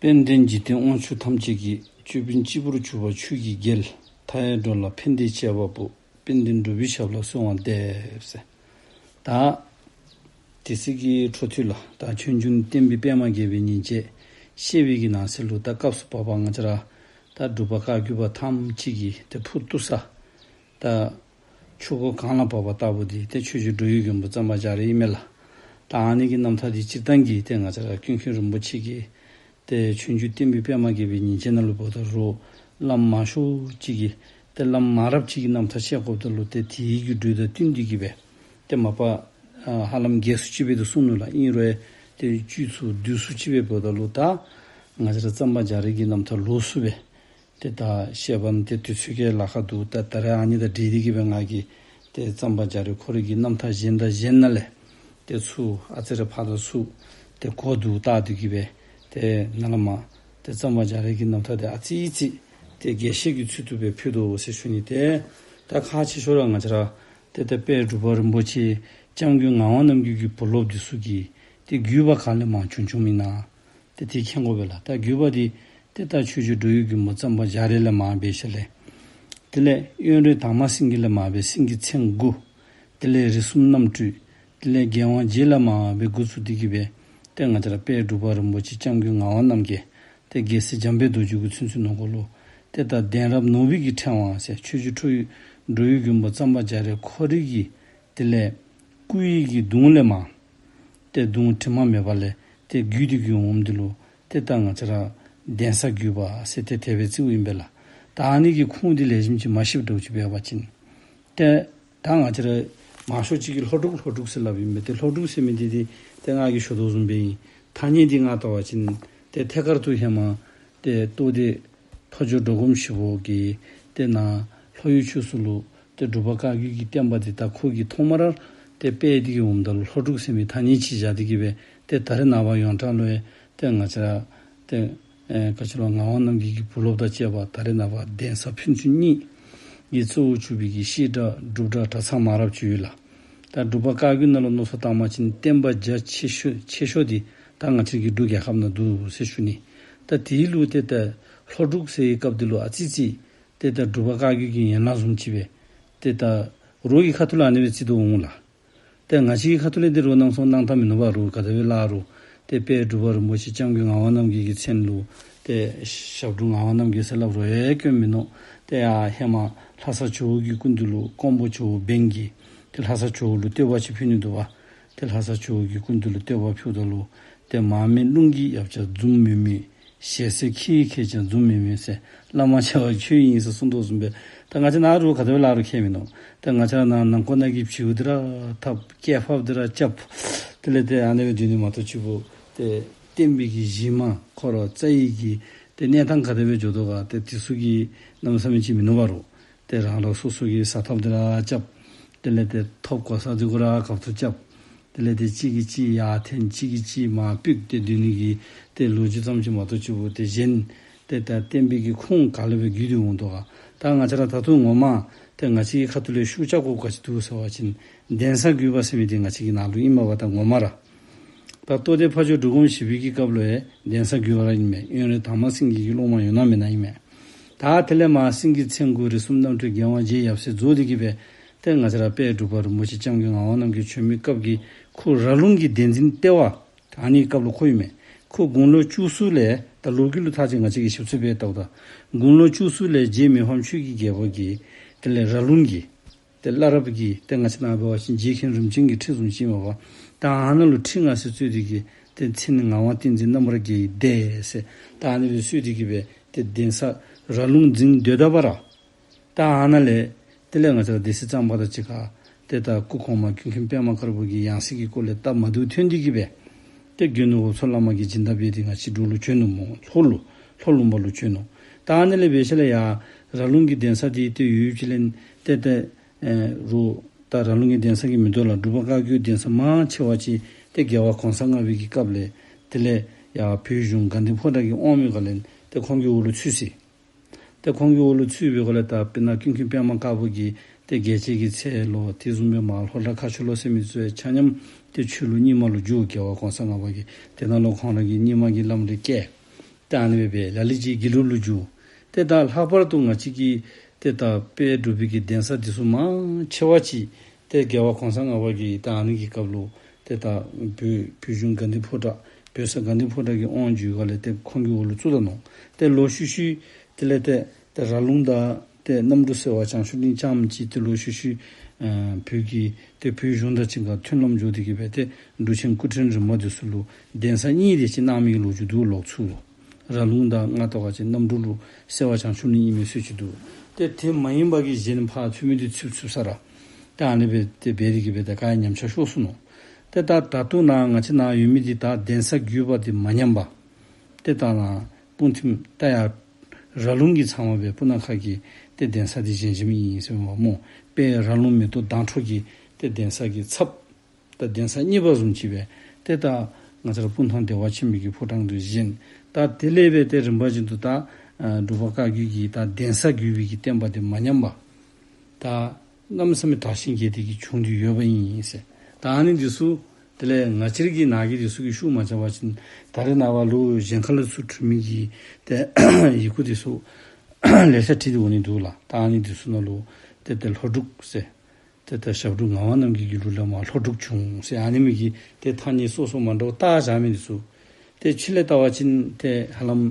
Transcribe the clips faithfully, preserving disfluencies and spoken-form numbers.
དཔལ་ལྡན་འཇིག་རྟེན་དབང་ཕྱུག་ཐམས་ཅད་ཀྱི། ཅོད་པན་སྤྱི་བོར་གྱུར་པ་ཆོས་ཀྱི་རྒྱལ། མཐའ་ཡས་འགྲོ་ལ་ཕན་བདེའི་བྱེད་པ་པོ། དཔལ་ལྡན་འབྲུག་པའི་ཞབས་ལ་གསོལ་བ་འདེབས་ཟེར། ད་དེ་ཚེ་གི་འཕྲོ་མཐུད་ལུ་ད་ཆོས་འབྱུང་བསྟན་པའི་པདྨ་རྒྱས་པའི་ཉིན་བྱེད་བཤད་པའི་གི་ནང་གསེས་ལུ་ད་སྐབས་སུ་བབ་པ་ང་བཅས་ར་ད་འབྲུག་པ་བཀའ་བརྒྱུད་པ་ཐམས་ཅད་ཀྱི་ཏེ་ཕུར་བཏུ་ས། ད་ཆོས་སྒོ་གང་ལ་བབས་པ་ལྟ་བུ་འདི་ཏེ་ཆོས་རྗེ་འགྲོ་བའི་མགོན་པོ་གཙང་པ་རྒྱ་རས་ཨིན་མས་ལགས། ད་ཨ་ནི་གི་རྣམ་ཐར་འདི་སྤྱིར་བཏང་གི་ཏེ་ང་བཅས་ར་ཀུན་མཁྱེན་རིན་པོ་ཆེ་གིས་ཏེ་ཆོས་འབྱུང་བསྟན་པའི་པདྨ་རྒྱས་པའི་ཉིན་བྱེད་ནང་ལུ་འབདཝ་ད་རུང་བླམ་མང་ཤོས་ཅིག་གིས་ཏེ་བླམ་མང་རབས་ཅིག་གི་རྣམ་ཐར་བཤད་དགོཔ་ད་ལུ་ཏེ་དེའི་གི་འགྲོས་དང་བསྟུན་ཏེ་གི་སྦེ་ཏེ་མ་པ་ཨ་ཧ་ལམ་རྒྱས་སུ་ཅིག་སྦེ་ཏེ་གསུངས་ནུག་ལགས། ཨིན་རུང་ཏེ་བཅུད་ཚུ་བསྡུས་སུ་ཅིག་སྦེ་འབདཝ་ད་ལུ་ད་ང་བཅས་ར་གཙང་པ་རྒྱ་རས་ཀྱི་རྣམ་ཐར་ལོགས་སུ་སྦེ་ཏེ་ད་བཤད་པ་ནི་ཏེ་དུས་ཚོད་ཀྱི་ལཱ་ཁག་འདུག། ད་ད་རེས་ཨ་ནི་དང་འབྲེལ་ཏེ་གི་སྦེ་ང་གིས་ཏེ་གཙང་པ་རྒྱ་རས་ཁོ་རའི་གི་རྣམ་ཐར་གཞན་དང་གཞན་ནང་ལས་ཏེ་ཚུར་ཨ་ཙི་རེ་ཕར་དང་ཚུར་ཏེ་གོ་བསྡུར་བལྟ་སྟེ་གི་སྦེ་ཏེ་ནཱ་ལས་མར་ཏེ་གཙང་པ་རྒྱ་རས་ཀྱི་རྣམ་ཐར་འདི་ཨ་ཙི་ཙི་ཏེ་རྒྱས་བཤད་ཀྱི་ཚུལ་དུ་སྦེ་ཕུལ་དོ་ཟེར་ཞུ་ནི། ཏེ་ད་ཁག་ཆེ་ཤོས་ར་ང་བཅས་ར་ཏེ་ད་དཔལ་འབྲུག་པ་རིན་པོ་ཆེ་སྐྱབས་མགོན་ངག་དབང་རྣམ་རྒྱལ་གྱི་བུ་སློབ་འདི་ཚུ་གིས་ཏེ་བརྒྱུད་པ་ག་ལས་མར་བྱུང་བྱུངམ་ཨིན་ན། ཏེ་དེ་མཁྱེན་དགོ་པས་ལགས། ད་བརྒྱུད་པ་འདི་ཏེ་ད་ཆོས་རྗེ་འགྲོ་བའི་མགོན་པོ་གཙང་པ་རྒྱ་རས་ལས་མར་འབད་ཞིནམ་ལས་དེ་ལས་དབོན་རས་དར་མ་སེང་གེ་ལས་མར་འབད་སེང་གེ་མཚན་དགུ། དེ་ལས་རིགས་གསུམ་རྣམ་སྤྲུལ། དེ་ལས་རྒྱལ་དབང་རྗེ་ལས་མར་འབད་འགོ་བཙུགས་ཏེ་གི་སྦེ་ཏེ་ང་བཅས་ར་དཔལ་འབྲུག་པ་རིན་པོ་ཆེ་སྐྱབས་མགོན་ངག་དབང་རྣམ་རྒྱལ་ཏེ་རྒྱལ་སྲས་འཇམ་དཔལ་རྡོ་རྗེ་གི་ཚུན་ཚོད་ནང་འཁོད་ལུ་ཏེ་ད་གདན་རབས་ནོར་བུའི་གི་ཕྲེང་བ་ཟེར་ཆོས་རྗེ་འགྲོ་བའི་མགོན་པོ་གཙང་པ་རྒྱ་རས་ཁོ་རའི་གི་དེ་ལས་སྐུ་ཡི་གི་གདུང་ལས་མར་ཏེ་གདུང་དྲི་མ་མེད་པ་ལས་ཏེ་བརྒྱུད་དེ་གི་འོངམ་འདི་ལུ་ཏེ་ད་ང་བཅས་ར་གདན་ས་བརྒྱུད་པ་ཟེར་ཏེ་དེ་སྦེ་བརྩིཝ་ཨིན་པས་ལགས། ད་ཨ་ནི་གི་ཁུངས་འདི་ལེགས་ཤོམ་ཅིག་མ་ཤེསཔ་འདྲཝ་ཅིག་འབད་བ་ཅིན་ཏེ་ད་ང་བཅས་ར་མང་ཤོས་ཅིག་གིས་ལྷོ་འབྲུག་ལྷོ་འབྲུག་ཟེར་སླབ་ཨིན་པས། ཏེ་ལྷོ་འབྲུག་ཟེར་མི་འདི་ཏེ་ཏེ་ང་གིས་ཞུ་དོ་བཟུམ་སྦེ་ཨིན། ཐ་སྙད་འདི་ང་བལྟ་བ་ཅིན་ཏེ་ཐད་ཀར་དུ་ཧེ་མ་ཏེ་རྟོགས་ལྡན་ཕ་ཇོ་འབྲོག་སྒོམ་ཞིག་པོ་གིས་ཏེ་ནཱ་ལྷོ་ཡུལ་ཕྱོགས་སུ་ལུ་ཏེ་འབྲུག་པ་བཀའ་བརྒྱུད་ཀྱི་བསྟན་པ་འདི་ད་ཁོ་གིས་ཐོག་མར་ཏེ་སྤེལ་ཏེ་གི་འོངམ་ད་ལུ་ལྷོ་འབྲུག་ཟེར་མི་ཐ་སྙད་ཅིག་བཞག་སྟེ་གི་སྦེ་ཏེ་ད་རེས་ནངས་པ་ཡོངས་གྲགས་ལུ་ཡང་ཏེ་ང་བཅས་ར་ཏེ་ཨེ་ག་ཅི་ལོ་ངག་དབང་རྣམ་རྒྱལ་གྱི་བུ་སློབ་དང་བཅས་པ་ད་རེས་ནངས་པ་གདན་ས་ཕན་ཚུན་གཉིས་ཀྱི་གཙོ་བོར་གྱུར་པའི་གི་བཤད་གྲྭ་སྒྲུབ་གྲྭ་གྲྭ་ཚང་མང་རབས་ཅིག་ཡོད་ལགས། ད་འབྲུག་པ་བཀའ་བརྒྱུད་ནང་ལུ་མནོ་བསམ་བཏང་བ་ཅིན་བསྟན་པ་རྒྱ་ཆེ་ཤོས་ཆེ་ཤོས་འདི་ད་ང་བཅས་ཀྱི་འབྲུག་རྒྱལ་ཁབ་ནང་འདུག་ཟེར་ཞུ་ནི། ད་དེ་ལུ་ཏེ་ད་ལྷོ་འབྲུག་ཟེར་བའི་སྐབས་འདི་ལུ་ཨ་ཙི་ཙི་ཏེ་ད་འབྲུག་པ་བཀའ་བརྒྱུད་ཀྱི་ཡན་ལག་བཟུམ་ཅིག་སྦེ་ཏེ་ད་རོགས་ཀྱི་ཁ་ཐུག་ལས་ཨ་ནི་སྦེ་བརྩི་དོ་འོང་ལགས། ཏེ་ང་བཅས་ཀྱི་ཁ་ཐུག་ལས་འདི་རོགས་སྣང་སོང་སྣང་དག་མིན་ནུག་པ། རོགས་ག་དེ་སྦེ་སླབ་རུང་ཏེ་དཔལ་འབྲུག་པ་རིན་པོ་ཆེ་སྐྱབས་མགོན་ངག་དབང་རྣམ་རྒྱལ་གྱི་མཚན་ལུ་ཏེ་ཞབས་དྲུང་ངག་དབང་རྣམ་རྒྱལ་ཟེར་སླབ་རུང་ཡང་སྐྱོན་མིན་ནུག། ཏེ་ཡར་ཧེ་མ་ལྷ་ས་ཇོ་བོ་གི་སྐུ་མདུན་ལུ་ཀོང་པོ་ཇོ་བོ་འབངས་ཀྱིས་ཏེ་ལྷ་ས་ཇོ་བོ་ལུ་བསྟོད་པ་ཅིག་ཕུལ་ནི་འདུག་པ། ཏེ་ལྷ་ས་ཇོ་བོ་གི་སྐུ་མདུན་ལུ་བསྟོད་པ་ཕུལཝ་ད་ལུ་ཏེ་མར་མེ་རླུང་གི་ཡབ་བྱ་འཛུམ་དམུལ་དམུལ། ཞལ་ཟས་ཁྱི་ཡིས་ཁྱེར་ཀྱང་འཛུམ་དམུལ་དམུལ་ཟེར། བླ་མ་ཆེ་བ་ཁྱོད་ཨིན་ཟེར་གསུངས་དོ་བཟུམ་སྦེ། ད་ང་བཅས་ནཱ་རོགས་ག་དེ་སྦེ་སླབ་རུང་ཁྱད་མིན་ནུག། ད་ང་བཅས་ར་ནཱ་ནང་འཁོད་ནང་གི་བྱིའུ་འདི་ར་འཐབ། སྐྱེ་འཕགས་འདི་ར་རྐྱབ། དེ་ལས་ཏེ་ཨ་ནི་སྦེ་སྡོད་ནི་མ་གཏོགས་ཅིག་པོ་ཏེ་བསྟན་པའི་གི་གཞི་མ་ཁོ་ར་རྩ་བའི་གི་ཏེ་གནས་སྟངས་ག་དེ་སྦེ་འགྱོ་དོ་ག་ཏེ་དེ་ཚུ་གི་གནམ་མེད་ས་མེད་ཅིག་མིན་ནུག་པ་རོགས། ཏེ་རང་རང་སོ་སོ་གི་ཟ་ཐབས་འདི་ར་རྐྱབ། དེ་ལས་ཏེ་ཐོབ་གོ་ས་འདི་གུ་ར་གབ་ཏུ་རྐྱབ། དེ་ལས་ཏེ་གཅིག་གིས་གཅིག་ཡར་འཐེན་གཅིག་གིས་གཅིག་མར་ཕུད་དེ་སྡོད་ནི་གི་ཏེ་ལོ་རྒྱུས་ཙམ་ཅིག་མ་གཏོགས་ཅིག་པོ་ཏེ་གཞན་ཏེ་ད་བསྟན་པའི་གི་ཁུངས་ག་ལས་སྦེ་བརྒྱུད་དེ་འོང་དོ་ག། ད་ང་བཅས་ར་ད་ལྟོ་ངོ་མ་ཏེ་ང་བཅས་ཀྱི་ཁ་ཐུག་ལས་ཤུགས་རྐྱབ་དགོཔ་ག་ཅི་འདུག་ཟེར་བ་ཅིན་གདན་ས་བརྒྱུད་པ་ཟེར་མི་འདི་ང་བཅས་ཀྱི་ནང་ལུ་ཨིན་མས་པ། ད་ངོ་མ་ར་ད་རྟོགས་ལྡན་ཕ་ཇོ་འབྲུག་སྒོམ་ཞིག་པོའི་གི་སྐབས་ལུ་ཡང་གདན་ས་བརྒྱུད་པ་ར་ཨིན་མས། དབོན་རས་དར་མ་སེང་གེ་གི་སློབ་མ་ཡོད་ན་མེད་ན་ཨིན་མས། ད་དེ་ལས་མར་སེང་གེ་མཚན་དགུ་རིགས་གསུམ་རྣམ་སྤྲུལ་རྒྱལ་དབང་རྗེ་ཡབ་སྲས་རྫོགས་ཏེ་གི་སྦེ་ཏེ་ང་བཅས་ར་དཔལ་འབྲུག་པ་རིན་པོ་ཆེ་སྐྱབས་མགོན་ངག་དབང་རྣམ་རྒྱལ་བྱོན་མི་སྐབས་ཀྱི་ཁོ་ར་ལུང་གི་གདན་འཛིན་ལྟེ་བ་ཨ་ནི་སྐབས་ལུ་ཁོ་ཨིན་མས། ཁོ་དགུང་ལོ་བཅུ་གསུམ་ལས་ད་ལོ་རྒྱུས་ལུ་ཐག་ཅིག་ང་བཅས་ཀྱིས་ཞིབ་འཚོལ་འབད་བལྟཝ་ད་དགུང་ལོ་བཅུ་གསུམ་ལས་རྗེ་མི་ཕམ་ཆོས་ཀྱི་རྒྱལ་པོ་གིས་དེ་ལས་ར་ལུང་གི་ཏེ་བླ་རབས་ཀྱི་ཏེ་ང་བཅས་ནཱ་འབད་བ་ཅིན་རྗེ་མཁན་རིམ་བྱོན་གྱི་ཁྲི་བཟུང་ཅིག་མས་པ། ད་ཨ་ནཱ་ལུ་ཁྲི་མངའ་གསོལ་གཙོས་ཏེ་གི་ཏེ་མཚན་ནི་ངག་དབང་བསྟན་འཛིན་རྣམ་པར་རྒྱལ་བའི་སྡེ་ཟེར་ད་ཨ་ནི་སྦེ་གསོལ་ཏེ་གི་སྦེ་ཏེ་གདན་ས་ར་ལུང་འཛིན་སྡོད་ད་པ་ར། ད་ཨ་ནཱ་ལས་དེ་ལས་ང་བཅས་ར་སྡེ་སྲིད་གཙང་པ་དང་གཅིག་ཁར་ཏེ་ད་སྐུ་གོང་མ་ཀུན་མཁྱེན་པདྨ་དཀར་པོ་གི་ཡང་སྲིད་ཀྱི་སྐོར་ལས་སྟབས་མ་བདེཝ་ཐོན་ཏེ་གི་སྦེ་ཏེ་དགེ་འདུན་འོབས་མཚོ་བླ་མ་གིས་སྦྱིན་བདག་འབད་དེ་ང་བཅས་འབྲུག་ལུ་བྱོན་ནུག་སྨོ། ལྷོ་ལུ་ལྷོ་ལུང་པ་ལུ་བྱོན་ནུག། ད་ཨ་ནཱ་ལས་འབད་ཞིནམ་ལས་ཡར་ར་ལུང་གི་གདན་ས་འདི་ཏེ་ཡུལ་ཕྱི་ལས་ཏེ་ཏེ་ཨེ་རུང་ད་ར་ལུང་གི་གདན་ས་གི་མིང་འདི་ལུ་འབྲུག་པ་བཀའ་བརྒྱུད་གདན་ས་མང་ཆེ་བ་ཅིག་ཏེ་རྒྱལ་བ་གོང་ས་ལྔ་པའི་གི་སྐབས་ལས་དེ་ལས་ཡར་བོད་གཞུང་དགའ་ལྡན་ཕོ་བྲང་གི་དབང་མོའི་སྒང་ལས་ཏེ་ཁོང་གི་འོག་ལུ་ཚུད་ཅི། ཏེ་ཁོང་གི་འོག་ལུ་ཚུད་པའི་སྒང་ལས་ད་དཔེར་ན་ཀུན་མཁྱེན་པདྨ་དཀར་པོ་གིས་ཏེ་རྒྱལ་བྱེད་ཀྱི་ཚལ་ལུ་དེ་བཟུམ་སྦེ་མར་ལྷོ་བྲག་མཁར་ཆུ་ལུ་ཟེར་མི་ཚུ་ཡང་ཆ་མཉམ་ཏེ་ཆོས་ལུགས་རྙིང་མ་ལུ་བསྒྱུར། རྒྱལ་བ་གོང་ས་ལྔ་པ་གིས་དེ་ནང་ལུ་ཁོང་ར་གི་རྙིང་མ་གི་བླམ་རེ་བསྐྱལ། ཏེ་ཨ་ནི་སྦེ་ལ་ལུ་ཅིག་དགེ་ལུགས་ལུ་འགྱུར། ཏེ་ད་ལྷག་པར་དུ་ང་བཅས་ཀྱི་ཏེ་ད་དཔལ་འབྲུག་པའི་གི་གདན་ས་འདི་ཚུ་མང་ཆེ་བ་ཅིག་ཏེ་རྒྱལ་བ་གོང་ས་ལྔ་པ་གིས་ད་ཨ་ནི་གི་སྐབས་ལུ་ཏེ་ད་བོད་བོད་གཞུང་དགའ་ལྡན་ཕོ་བྲང་བོད་ས་དགའ་ལྡན་ཕོ་བྲང་གི་དབང་བསྒྱུར་སྒང་ལས་ཏེ་ཁོང་གི་འོག་ལུ་བཙུགས་ད་ནུག། ཏེ་ལོག་ཤུལ་ཤུལ་དེ་ལས་ཏེ་ཏེ་ར་ལུང་དང་ཏེ་གནམ་གྲུ་ཟེར་བ་བྱང་ཆུབ་གླིང་རྐྱངམ་ཅིག་ཏེ་ལོག་ཤུལ་ཤུལ་ཨ་བོད་ཀྱི་ཏེ་བོད་གཞུང་དང་གཅིག་ཁར་མཐུན་ལམ་འགྱོ་སྟེ་གི་སྦེ་ཏེ་འབྲུག་ཆེན་སྐུ་ཕྲེང་རིམ་པ་འདི་ཚུ་ལུ་གདན་ས་གཉིས་དེ་ཅིག་གནང་མི་གི་ལོ་རྒྱུས་འདུག། ལོག་ཚུར་ལུ་ར་ལུང་དང་ང་བལྟ་བ་ཅིན་གནམ་གྲུ་ལུ་ཟེར་བ་བྱང་ཆུབ་གླིང་ཨིན་མི་ཚུ་ཅིག་འདུག། ཏེ་དེ་མ་ཡིན་པ་གི་གཞན་ཕར་ཚུད་མི་འདི་ཚུད་ཚུད་ས་ར་ཏེ་ཨ་ནི་སྦེ་ཏེ་འབད་དེ་གི་སྦེ་ཏེ་ག་ཡང་ཉམས་ཆག་ཤོར་སོ་ནུག། ཏེ་ད་ད་ལྟོ་ནཱ་ང་བཅས་ནཱ་ཡོད་མི་འདི་ད་གདན་ས་བརྒྱུད་པ་འདི་མ་ཉམས་པ། ཏེ་ད་ནཱ་སྤུངས་ཐིམ་ད་ཡར་ར་ལུང་གི་ཚང་མ་སྦེ་སྤུ་ན་ཁ་གི་ཏེ་གདན་ས་འདི་བཞེངས་བཞེངསམ་ཨིན་ཟེར་མས་སྨོ། དཔལ་ར་ལུང་མེ་ཏོག་མདངས་འཕྲོག་གི་ཏེ་གདན་ས་གི་ཚབ་ད་གདན་ས་གཉིས་པ་བཟུམ་ཅིག་སྦེ་ཏེ་ད་ང་བཅས་ར་སྤུངས་ཐང་བདེ་བ་ཆེན་པོའི་གི་ཕོ་བྲང་འདི་བཞེངས། ད་དེ་ལས་སྦེ་ཏེ་རིམ་པ་བཞིན་དུ་ད་ཨ་འབྲུག་པ་བཀའ་བརྒྱུད་ཀྱི་ད་གདན་ས་བརྒྱུད་པའི་གི་བསྟན་པ་འདི་མ་ཉམས་པ། ད་གནམ་མེད་ས་མེད་དར་ཞིང་རྒྱས་ཏེ་གི་བྱུང་སྟེ་ཡོདཔ་ཨིན་ཟེར། ད་ཨ་ནི་འདི་ཚུ་དེ་ལས་ང་བཅས་ར་གི་ནཱ་གི་འདི་ཚུ་གིས་ཤུགས་མ་རྐྱབ་པ་ཅིན་ད་རེས་ནངས་པ་ལུ་གཞན་ཁ་ལས་ཚུར་འཁྲུངས་མི་གི་ཏེ་ཡི་གུ་འདི་ཚུ་ལེ་ཤ་བྲིས་ཏེ་འོང་ནི་འདུག་ལགས། ད་ཨ་ནི་འདི་ཚུ་ནང་ལུ་ཏེ་ཏེ་ལྷོ་འབྲུག་ཟེར། ཏེ་ད་ཞབས་དྲུང་ངག་དབང་རྣམ་རྒྱལ་གྱི་ལུགས་ལས་མར་ལྷོ་འབྲུག་བྱུང་ཟེར་ཨ་ནི་མི་གི་ཏེ་ཐ་སྙད་སོ་སོ་མ་འདྲཝ་བཏགས་བཞག་མི་འདི་ཚུ། ཏེ་ཕྱི་ལས་བལྟ་བ་ཅིན་ཏེ་ཧ་ལམ་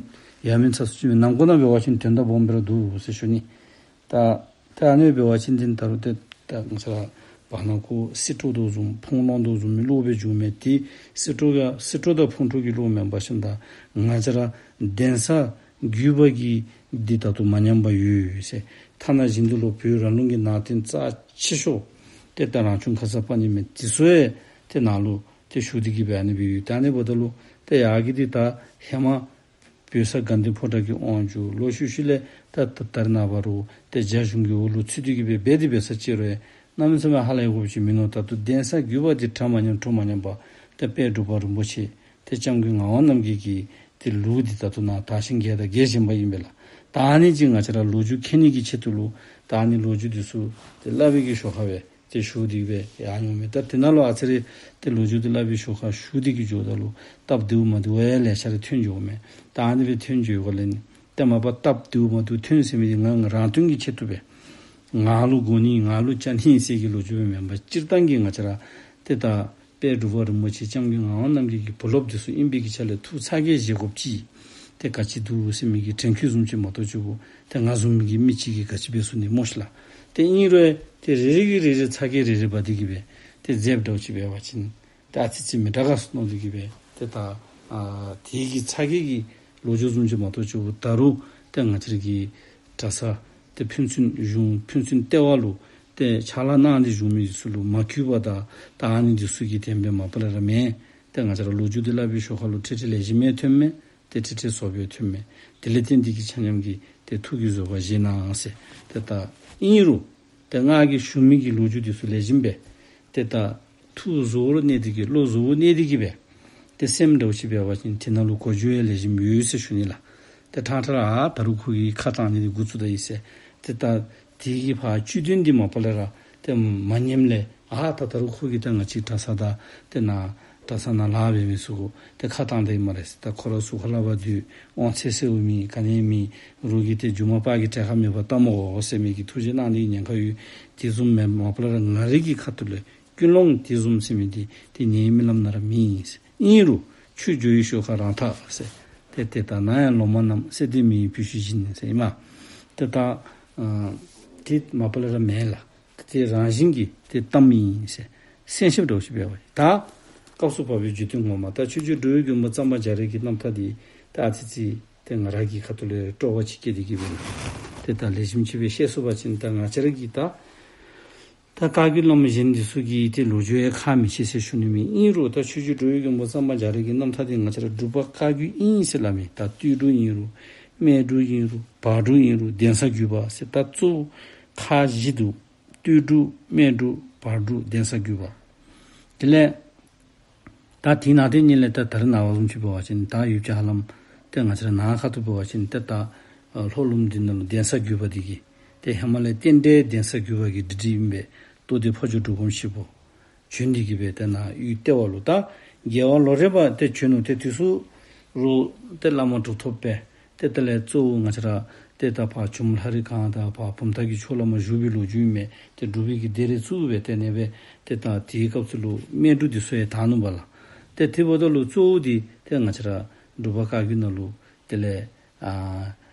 ཡ་མེད་ཚ་སུ་ཅིག་མེད། ནང་ཁོག་ནང་འབད་བ་ཅིན་དོན་དག་སྦོམ་སྦེ་ར་འདུག་ཟེར་ཞུ་ནི། ད་ད་ཨ་ནི་འབད་བ་ཅིན་ཏེ་ད་རུང་ཏེ་ད་ང་བཅས་ར་བར་ན་ཁོ་སྲིད་འཕྲོ་དོ་བཟུམ་ཕུང་ལོང་དོ་བཟུམ་མའི་བློ་སྦེ་བྱུང་མས། ཏེ་སྲིད་འཕྲོ་ཡང་སྲིད་འཕྲོ་དང་ཕུང་འཕྲོ་གི་བློ་མེན་པར་ཞིནམ་ད་ང་བཅས་ར་གདན་ས་བརྒྱུད་པ་གི་འདི་ད་ལྟོ་མ་ཉམས་པར་ཡོད་ཟེར། ཐ་ན་བཞིན་དུ་ལུ་བོད་ར་ལུང་གི་ནང་རྟེན་རྩ་ཆེ་ཤོས་ཏེ་ད་རང་བྱུང་ཁ་སར་པ་ཎི་མས། དེ་ཚུ་ཡང་ཏེ་ནཱ་ལུ་ཏེ་བཞུགས་ཏེ་གི་སྦེ་ཨ་ནི་སྦེ་ཡོད། ད་ཨ་ནི་འབདཝ་ད་ལུ་ཏེ་ཡར་གྱི་འདི་ད་ཧེ་མ་བོད་ས་དགའ་ལྡན་ཕོ་བྲང་གི་དབང་བསྒྱུར། ལོག་ཤུལ་ཤུལ་ལས་ད་ད་ད་རེས་ནངས་པ་རུང་ཏེ་རྒྱ་གཞུང་གི་འོག་ལུ་ཚུད་དེ་གི་སྦེ་འབད་དེ་འབད་ས་ཅིག་རུང་ཡང་གནམ་མེད་ས་མེད་ཧ་ལས་དགོཔ་ཅིག་མིན་ནུག། ད་ལྟོ་གདན་ས་བརྒྱུད་པ་འདི་གྲ་མ་ཉམས་འཕྲོ་མ་ཉམས་པར་ཏེ་དཔལ་འབྲུག་པ་རིན་པོ་ཆེ་ཏེ་སྐྱབས་མགོན་ངག་དབང་རྣམ་རྒྱལ་གྱི་ཏེ་ལུགས་འདི་ད་ལྟོ་ནཱ་དར་ཞིང་རྒྱས་དང་རྒྱས་བཞིན་པ་ཨིན་པས་ལགས། ད་ཨ་ནི་ཅིག་ང་བཅས་ར་ལོ་རྒྱུས་མཁྱེན་ནི་གི་ཆེད་དུ་ལུ་ད་ཨ་ནི་ལོ་རྒྱུས་འདི་ཚུ་ཏེ་སླབ་པའི་གི་ཞོར་ཁར་སྦེ་ཏེ་ཞུ་སྟེ་གི་སྦེ་ཡར་འོང་མས། ད་དེ་ནང་ལུ་ཨ་ཙི་རེ་ཏེ་ལོ་རྒྱུས་འདི་སླབ་པའི་ཞོར་ཁར་ཞུ་སྟེ་གི་འགྱོཝ་ད་ལུ་སྟབས་བདེཝ་མ་བདེཝ་ཡང་ལེ་ཤ་རེ་ཐོན་འགྱོཝ་མས། ད་ཨ་ནི་སྦེ་ཐོན་འགྱོཝ་ལས་ནི་ཏེ་མ་པ་སྟབས་བདེཝ་མ་བདེཝ་ཐོན་ཟེར་མི་འདི་ང་ང་རང་དོན་གྱི་ཆེད་དུ་སྦེ་ང་ལུ་དགོ་ནི་ང་ལུ་བཅའ་ནི་ཟེར་གྱི་ལོ་རྒྱུས་སྦེ་མེན་པར་སྤྱིར་བཏང་གི་ང་བཅས་ར་ཏེ་ད་དཔལ་འབྲུག་པ་རིན་པོ་ཆེ་སྐྱབས་མགོན་ངག་དབང་རྣམ་རྒྱལ་གྱི་བུ་སློབ་འདི་ཚུ་ཨིན་པའི་གི་ཆ་ལས་ཐུགས་ཚ་གྱང་བཞེས་དགོཔ་ཅིག་ཏེ་ག་ཅི་འདུག་ཟེར་མི་གི་དྲན་སྐུལ་བཟུམ་ཅིག་མ་གཏོགས་ཅིག་གུ་ཏེ་ང་བཟུམ་མི་གི་མི་ཅིག་གིས་ག་ཅི་འབད་ཚུགས་ནི་སྨོ་ཤེས་ལགས། ཏེ་ཨིན་རུང་ཏེ་རེ་རེ་གིས་རེ་རེ་ཚ་གྱང་རེ་རེ་འབག་སྟེ་གི་སྦེ་ཏེ་མཛདཔ་འདྲཝ་ཅིག་འབད་བ་ཅིན་ཏེ་ཨ་ཙི་ཙི་མི་དྲག་ག་ཟེར་མནོ་སྟེ་གི་སྦེ་ཏེ་ད་ཨ་དེ་གི་ཚ་གྱང་གི་ལོ་རྒྱུས་བཟུམ་ཅིག་མ་གཏོགས་ཅིག་གུ་ད་རུང་ཏེ་ང་བཅས་ར་གི་གྲྭ་ས་ཏེ་ཕན་ཚུན་གཞུང་ཕན་ཚུན་ལྟེ་བ་ལུ་ཏེ་ཕྱག་ལཱ་གནང་སྟེ་བཞུགས་མི་འདི་ཚུ་ལུ་མ་གུས་པ་དང་ད་ཨ་ནི་འདི་ཚུ་གིས་བརྟེན་པའི་མ་པ་ལས་ར་མེན། ཏེ་ང་བཅས་ར་ལོ་རྒྱུས་འདི་སླབ་པའི་ཞོར་ཁ་ལུ་ཁྲིག་ཁྲི་ལེགས་ཤོམ་ཡང་ཐོན་མས། ཏེ་ཁྲིག་ཁྲི་བཟོཔ་ཡང་ཐོན་མས། དེ་ལས་བརྟེན་ཏེ་གི་ཆ་མཉམ་གྱིས་ཏེ་ཐུགས་ཀྱི་བཟོད་པ་བཞེས་གནང་ཟེར། ཏེ་ད་ཨིན་རུང་ཏེ་ང་གིས་ཞུ་མི་གི་ལོ་རྒྱུས་འདི་ཚུ་ལེགས་ཤོམ་སྦེ་ཏེ་ད་ཐུགས་གཟུ་བོར་གནས་ཏེ་གི་བློ་གཟུ་བོར་གནས་ཏེ་གི་སྦེ་ཏེ་སེམས་འདྲཝ་ཅིག་འབད་བ་ཅིན་དེ་ནང་ལུ་གོ་རྒྱུ་ཡང་ལེགས་ཤོམ་ཡོད་ཟེར་ཞུ་ནི་ལགས། ཏེ་ཕྲང་ཕྲང་ར་ཨ་ད་རུང་ཁོ་གིས་ཁ་བཏང་ནི་འདི་འགོ་བཙུགས་ད་ཡི་ཟེར། ཏེ་ད་དེ་གི་ཕར་བཅུད་དོན་འདི་མ་པ་ལས་ར་ཏེ་མ་ཉམས་ལས་ཨ་ད་ད་རུང་ཁོ་གིས་ད་ང་བཅས་གྲྭ་ས་དང་ཏེ་ནཱ་གྲྭ་ས་ནང་ལཱ་འབད་མི་ཚུ་གུ་ཏེ་ཁ་བཏང་ད་ཡི་སྨ་རེ་ཟེར། ད་ཁོ་ར་ཟུར་ཁ་ལས་ཕར་སྡོད་དབང་ཚད་གསལཝ་མེད། ག་ནི་མེད། རོགས་ཀྱིས་ཏེ་རྒྱུ་མ་པ་གི་གྲལ་ཁར་མེད་པར་བལྟ་མི་དགོ་ཟེར་མི་གི་ཐུགས་རྗེ་གནང་ནི་གི་ཉེན་ཁ་ཡོད། དེ་བཟུམ་མེན་མ་པ་ལས་ར་ང་རའི་གི་ཁ་ཐུག་ལས་ཀུན་སློང་དེ་བཟུམ་ཟེར་མི་འདི་ཏེ་ངེའི་རྨི་ལམ་ནང་ར་མེད་ཟེར། ཨིན་རུང་ཆོས་འབྱུང་བའི་ཞོར་ཁར་རང་འཐག་ཟེར། ཏེ་ཏེ་ད་ནམ་ཡང་ལོང་མ་གནང་། གསེར་ལྡན་མི་ཡི་བུ་ཤུལ་བཞིན་ཟེར་ཨིན་མས། ཏེ་ད་ཨ་དེ་མ་པ་ལས་ར་མེན་ལགས། ཏེ་རང་བཞིན་གྱིས་ཏེ་གཏམ་ཨིན་ཟེར། གསན་ཞིནམ་འདྲཝ་ཅིག་འབད་བ་ད་སྐབས་སུ་བབ་པའི་བརྗོད་དོན་ངོ་མ་ད་ཆོས་རྗེ་འགྲོ་བའི་མགོན་པོ་གཙང་པ་རྒྱ་རས་ཀྱི་རྣམ་ཐར་འདི་ད་ཨ་ཙི་ཙི་ཏེ་ང་ར་གི་ཁ་ཐུག་ལས་སྤྲོ་བ་ཅིག་སྐྱེས་ཏེ་གི་སྦེ་ཏེ་ད་ལེགས་ཤོམ་ཅིག་སྦེ་ཤེས་ཚུགས་པ་ཅིན་ད་ང་བཅས་ར་གི་ད་ད་བཀའ་བརྒྱུད་བླ་མ་གཞན་འདི་ཚུ་གི་ཏེ་ལོ་རྒྱུས་ཡང་ཁག་མི་ཆེ་ཟེར་ཞུ་ནི་མེད། ཨིན་རུང་ད་ཆོས་རྗེ་འགྲོ་བའི་མགོན་པོ་གཙང་པ་རྒྱ་རས་ཀྱི་རྣམ་ཐར་འདི་ང་བཅས་ར་འབྲུག་པ་བཀའ་བརྒྱུད་ཨིན་ཟེར་སླབ་མི་ད་སྟོད་འབྲུག་ཨིན་རུང་སྨད་འབྲུག་ཨིན་རུང་བར་འབྲུག་ཨིན་རུང་གདན་ས་བརྒྱུད་པ་ཟེར་ད་གཙོ་བོ་ཁག་བཞི་འདུག། སྟོད་འབྲུག་སྨད་འབྲུག་བར་འབྲུག་གདན་ས་བརྒྱུད་པ། དེ་ལས་ད་དེ་ནང་དེ་གཉིས་ལས་ད་ད་རེས་ནངས་པ་བཟུམ་ཅིག་འབད་བ་ཅིན་ད་ཡུལ་གྱི་ཧ་ལམ་ཏེ་ང་བཅས་ར་ནཱ་ཁ་ཐུག་འབད་བ་ཅིན་ཏེ་ད་ཨ་ལྷོ་ལུངམ་འདི་ནང་ལུ་གདན་ས་བརྒྱུད་པ་འདི་གིས་ཏེ་ཧེ་མ་ལས་རྟེན་འབྲེལ་གདན་ས་བརྒྱུད་པ་གི་སྒྲིག་སྒྲིག་ཨིན་པས། རྟོགས་ལྡན་ཕ་ཇོ་འབྲུག་སྒོམ་ཞིག་པོ་བྱོན་ཏེ་གི་སྦེ་ཏེ་ནཱ་ཡུལ་ལྟེ་བ་ལུ་ད་རྒྱལ་བ་ལོ་རས་པ་ཏེ་བྱོན་ནུག། ཏེ་དུས་སུ་ རུང་ཏེ་བླ་མ་གྲུབ་ཐོབ་སྦེ་ཏེ་དེ་ལས་གཙོ་བོ་ང་བཅས་ར་ཏེ་ད་ཕར་ཇོ་མོ་ལྷ་རི་སྒང་དང་ཕར་བུམ་ཐང་གི་ཕྱོགས་ལས་མར་བཞུགས་པའི་ལོ་རྒྱུས་མས། ཏེ་སྒྲུབ་པའི་གི་སྡེ་རེ་བཙུགས་སྦེ་ཏེ་ཨ་ནེ་སྦེ་ཏེ་ད་དེའི་སྐབས་སུ་ལུ་སྨད་འབྲུག་འདི་ཚུ་ཡང་དར་ནུག་པ་ལགས། ཏེ་དེ་འབདཝ་ད་ལུ་གཙོ་བོ་འདི་ཏེ་ང་བཅས་ར་འབྲུག་པ་བཀའ་བརྒྱུད་ནང་ལུ་དེ་ལས་ཨ་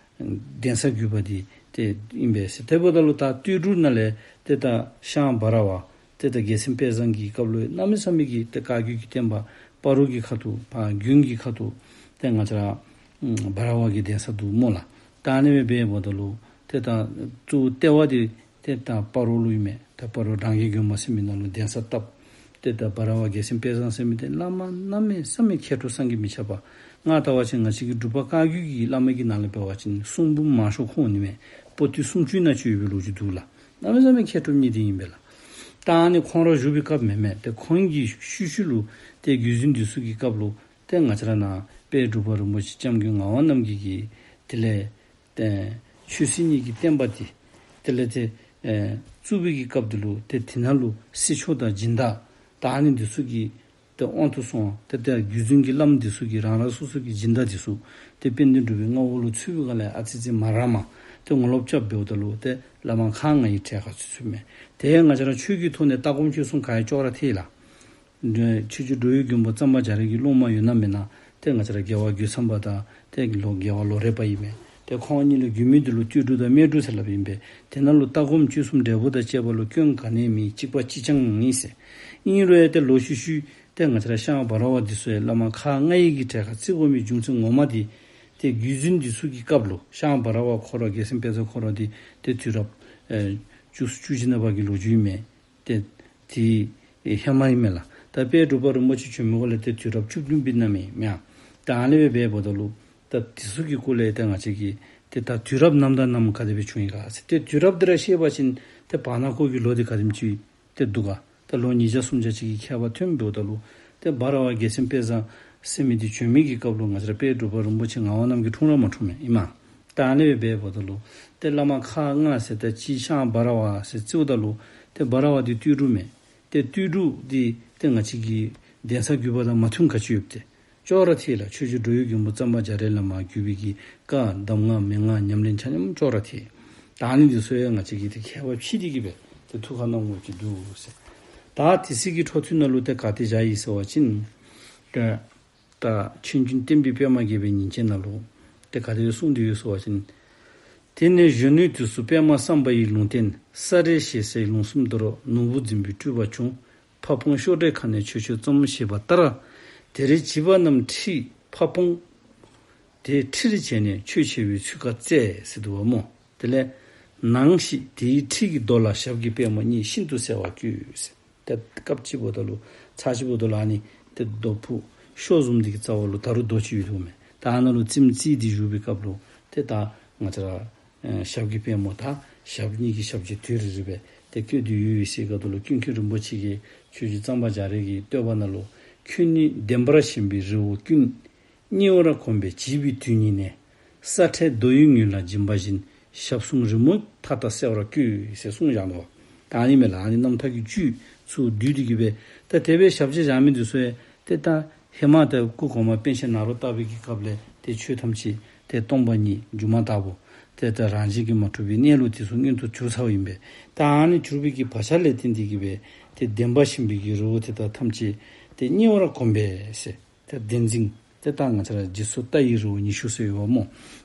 གདན་ས་བརྒྱུད་པ་འདི་ཏེ་ཨིན་པས་ཟེར། དེ་འབདཝ་ད་ལུ་ད་སྟོད་འབྲུག་ནང་ལས་ཏེ་ད་ཤངས་འབའ་ར་བ་ཏེ་ད་རྒྱལ་མཚན་དཔལ་བཟང་གི་སྐབས་ལུ་གནམ་མེད་ས་མེད་ཀྱི་ཏེ་བཀའ་བརྒྱུད་ཀྱི་བསྟན་པ་སྤ་རོ་གི་ཁ་ཐུག་ཕར་དགོན་གྱི་ཁ་ཐུག་ཏེ་ང་བཅས་ར་འབའ་ར་བ་གི་གདན་ས་འདུག་སྨོ་ལགས། ད་ཨ་ནེ་སྦེ་འབདཝ་ད་ལུ་ཏེ་ད་གཙོ་བོ་ལྟེ་བ་འདི་ཏེ་ད་སྤ་རོ་ལུ་ཨིན་མས། ད་སྤ་རོ་འབྲང་རྒྱས་དགོན་པ་ཟེར་མི་ནང་ལུ་གདན་ས་བཏབ། ཏེ་ད་འབའ་ར་བ་རྒྱལ་མཚན་དཔལ་བཟང་ཟེར་མི་འདི་བླ་མ་གནམ་མེད་ས་མེད་མཁས་གྲུབ་བསམ་གྱིས་མི་ཁྱབ་པ། ང་ལྟ་བ་ཅིན་ང་བཅས་ཀྱི་འབྲུག་པ་བཀའ་བརྒྱུད་ཀྱི་བླ་མ་གི་ནང་ལས་འབད་བ་ཅིན་གསུང་འབུམ་མང་ཤོས་ཁོང་ཨིན་མས། པོ་ཏི་སུམ་ཅུ་ནང་ཅིག་ཡོད་པའི་ལོ་རྒྱུས་འདུག་ལགས། གནམ་མེད་ས་མེད་མཁས་གྲུབ་གཉིས་འདི་ཨིན་པས་ལགས། ད་ཨ་ནི་ཁོང་ར་བཞུགས་པའི་སྐབས་མེན་མས། ཏེ་ཁོང་གི་ཤུལ་ཤུལ་ལུ་ཏེ་བརྒྱུད་འཛིན་འདི་ཚུ་གི་སྐབས་ལུ་ཏེ་ང་བཅས་ར་ནཱ་དཔལ་འབྲུག་པ་རིན་པོ་ཆེ་སྐྱབས་མགོན་ངག་དབང་རྣམ་རྒྱལ་གྱིས་དེ་ལས་ཏེ་ཆོས་སྲིད་གཉིས་ཀྱི་བསྟན་པ་འདི་དེ་ལས་ཏེ་ཨེ་བཙུགས་པའི་གི་སྐབས་འདི་ལུ་ཏེ་དེ་ནང་ལུ་སྲིད་ཕྱོགས་དང་སྦྱིན་བདག་ད་ཨ་ནི་འདི་ཚུ་གི་ཏེ་དབང་དུ་སོང་། ཏེ་ཏེ་བརྒྱུད་འཛིན་གྱི་བླམ་འདི་ཚུ་གིས་རང་རང་སོ་སོ་གི་སྦྱིན་བདག་འདི་ཚུ་ཏེ་དཔལ་ལྡན་འབྲུག་པའི་མངའ་འོག་ལུ་ཚུད་པའི་སྒང་ལས་ཨ་ཙི་ཙི་མ་རངས་པར་ཏེ་ངོ་ལོག་རྐྱབ་འབདཝ་ད་ལུ་ཏེ་བླ་མ་ཁག་ལྔའི་གྲལ་ཁར་ཚུད་ཚུདཔ་མས། ཏེ་ང་བཅས་ར་ཆོས་ཀྱི་ཐོག་ནས་ལྟ་སྒོམ་སྤྱོད་གསུམ་ག་ཡང་ཅོག་ར་འཐད་ལགས། ཆོས་རྗེ་འགྲོ་བའི་མགོན་པོ་གཙང་པ་རྒྱ་རས་ཀྱི་སློབ་མ་ཡོད་ན་མེད་ན་ཏེ་ང་བཅས་ར་རྒྱལ་བ་རྒོད་ཚང་པ་དང་ཏེ་ལོ་རྒྱལ་བ་ལོ་རས་པ་ཨིན་མས། ཏེ་ཁོང་གཉིས་ལུ་རྒྱུད་སྨད་འདི་ལུ་སྟོད་འབྲུག་དང་སྨད་འབྲུག་ཟེར་སླབ་ཨིན་པས། དེ་ནང་ལུ་ལྟ་སྒོམ་སྤྱོད་གསུམ་འབྲས་བུ་དང་བཅས་པ་ལུ་སྐྱོན་ག་ནི་ཡང་མེད། གཅིག་པ་གཅིག་རྐྱང་ཨིན་ཟེར། ཨིན་རུང་ཡང་ཏེ་ལོག་ཤུལ་ཤུལ་ཏེ་ང་བཅས་ར་ཤངས་འབའ་ར་བ་འདི་ཚུ་ཡང་བླ་མ་ཁག་ལྔའི་གི་གྲལ་ཁར་བརྩི་དགོ་མི་རྒྱུ་མཚན་ངོ་མ་འདི་ཏེ་བརྒྱུད་འཛིན་འདི་ཚུ་གི་སྐབས་ལུ་ཤངས་འབའ་ར་བ་ཁོ་ར་རྒྱལ་མཚན་དཔལ་བཟང་ཁོ་ར་འདི་ཏེ་དུས་རབས་ཨེ་བཅུ་གསུམ་བཅུ་བཞི་ནང་པ་གི་ལོ་རྒྱུས་ཨིན་མས། ཏེ་དེ་ཧེ་མ་ཨིན་མས་ལགས། ད་དཔལ་འབྲུག་པ་རིན་པོ་ཆེ་བྱོན་མི་འགོ་ལས་ཏེ་དུས་རབས་བཅུ་བདུན་པའི་ནང་ཨིན་མས། ད་ཨ་ནི་སྦེ་འབདཝ་ད་ལུ་ད་དེ་ཚུ་གི་སྐོར་ལས་ཏེ་ང་བཅས་ཀྱིས་ཏེ་ད་དུས་རབས་ནམ་དང་ནམ་ག་དེ་སྦེ་བྱུང་ཡི་ག་ཟེར་ཏེ་དུས་རབས་འདི་ར་ཤེས་པ་ཅིན་ཏེ་བར་ན་ཁོ་གི་ལོ་འདི་ག་དེམ་ཅིག་ཏེ་འདུག་ག། ད་ལོ་ཉིས་བརྒྱ་སུམ་བརྒྱ་ཅིག་གི་ཁྱད་པར་ཐོནམ་འབདཝ་ད་ལུ་ཏེ་འབའ་ར་བ་རྒྱལ་མཚན་དཔལ་བཟང་ཟེར་མི་འདི་བྱོན་མི་གི་སྐབས་ལུ་ང་བཅས་ར་དཔལ་འབྲུག་པ་རིན་པོ་ཆེ་ངག་དབང་རྣམ་རྒྱལ་འཁྲུངས་ར་མ་འཁྲུངས་མས་ཨིན་མས། ད་ཨ་ནི་སྦེ་འབདཝ་ད་ལུ་ཏེ་བླ་མ་ཁག་ལྔ་ཟེར་ཏེ་གཅིག་ཤངས་འབའ་ར་བ་ཟེར་བརྩིཝ་ད་ལུ་ཏེ་འབའ་ར་བ་འདི་སྟོད་འབྲུག་མས། ཏེ་སྟོད་འབྲུག་འདི་ཏེ་ང་བཅས་ཀྱི་གདན་ས་བརྒྱུད་པ་དང་མ་མཐུན་ག་ཅི་ཡོདཔ་ཏེ། ཅོག་ར་འཐད་ལགས། ཆོས་རྗེ་འགྲོ་བའི་མགོན་པོ་གཙང་པ་རྒྱ་རས་ལས་མར་བརྒྱུད་པའི་གི་བཀའ་གདམས་ངག་མན་ངག་ཉམས་ལེན་ཆ་མཉམ་ཅོག་ར་འཐད། ད་ཨ་ནི་འདི་ཚུ་ཡང་ང་བཅས་ཀྱིས་ཏེ་ཁྱད་པར་ཕྱེ་སྟེ་གི་སྦེ་ཏེ་ཐུགས་ཁར་བསྣམ་དགོ་གི་འདུག་ཟེར། ད་དེ་ཚེ་གི་འཕྲོ་མཐུད་ནང་ལུ་ཏེ་ག་ཏེ་བཞག་ཡི་ཟེར་བ་ཅིན་ཏེ་ད་ཆོས་འབྱུང་བསྟན་པའི་པདྨ་རྒྱས་པའི་ཉིན་བྱེད་ནང་ལུ་ཏེ་ག་དེ་སྦེ་གསུངས་ཏེ་ཡོད་ཟེར་བ་ཅིན། དེ་ནས་གཞོན་ནུའི་དུས་སུ་པདྨ་སམ་བྷ་ཡི་ལུང་བསྟན་ས་རཱའི་ཞེ་སའི་ལུང་གསུམ་མདོར་ནོར་བུ་འཛིན་པའི་སྤྲུལ་པ་བྱུང་། ཕ་བོང་ཤོག་དྲིལ་ཁ་ནས་ཆོས་ཆོས་རྩོམ་ཞེས་པ་ལྟར། དེར་བྱིས་པ་རྣམས་ཁྲིད་ཕ་བོང་དེ་ཁྲིར་བྱས་ནས་ཆོས་བྱེད་པའི་ཚུལ་ཁ་མཛད་ཟེར་འདུག་པ་སྨོ། དེ་ལས་ནངས་ཤིག་དེའི་ཁྲི་གི་རྡོ་ལ་ཞབས་ཀྱི་པདྨོ་གཉིས་ཤིན་ཏུ་གསལ་བར་བཀོད་ཟེར། ཏེ་སྐབས་ཅིག་འབདཝ་ད་ལུ་ཚར་ཅིག་འབདཝ་ད་ལུ་ཨ་ནི་ཏེ་རྡོ་ཕུག་ཤོག་བཟུམ་འདི་གི་རྩ་བ་ལུ་ད་རུང་རྡོ་ཅིག་ཡོད་དོ་མས། ད་ཨ་ནཱ་ལུ་རྩེདམོ་རྩེ་སྟེ་བཞུགས་པའི་སྐབས་ལུ་ཏེ་ད་ང་བཅས་ར་ཨེ་ཞབས་ཀྱི་པདྨོ་དང་ཞབས་གཉིས་ཀྱི་ཞབས་རྗེས་དོད་རིལ་རི་སྦེ་ཏེ་བཀོད་དེ་ཡོད་ཡོད་ཟེར་སྐབས་ལུ་ཀུན་མཁྱེན་རིན་པོ་ཆེ་གིས་ཆོས་རྗེ་གཙང་པ་རྒྱ་རས་ཀྱི་བསྟོད་པ་ནང་ལུ། ཁྱོད་ནི་བདེན་པར་ཞེན་པའི་རི་བོ་ཀུན། སྙི་བར་གོམས་པས་བྱིས་པའི་དུས་ཉིད་ནས། ས་ཁྲའི་རྡོ་ཡི་ངོས་ལ་འབྱིན་པ་བཞིན། ཞབས་ཟུང་རི་མོ་མཐའ་དག་གསལ་བར་བཀོད་ཟེར་གསུངས་བཞག་ནུག། ད་ཨ་ནི་མས་ལགས། ཨ་ནི་རྣམ་ཐར་གྱི་བཅུད་ཚུ་བསྡུས་ཏེ་གི་སྦེ་ད་དེ་སྦེ་ཞབས་རྗེས་བཞག་མི་འདི་ཚུ་ཡང་ཏེ་ད་ཧེ་མ་ཏེ་སྐུ་གོང་མ་པཎ་ཆེན་ནཱ་རོ་ཏ་པའི་གི་སྐབས་ལས་ཏེ་ཆོས་ཐམས་ཅད་ཏེ་སྟོང་པ་ཉིད་སྒྱུ་མ་ལྟ་བུ་ཏེ་ད་རང་བཞིན་གྱིས་མ་གྲུབ་པའི་གནས་ལུགས་དེ་ཚུ་མངོན་དུ་གྱུར་ཚརཝ་ཨིན་པས། ད་ཨ་ནི་གྱུར་པའི་གི་བག་ཆགས་ལས་བརྟེན་ཏེ་གི་སྦེ་ཏེ་བདེན་པ་ཞེན་པའི་གི་རི་བོ་དེ་དག་ཐམས་ཅད་ཏེ་སྙི་བར་གོམས་པས་ཟེར། ཏེ་བདེན་འཛིན་ཏེ་ད་ང་བཅས་ར་རྗེས་སུ་ལྟ་བའི་རི་བོ་ཉི་ཤུ་ཟེར་ཡོདཔ་སྨོ།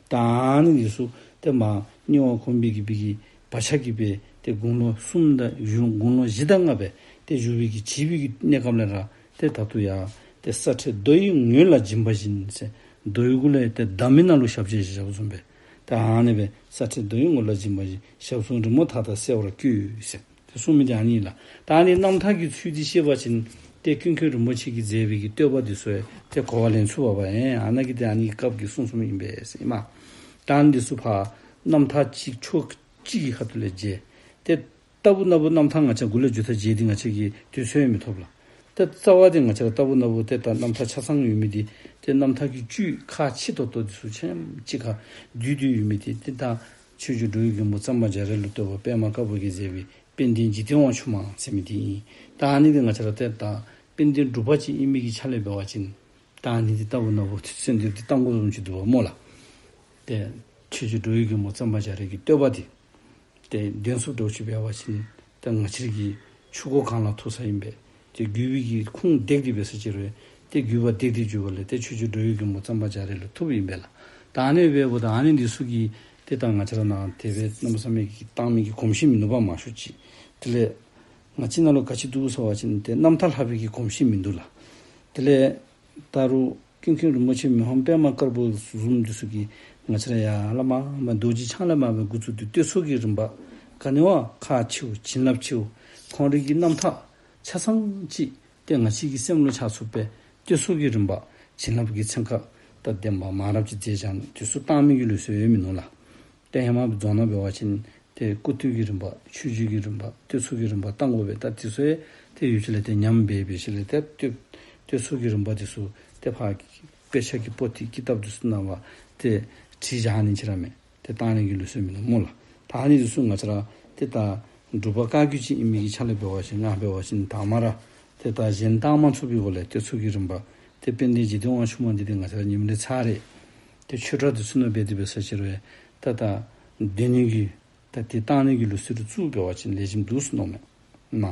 ད་ཨ་ནི་འདི་ཚུ་ཏེ་མར་སྙི་བར་གོམས་པའི་གི་པའི་གི་བག་ཆགས་ཀྱིས་སྦེ་ཏེ་དགུང་ལོ་གསུམ་དང་དགུང་ལོ་བཞི་དང་ལྔ་སྦེ་ཏེ་བཞུགས་པའི་གི་བྱིས་པའི་གི་གནས་སྐབས་ལས་ར་ཏེ་ད་ལྟོ་ཡང་ཏེ་ས་ཁྲའི་རྡོ་ཡི་ངོས་ལ་འབྱིན་པ་བཞིན་ཟེར། རྡོ་ཡི་གུ་ལས་ཏེ་བདའ་མི་ནང་ལུ་ཞབས་རྗེས་བཞག་བཟུམ་སྦེ། ད་ཨ་ནི་སྦེ་ས་ཁྲའི་རྡོ་ཡི་ངོས་ལ་འབྱིན་པ་བཞིན། ཞབས་ཟུང་རི་མོ་མཐའ་དག་གསལ་བར་བཀོད་ཟེར། ཏེ་གསུངས་མི་འདི་ཨ་ནི་ལགས། ད་ཨ་ནི་རྣམ་ཐར་གྱི་ཚུལ་འདི་ཤེས་པ་ཅིན་ཏེ་ཀུན་མཁྱེན་རིན་པོ་ཆེ་གིས་མཛད་པའི་གི་བསྟོད་པ་འདི་ཚུ་ཡང་ཏེ་གོ་བ་ལེན་ཚུགས་པ་ཨིན། ཨ་ནཱ་གི་ཏེ་ཨ་ནི་སྐབས་ཀྱི་གསུང་གསུངམ་ཨིན་པས་ཟེར་ཨིན་མས། ད་ཨ་ནི་འདི་ཚུ་ཕར་རྣམ་ཐར་གཅིག་ཕྱོགས་གཅིག་གི་ཁ་ཐུག་ལས་མཇལ། ཏེ་རྟག་བུ་ན་བུ་རྣམ་ཐར་ང་བཅས་མགུ་ལས་མཇུག་མཐའ་མཇལ་ཏེ་ང་བཅས་ཀྱིས་དུས་ཚོད་ཡང་མི་ཐོབ་ལགས། ཏེ་རྩ་བ་འདི་ང་བཅས་ར་རྟག་བུ་ན་བུ་ཏེ་ད་རྣམ་ཐར་ཆ་ཚང་ཡོད་མི་འདི་ཏེ་རྣམ་ཐར་གྱི་བཅུད་ཁག་ཆེ་ཏོག་ཏོ་འདི་ཚུ་ཆ་མཉམ་གཅིག་ཁར་བསྡུས་ཏེ་ཡོད་མི་འདི་ཏེ་ད་ཆོས་རྗེ་འགྲོ་བའི་མགོན་པོ་གཙང་པ་རྒྱ་རས་ལུ་བསྟོད་པ་པདྨ་དཀར་པོ་གིས་མཛད་པའི་དཔལ་ལྡན་འཇིག་རྟེན་དབང་ཕྱུག་མ་ཟེར་མི་འདི་ཨིན། ད་ཨ་ནི་འདི་ང་བཅས་ར་ཏེ་ད་དཔལ་ལྡན་འབྲུག་པ་ཅིག་ཨིན་མི་གི་ཆ་ལས་འབད་བ་ཅིན་ད་ ད་ཨ་ནི་འདི་ལྟ་བུ་ནོར་བུ་ཚུ་གསོལ་འདེབས་འདི་གཏང་དགོཔ་བཟུམ་ཅིག་འདུག་པ་སྨོ་ལགས། ཏེ་ཆོས་རྗེ་འགྲོ་བའི་མགོན་པོ་གཙང་པ་རྒྱ་རས་ཀྱི་བསྟོད་པ་འདི་ཏེ་འདོན་ཚུགསཔ་འདྲཝ་ཅིག་འབད་བ་ཅིན་ཏེ་ང་བཅས་ཀྱི་ཆུ་མགོ་གངས་ལ་ཐུག་ས་ཨིན་པས། ཏེ་རྒྱུད་པའི་གི་ཁུངས་བརྡེག་སྟེ་འབད་ས་ཅིག་རུང་ཏེ་རྒྱུད་པ་བརྡེག་སྟེ་འགྱོཝ་ལས་ཏེ་ཆོས་རྗེ་འགྲོ་བའི་མགོན་པོ་གཙང་པ་རྒྱ་རས་ལུ་ཐུགཔ་ཨིན་པས་ལགས། ད་ཨ་ནི་འབདཝ་ད་ཨ་ནི་འདི་ཚུ་གི་ཏེ་ད་ང་བཅས་ར་ནང་དེ་སྦེ་གནམ་མེད་ས་མེད་ཀྱི་གཏང་མི་གི་གོམས་གཤིས་མིན་ནུག་པ་མང་ཤོས་ཅིག། དེ་ལས་ང་བཅས་ནང་ལུ་ག་ཅི་འདུག་ཟེར་བ་ཅིན་ཏེ་རྣམ་ཐར་ལྷག་པའི་གི་གོམས་གཤིས་མིན་འདུག་ལགས། དེ་ལས་ད་རུང་ཀུན་མཁྱེན་རིན་པོ་ཆེ་མི་ཕམ་པདྨ་དཀར་པོ་བཟུམ་འདི་ཚུ་གིས་ང་བཅས་ར་ཡར་ལས་མར་མར་རྡོ་རྗེ་འཆང་ལས་མར་སྦེ་འགོ་བཙུགས་ཏེ་བསྟོད་ཚོགས་ཀྱི་རིམ་པ་ག་ནི་བ་ཁག་ཆེཝ་བྱིན་རླབས་ཆེཝ་ཁོང་རའི་གི་རྣམ་ཐར་ཆ་ཚང་ཅིག་ཏེ་ང་བཅས་ཀྱི་སེམས་ལུ་ཆགས་ཚུགསཔ་སྦེ་བསྟོད་ཚོགས་ཀྱི་རིམ་པ་བྱིན་རླབས་ཀྱི་ཚན་ཁ་དང་ལྡན་པ་མང་རབས་ཅིག་མཛད་བཞག་ནུག། དེ་ཚུ་གཏང་མི་གི་ལུགས་སྲོལ་ཡོད་མིན་ནུག་ལགས། ཏེ་ཧེ་མ་རྫོང་ནང་འབད་བ་ཅིན་ཏེ་སྐུ་བསྟོད་ཀྱི་རིམ་པ་ཆོས་རྗེ་གི་རིམ་པ་བསྟོད་ཚོགས་ཀྱི་རིམ་པ་གཏང་དགོ་པས། ད་དེ་ཚུ་ཡང་ཏེ་ཡུལ་ཅིག་ལས་ཏེ་ཉམས་སྦེ་འབད་ཞིནམ་ལས་ཏེ་བསྟོད་བསྟོད་ཚོགས་ཀྱི་རིམ་པ་དེ་ཚུ་ཏེ་ཕར་དཔེ་ཆ་གི་པོ་ཏི་ཀི་ཏབ་དེ་ཚུ་ནང་ལུ་ཏེ་བྲིས་བཞག་ནི་ཅིག་ར་མས། ཏེ་གཏང་ནི་གི་ལུགས་སྲོལ་མིན་ནུག་སྨོ་ལགས། ད་ཨ་ནི་དེ་ཚུ་ང་བཅས་ར་ཏེ་ད་འབྲུག་པ་བཀའ་བརྒྱུད་ཅིག་ཨིན་མི་གི་ཆ་ལས་འབད་བ་ཅིན་ང་འབད་བ་ཅིན་དང་པ་ར་ཏེ་ད་གཞན་གཏང་མ་ཚུགས་པའི་སྒོ་ལས་བསྟོད་ཚོགས་ཀྱི་རིམ་པ་ཏེ་དཔལ་ལྡན་འཇིག་རྟེན་དབང་ཕྱུག་མ་འདི་ཏེ་ང་བཅས་ར་ཉིནམ་རེ་ཚར་རེ་ཏེ་ཆོས་གྲྭ་དེ་ཚུ་ནང་འབད་དེ་འབད་ས་ཅིག་རུང་ད་ད་འདོན་ནི་གི་ད་ཏེ་གཏང་ནི་གི་ལུགས་སྲོལ་བཙུགས་འབད་བ་ཅིན་ལེགས་ཤོམ་འདུག་ཟེར་མནོཝ་མས། ན།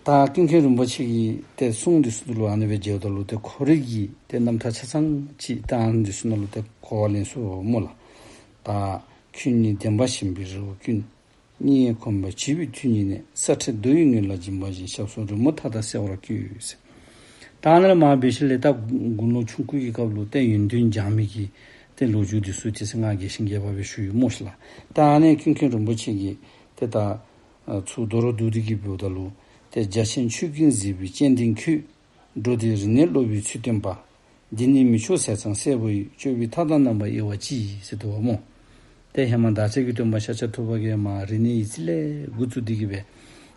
ད་ཀུན་མཁྱེན་རིན་པོ་ཆེ་གི་ཏེ་གསུང་འདི་ཚུ་ལུ་ཨ་ནི་སྦེ་མཇལཝ་ད་ལུ་ཏེ་ཁོ་རའི་གི་ཏེ་རྣམ་ཐར་ཆ་ཚང་ཅིག་ད་ཨ་ནི་འདི་ཚུ་ནང་ལུ་ཏེ་གོ་བ་ལེན་ཚུགས་སྨོ་ལགས། ད་ཁྱོད་ཉིད་བདེན་པ་བཞིན་པའི་རི་བོ་ཀུན། སྙིང་གའི་གོམ་པ་བྱིས་པའི་དུས་ཉིད་ནས། ས་ཁྲའི་རྡོ་ཡི་ངོས་ལ་འགྱིང་བ་བཞིན། ཞབས་སོར་རི་མོ་མཐའ་དག་གསལ་བར་བཀོད་ཟེར། ད་ཨ་ནཱ་ལས་མར་འབད་ཞིནམ་ལས་ད་དགུང་ལོ་ཆུང་ཀུ་གི་སྐབས་ལུ་ཏེ་ཡོན་ཏན་སྦྱང་མི་གི་ཏེ་ལོ་རྒྱུས་འདི་ཚུ་ཏེ་ཟེར་ང་རྒྱས་ཤིང་རྒྱས་པ་སྦེ་ཞུ་ཡི་སྨོ་ཤིག་ལགས། ད་ཨ་ནི་ཀུན་མཁྱེན་རིན་པོ་ཆེ་གིས་ཏེ་ད་ཨ་ཚུར་མདོ་རུ་བསྡུ་སྟེ་གི་འབདཝ་ད་ལུ་ཏེ་རྒྱ་ཆེན་ཆོས་ཀུན་གཟིགས་པའི་སྤྱན་ལྡན་ཁྱོད། འགྲོ་འདིའི་རིག་གནས་སློབ་པའི་ཚུལ་སྟོན་པ། འདི་ནི་མི་ཆོས་ཟས་གཙང་སྲས་པོ་ཡི། སྤྱོད་པའི་མཐའ་དག་རྣམ་པར་དབྱེ་བ་ཅི། ཟེར་འདུག་པ་སྨོ། ཏེ་ཧེ་མ་བདག་ཅག་གི་སྟོན་པ་ཤཱཀྱ་ཐུབ་པ་གིས་མར་རིག་གནས་ཡིག་རྩིས་ལས་འགོ་བཙུགས་ཏེ་གི་སྦེ་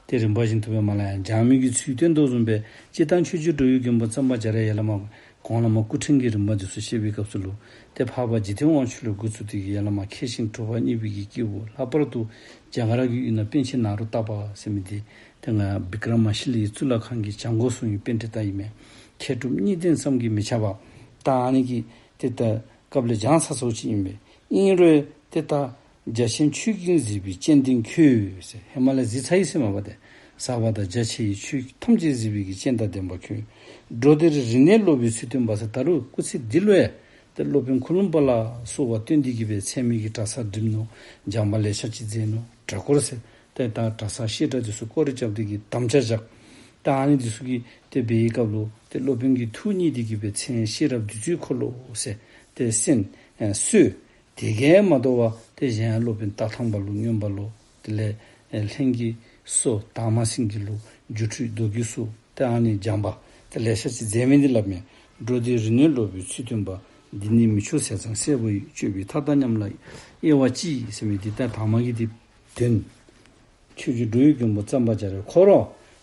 ཏེ་རིམ་པ་བཞིན་དུ་སྦེ་མར་ལས་ཡར་སྦྱང་མི་གི་ཚུལ་སྟོན་དོ་བཟུམ་སྦེ་སྤྱིར་བཏང་ཆོས་རྗེ་འགྲོ་བའི་མགོན་པོ་གཙང་པ་རྒྱ་རས་ཡར་ལས་མར་གོང་ལས་མར་སྐུ་ཕྲེང་གི་རིམ་པ་འདི་ཚུ་བཤད་པའི་སྐབས་སུ་ལུ་ཏེ་འཕགས་པ་འཇིག་རྟེན་དབང་ཕྱུག་ལས་འགོ་བཙུགས་ཏེ་གི་ཡར་ལས་མར་མཁས་ཤིང་གྲུབ་པ་བརྙེས་པའི་གི་སྐྱེས་བུ། ལྷག་པར་དུ་རྒྱ་གར་གྱི་ཡུལ་ན་པཎ་ཆེན་ནཱ་རོ་ཏ་པ་ཟེར་མི་འདི་ཏེ་ང་བི་ཀྲ་མ་ཤཱི་ལའི་གཙུག་ལག་ཁང་གི་བྱང་སྒོ་སྲུང་བའི་པཎྜི་ཏ་ཨིན་མས། མཁས་གྲུབ་གཉིས་ལྡན་བསམ་གྱིས་མི་ཁྱབ་པ། ད་ཨ་ནི་གི་ཏེ་ད་སྐབས་ལས་སྦྱངས་ཚར་སོང་ཅིག་ཨིན་པས། ཨིན་རུང་ཏེ་ད་རྒྱ་ཆེན་ཆོས་ཀུན་གཟིགས་པའི་སྤྱན་ལྡན་ཁྱོད་ཟེར་ཧེ་མ་ལས་གཟིགས་ཚར་ཡི་ཟེར་མས་པ་ཏེ། ཟབ་པ་དང་རྒྱ་ཆེ་བའི་ཆོས་ཐམས་ཅད་གཟིགས་པའི་གི་སྤྱན་དང་ལྡན་པ་ཁྱོད། འགྲོ་འདིར་རིག་གནས་སློབ་པའི་ཚུལ་སྟོན་པ་ཟེར། ད་རུང་སྐུ་ཚེ་འདི་ལུ་ཡང་ཏེ་སློབ་དཔོན་ཁུ་ལུམ་པ་ལ་སོགས་པ་བསྟེན་ཏེ་གི་སྦེ་ཚད་མའི་གི་གྲྭ་ས་བསྒྲིགས་ནུག། སྦྱང་བ་ལེ་ཤ་ཅིག་མཛད་ནུག། གྲྭ་སྐོར་ཟེར་ཏེ་ད་གྲྭ་ས་བཤད་གྲྭ་འདི་ཚུ་སྐོར་ར་རྐྱབ་སྟེ་གི་དམ་བཅའ་བཞག། ད་ཨ་ནི་འདི་ཚུ་གི་ཏེ་འབད་བའི་སྐབས་ལུ་ཏེ་སློབ་དཔོན་གྱི་ཐུགས་མཉེས་ཏེ་གི་སྦེ་མཚན་ཤེས་རབ་བདུད་རྩིའི་འཁོར་ལོ་ཟེར་ཏེ་གསན་ཨེ་གསོལ། དེ་གིས་མ་དོ་བར་ཏེ་གཞན་སློབ་དཔོན་རྟ་ཐང་པ་ལུ་མངོན་པ་ལོ། དེ་ལས་ཨེ་ལྷན་གྱི་སོ་དར་མ་སེང་གེ་ལུ་སྒྱུ་འཕྲུལ་མདོ་རྒྱུད་སོགས་ཏེ་ཨ་ནི་སྦྱངས་པ་ཏེ་ལེ་ཤ་ཅིག་མཛད་མི་འདི་སླབ་མས། འགྲོ་འདིའི་རིག་གནས་སློབ་པའི་ཚུལ་སྟོན་པ། འདི་ནི་མི་ཆོས་ཟས་གཙང་སྲས་པོ་ཡི། སྤྱོད་པའི་མཐའ་དག་རྣམ་ལ་དབྱེ་བ་ཅི། ཟེར་མི་འདི་ད་དང་པ་གི་འདི་དོན། ཆོས་རྗེ་འགྲོ་བའི་མགོན་པོ་གཙང་པ་རྒྱ་རས་ཁོ་ར་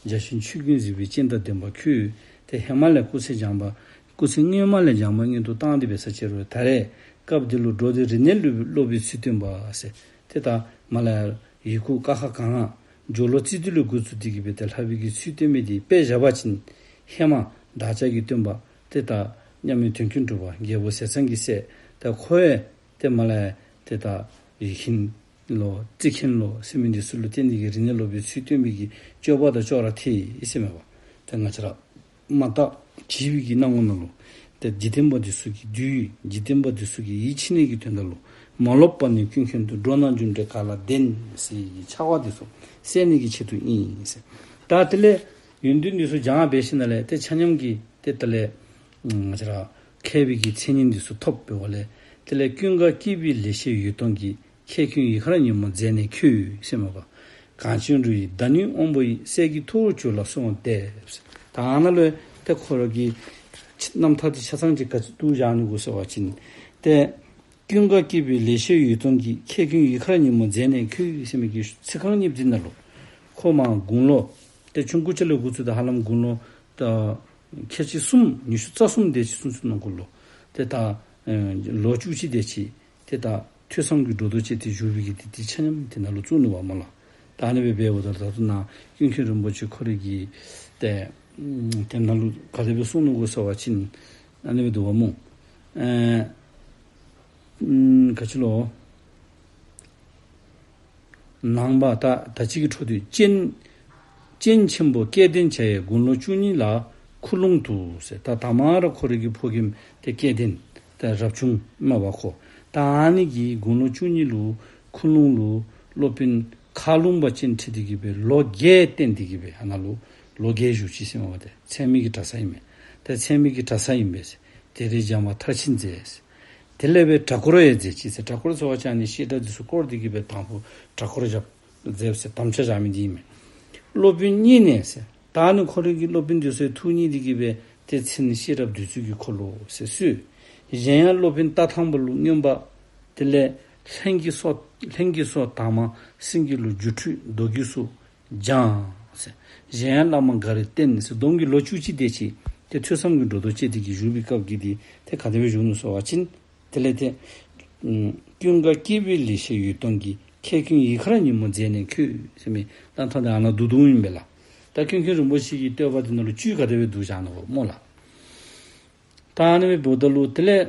རྒྱ་ཆེན་ཆོས་ཀུན་གཟིགས་པའི་སྤྱན་དང་ལྡན་པ་ཁྱོད། ཏེ་ཧེ་མ་ལས་སྐུ་ཚེ་སྦྱངས་པ་སྐུ་ཚེ་སྔོན་མ་ལས་སྦྱངས་པ་སྔོན་དུ་བཏང་སྟེ་འབད་ས་ཅིག་རུང་ད་རེས་སྐབས་འདི་ལུ་འགྲོ་འདིའི་རིག་གནས་སློབ་པའི་སློབ་པའི་ཚུལ་སྟོན་པ་ཟེར། ཏེ་ད་མར་ལས་ཡི་གུ་ཀ་ཁ་ག་ང་སྦྱོར་ཀློག་རྩིས་འདི་ལས་འགོ་བཙུགས་ཏེ་གི་སྦེ་ཏེ་ལྷག་པའི་གི་ཚུལ་སྟོན་མི་འདི་དཔེ་བཞག་པ་ཅིན་ཧེ་མ་བདག་ཅག་གི་སྟོན་པ་ཏེ་ད་མཉམ་མེད་དོན་ཀུན་གྲུབ་པ་རྒྱལ་པོ་ཟས་གཙང་གི་སྲས་ཏེ་ཁོ་ཡང་ཏེ་མར་ལས་ཏེ་ད་ཡིག་མཁན་ལོ་རྩིས་མཁན་ལོ་ཟེར་མི་འདི་ཚུ་ལུ་བརྟེན་ཏེ་གི་རིག་གནས་སློབ་པའི་ཚུལ་སྟོན་པའི་གི་སྤྱོད་པ་དང་ཅོག་ར་འཐད་ཡི་ཟེར་མས་པ། ཏེ་ང་བཅས་ར་མ་དག་བྱིས་པའི་གི་སྣང་ངོ་ནང་ལུ་ཏེ་འཇིག་རྟེན་པ་འདི་ཚུ་གི་བདུད་འཇིག་རྟེན་པ་འདི་ཚུ་གི་ཡིད་ཆེས་ནི་གི་དོན་དག་ལུ་མ་ལོག་པར་ནི་ཀུན་མཁྱེན་དུ། འགྲོ་རྣམས་རྒྱུ་འབྲས་ག་ལ་བདེན་ཟེར་བའི་གི་ཆགས་པ་འདི་ཚུ་སེལ་ནི་གི་ཆེད་དུ་ཨིན་ཟེར། ད་དེ་ལས་ཡོན་ཏན་འདི་ཚུ་སྦྱང་འབད་ཞིནམ་ལས་ཏེ་ཆ་མཉམ་གྱིས་ཏེ་དེ་ལས་ང་བཅས་ར་མཁས་པའི་གི་མཚན་ཉིད་འདི་ཚུ་ཐོབ་པའི་འོག་ལས་དེ་ལས་ཀུན་དགའ་སྐྱིད་པའི་ལེགས་བཤད་འོད་སྟོང་གིས། མཁས་ཀུན་ཡིད་མཁར་ཉིན་མོར་མཛད་ནས་ཁྱོད་ཟེར་མས་པ། གངས་ཅན་རི་ཡི་བདག་ཉིད་དབང་པོ་ཡིས། སྲས་ཀྱི་ཐུ་བོར་གྱུར་ལ་གསོལ་བ་འདེབས། ད་ཨ་ནཱ་ལུ་ཏེ་ཁོ་ར་གི་རྣམ་ཐར་འདི་ཆ་ཚང་ཅིག་ག་ཅི་བསྡུ་བཞག་ནི་གོ་ཟེར་བ་ཅིན་ཏེ་ཀུན་དགའ་སྐྱིད་པའི་ལེགས་བཤད་འོད་སྟོང་གིས། མཁས་ཀུན་ཡིད་མཁར་ཉིན་མོར་མཛད་ནས་ཁྱོད་ཟེར་མི་གི་ཚིག་རྐང་གཉིས་འདི་ནང་ལུ་ཁོ་མར་དགུང་ལོ་ཏེ་ཆུང་ཀུ་ཅིག་ལས་འགོ་བཙུགས་ཏེ་ཧ་ལམ་དགུང་ལོ་ད་ཁལ་གཅིག་གསུམ་ཉི་ཤུ་རྩ་གསུམ་དེ་ཅིག་སོང་ཚུན་ནང་འཁོད་ལུ་ཏེ་ད་ཨེ་ལོ་བཅུ་གཅིག་དེ་ཅིག་ཏེ་ད་ཐོས་བསམ་གྱི་སྒྲོ་འདོགས་བཅད་དེ་བཞུགས་པའི་གི་དེ་དེ་ཆ་མཉམ་དེ་ནང་ལུ་བཙུགས་ནུག་པ་སྨོ་ལགས། ད་ཨ་ནི་སྦེ་འབདཝ་ད་ད་ལྟོ་ནཱ་ཀུན་མཁྱེན་རིན་པོ་ཆེ་ཁོ་རའི་གི་ཏེ་ ཨུམ་དེ་ནང་ལུ་ག་དེ་སྦེ་གསུངས་ནུག་གོ་ཟེར་བ་ཅིན་ཨ་ནི་སྦེ་འདུག་པ་སྨོ། ཨེ་ཨུམ་ག་ཅི་ལོ། ནངས་པ་ད་ད་ཅི་གི་འཕྲོ་འདི་སྤྱན་སྤྱན་ཆེན་པོ་སྐལ་ལྡན་བྱ་ཡི་དགུང་ལོ་བཅུ་གཉིས་ལ་ཁུ་ལུང་དུ་ཟེར། ད་ད་མ་ར་ཁོ་རའི་གི་ཕོ་རྒནམ་དེ་སྐལ་ལྡན་དེ་རབ་བྱུང་མས་པ་ཁོ། ད་ཨ་ནི་གི་དགུང་ལོ་བཅུ་གཉིས་ལུ་ཁུ་ལུང་ལུ་སློབ་དཔོན་མཁའ་ལུང་པ་ཅན་ཁྲིད་དེ་གི་སྦེ་ལོ་བརྒྱད་བསྟེན་ཏེ་གི་སྦེ་ཨ་ནཱ་ལུ་ལོ་བརྒྱད་བཞུགས་ཅི་ཟེར་མས་པ། དེ་ཚད་མའི་གི་གྲྭ་ས་ཨིན་མས། དེ་ཚད་མའི་གི་གྲྭ་ས་ཨིན་པས་ཟེར། དེ་རིང་སྦྱངས་པ་མཐར་ཕྱིན་མཛད་ཟེར། དེ་ལས་སྦེ་གྲྭ་སྐོར་ཡང་མཛད་ཅི་ཟེར། གྲྭ་སྐོར་ཟེར་བ་ཅིན་ཨ་ནི་བཤད་གྲྭ་འདི་ཚུ་བསྐོར་ཏེ་གི་སྦེ་དང་ཕུ་གྲྭ་སྐོར་རྐྱབ་མཛདཔ་ཟེར་དམ་བཅའ་བཞག་མི་འདི་ཨིན་མས། སློབ་དཔོན་བརྙེས་ནས་ཟེར། ད་ཨ་ནི་ཁོ་རའི་གི་སློབ་དཔོན་འདི་ཚུ་ཐུགས་མཉེས་ཏེ་གི་སྦེ་དེ་མཚན་ཤེས་རབ་བདུད་རྩི་གི་འཁོར་ལོ་ཟེར་གསོལ། གཞན་ཡང་སློབ་དཔོན་རྟ་ཐང་པ་ལུ་མངོན་པ། དེ་ལས་ལྷན་སྐྱེས་སོགས་ལྷན་སྐྱེས་སོགས་དྭངས་མ་སེང་གེ་ལུ་སྒྱུ་འཕྲུལ་མདོ་རྒྱུད་སོགས་སྦྱངས་ཟེར། གཞན་ཡང་བླ་མ་འགའ་རེ་བསྟེན་ཟེར། བསྡོམས་ཀྱིས་ལོ་བཅུ་གཅིག་དེ་ཅིག་དེ་ཐོས་བསམ་གྱི་སྒྲོ་འདོགས་བཅད་དེ་གི་བཞུགས་པའི་སྐབས་ཀྱི་དེ་དེ་ག་དེ་སྦེ་བཞུགས་ནུག་ཟེར་བ་ཅིན་དེ་ལས་དེ་ཀུན་དགའ་སྐྱེས་བུའི་ལེགས་བཤད་འོད་སྟོང་གིས། ཁྱེད་ཀུན་ཡིད་ཁར་ཉིན་མོ་མཛད་ནས་འཁོད་ཟེར་མི་ད་ཐ་ད་ཨ་ནཱ་བསྡུ་བསྡུཝ་ཨིན་པས་ལགས། ད་ཀུན་མཁྱེན་རིན་པོ་ཆེ་གི་བསྟོད་པ་དེ་ནང་ལུ་བཅུད་ག་དེ་སྦེ་བསྡུ་བཞག་ནུག་གོ་སྨོ་ལགས། ད་ཨ་ནི་སྦེ་འབདཝ་ད་ལུ་དེ་ལས་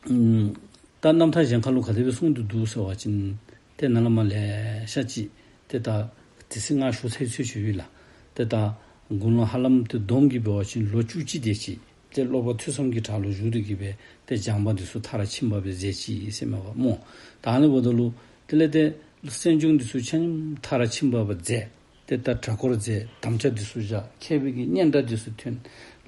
ཨུམ་ད་རྣམ་ཐར་གཞན་ཁ་ལུ་ག་དེ་སྦེ་གསུངས་ཏེ་འདུག་ཟེར་བ་ཅིན་ཏེ་ནཱ་ལས་མར་ལེ་ཤ་ཅིག་ཏེ་ད་དེ་ཚེ་ང་ཞུ་ཚར་ཚརཝ་ཅིག་ཡོད་ལགས། ཏེ་ད་དགུང་ལོ་ཧ་ལམ་ཏེ་བསྡོམས་ཀྱིས་འབད་བ་ཅིན་ལོ་བཅུ་གཅིག་དེ་ཅིག་ཏེ་སློབ་པ་ཐོས་བསམ་གྱི་གྲྭ་ལུ་བཞུགས་ཏེ་གི་སྦེ་ཏེ་སྦྱངས་པ་འདི་ཚུ་མཐར་ཕྱིན་པ་སྦེ་མཛད་ཅི་ཟེར་མས་པ་སྨོ། ད་ཨ་ནི་འབདཝ་ད་ལུ་དེ་ལས་ཏེ་གསན་སྦྱོང་འདི་ཚུ་ཆ་མཉམ་མཐར་ཕྱིན་པ་སྦེ་མཛད། ཏེ་ད་གྲྭ་སྐོར་མཛད། དམ་བཅའ་འདི་ཚུ་བཞག། མཁས་པའི་གི་སྙན་གྲགས་འདི་ཚུ་ཐོན།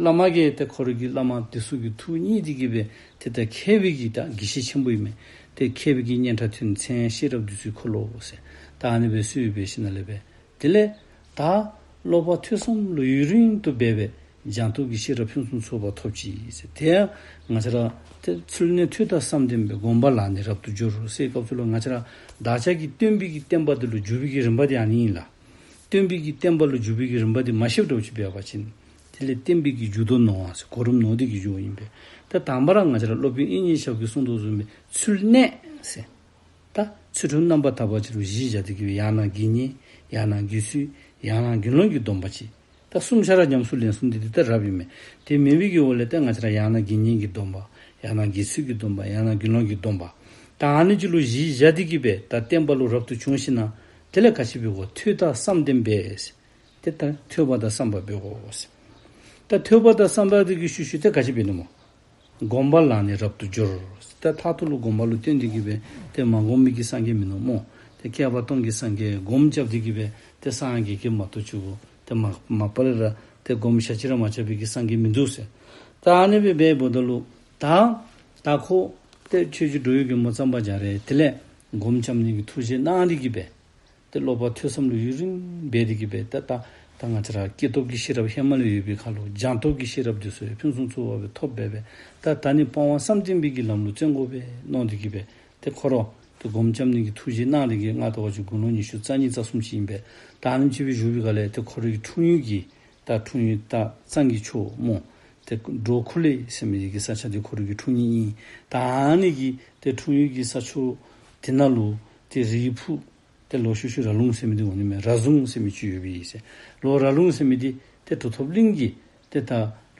བླ་མ་གིས་ཏེ་ཁོ་རའི་གི་བླ་མ་འདི་ཚུ་གི་ཐུགས་མཉེས་ཏེ་གི་སྦེ་ཏེ་ད་མཁས་པའི་གི་ད་དགེ་བཤེས་ཆེན་པོ་ཨིན་མས། ཏེ་མཁས་པའི་གི་སྙན་གྲགས་ཐོན། མཚན་ཤེས་རབ་བདུད་རྩིའི་འཁོར་ལོ་ཟེར་ད་ཨ་ནི་སྦེ་གསོལ་བའི་ཞིནམ་ལས་སྦེ་དེ་ལས་ད་སློབ་པ་ཐོས་བསམ་ལུ་ཡུན་རིང་དུ་འབད་པས། སྦྱང་སྟོབས་ཀྱི་ཤེས་རབ་ཕུན་སུམ་ཚོགས་པ་ཐོབ་ཅི་ཟེར། དེ་ཡང་ང་བཅས་ར་ཏེ་ཚུལ་གནས་ཐོས་དང་བསམ་ལྡན་པས། སྒོམ་པ་ལ་ནི་རབ་ཏུ་སྦྱོར་ཟེར་བའི་སྐབས་སུ་ལུ་ང་བཅས་ར་བདག་ཅག་གི་སྟོན་པའི་གི་བསྟན་པ་འདི་ལུ་འཇུག་པའི་གི་རིམ་པ་འདི་ཨ་ནི་ཨིན་ལགས། སྟོན་པའི་གི་བསྟན་པ་ལུ་འཇུག་པའི་གི་རིམ་པ་འདི་མ་ཤེསཔ་འདྲཝ་ཅིག་འབད་བ་ཅིན་དེ་ལས་བསྟན་པའི་གི་རྒྱུ་དོན་ནོར་བ་ཟེར་གོ་རིམ་ནོར་ཏེ་གི་འགྱོཝ་ཨིན་པས། ད་དང་པ་ར་ང་བཅས་ར་སློབ་དཔོན་དབྱིག་གཉེན་ཞབས་ཀྱིས་གསུངས་དོ་བཟུམ་སྦེ་ཚུལ་གནས་ཟེར། ད་ཚུལ་ཁྲིམས་རྣམ་པར་དག་པ་ཅིག་ལུ་གཞི་བཞག་སྟེ་གི་སྦེ་ཡང་ན་དགེ་བསྙེན་ཡང་ན་དགེ་ཚུལ་ཡང་ན་དགེ་སློང་གི་སྡོམ་པ་ཅིག། ད་གསུམ་ཆ་ར་ཉམས་སུ་ལེན་ཚུགས་ནི་འདི་ད་རབ་ཨིན་མས། དེ་མེན་པའི་གི་འོག་ལས་ད་ང་བཅས་ར་ཡང་ན་དགེ་བསྙེན་གྱི་སྡོམ་པ་ཡང་ན་དགེ་ཚུལ་གྱི་སྡོམ་པ་ཡང་ན་དགེ་སློང་གི་སྡོམ་པ། ད་ཨ་ནི་ཅིག་ལུ་གཞི་བཞག་སྟེ་གི་སྦེ་ད་བསྟན་པ་ལུ་རབ་ཏུ་བྱུང་ཞིནམ་དེ་ལས་ག་ཅི་འབད་དགོ། ཐོས་དང་བསམ་ལྡན་པས། ཏེ་ད་ཐོས་པ་དང་བསམ་པ་འབད་དགོ་ཟེར། ད་ཐོས་པ་དང་བསམ་པ་འདི་གི་ཤུལ་ཤུལ་ཏེ་ག་ཅི་འབད་ནི་སྨོ། སྒོམ་པ་ལ་ནི་རབ་ཏུ་སྦྱོར། ད་མཐར་ཐུག་ལུ་སྒོམ་པ་ལུ་བརྟེན་ཏེ་གི་སྦེ་ཏེ་མ་སྒོམ་པའི་གི་སངས་རྒྱས་མིན་ནུག་སྨོ། ཏེ་བསྐལ་པ་སྟོང་གི་སངས་རྒྱས་སྒོམ་རྐྱབ་སྟེ་གི་སྦེ་ཏེ་སངས་རྒྱས་ཀྱི་མ་གཏོགས་ཅིག་གུ་ཏེ་མ་མ་པ་ལས་ར་ཏེ་སྒོམ་ཞག་གཅིག་ར་མ་རྐྱབ་པའི་གི་སངས་རྒྱས་མིན་འདུག་ཟེར། ད་ཨ་ནི་སྦེ་འབདཝ་ད་ལུ་ད་ད་ཁོ་ཏེ་ཆོས་རྗེ་འགྲོ་བའི་མགོན་པོ་གཙང་པ་རྒྱ་རས་དེ་ལས་སྒོམ་རྐྱབ་ནི་གི་ཐུགས་བཞེད་གནང་སྟེ་གི་སྦེ་ཏེ་སློབ་པ་ཐོས་བསམ་ལུ་ཡུན་རིང་འབད་དེ་གི་སྦེ་ད་ད་ད་ང་བཅས་ར་སྐྱེས་སྟོབས་ཀྱི་ཤེས་རབ་ཧེ་མ་ལས་ཡོད་པའི་ཁར་ལུ་སྦྱང་སྟོབས་ཀྱི་ཤེས་རབ་འདི་ཚུ་ཡང་ཕུན་སུམ་ཚོགས་པ་སྦེ་ཐོབ་འབད་སྦེ་ད་ད་ནི་སྤང་བ་བསམ་གཏན་པའི་གི་ལམ་ལུ་བརྩོན་དགོ་པས་མནོ་སྟེ་གི་སྦེ་ཏེ་ཁོ་ར་ཏེ་སྒོམ་རྐྱབ་ནི་གི་ཐུགས་བཞེད་གནང་སྟེ་གི་ང་ལྟ་བ་ཅིན་དགུང་ལོ་ཉི་ཤུ་རྩ་གཉིས་རྩ་གསུམ་ཅིག་ཨིན་པས། ད་ཨ་ནེམ་ཅིག་སྦེ་བཞུགས་པའི་སྒང་ལས་ཏེ་ཁོ་རའི་འཁྲུངས་ཡུལ་གྱི་ད་འཁྲུངས་ཡུལ་ད་གཙང་གི་ཕྱོགས་སྨོ། ཏེ་འབྲོག་ཁུ་ལེ་ཟེར་མི་གི་ས་ཆ་འདི་ཁོ་རའི་གི་འཁྲུངས་ཡུལ་ཨིན། ད་ཨ་ནི་གི་ཏེ་འཁྲུངས་ཡུལ་གྱི་ས་ཕྱོགས་དེ་ནང་ལུ་ཏེ་རིའི་ཕུག་ཏེ་ལོག་ཤུལ་ཤུལ་ར་ལུང་ཟེར་མི་འདི་འོང་ནི་མས། ར་ཟུང་ཟེར་མི་ཅིག་ཡོད་པའི་ཨིན་ཟེར། ལོག་ར་ལུང་ཟེར་མི་འདི་ཏེ་གྲུབ་ཐོབ་གླིང་གི་ཏེ་ད་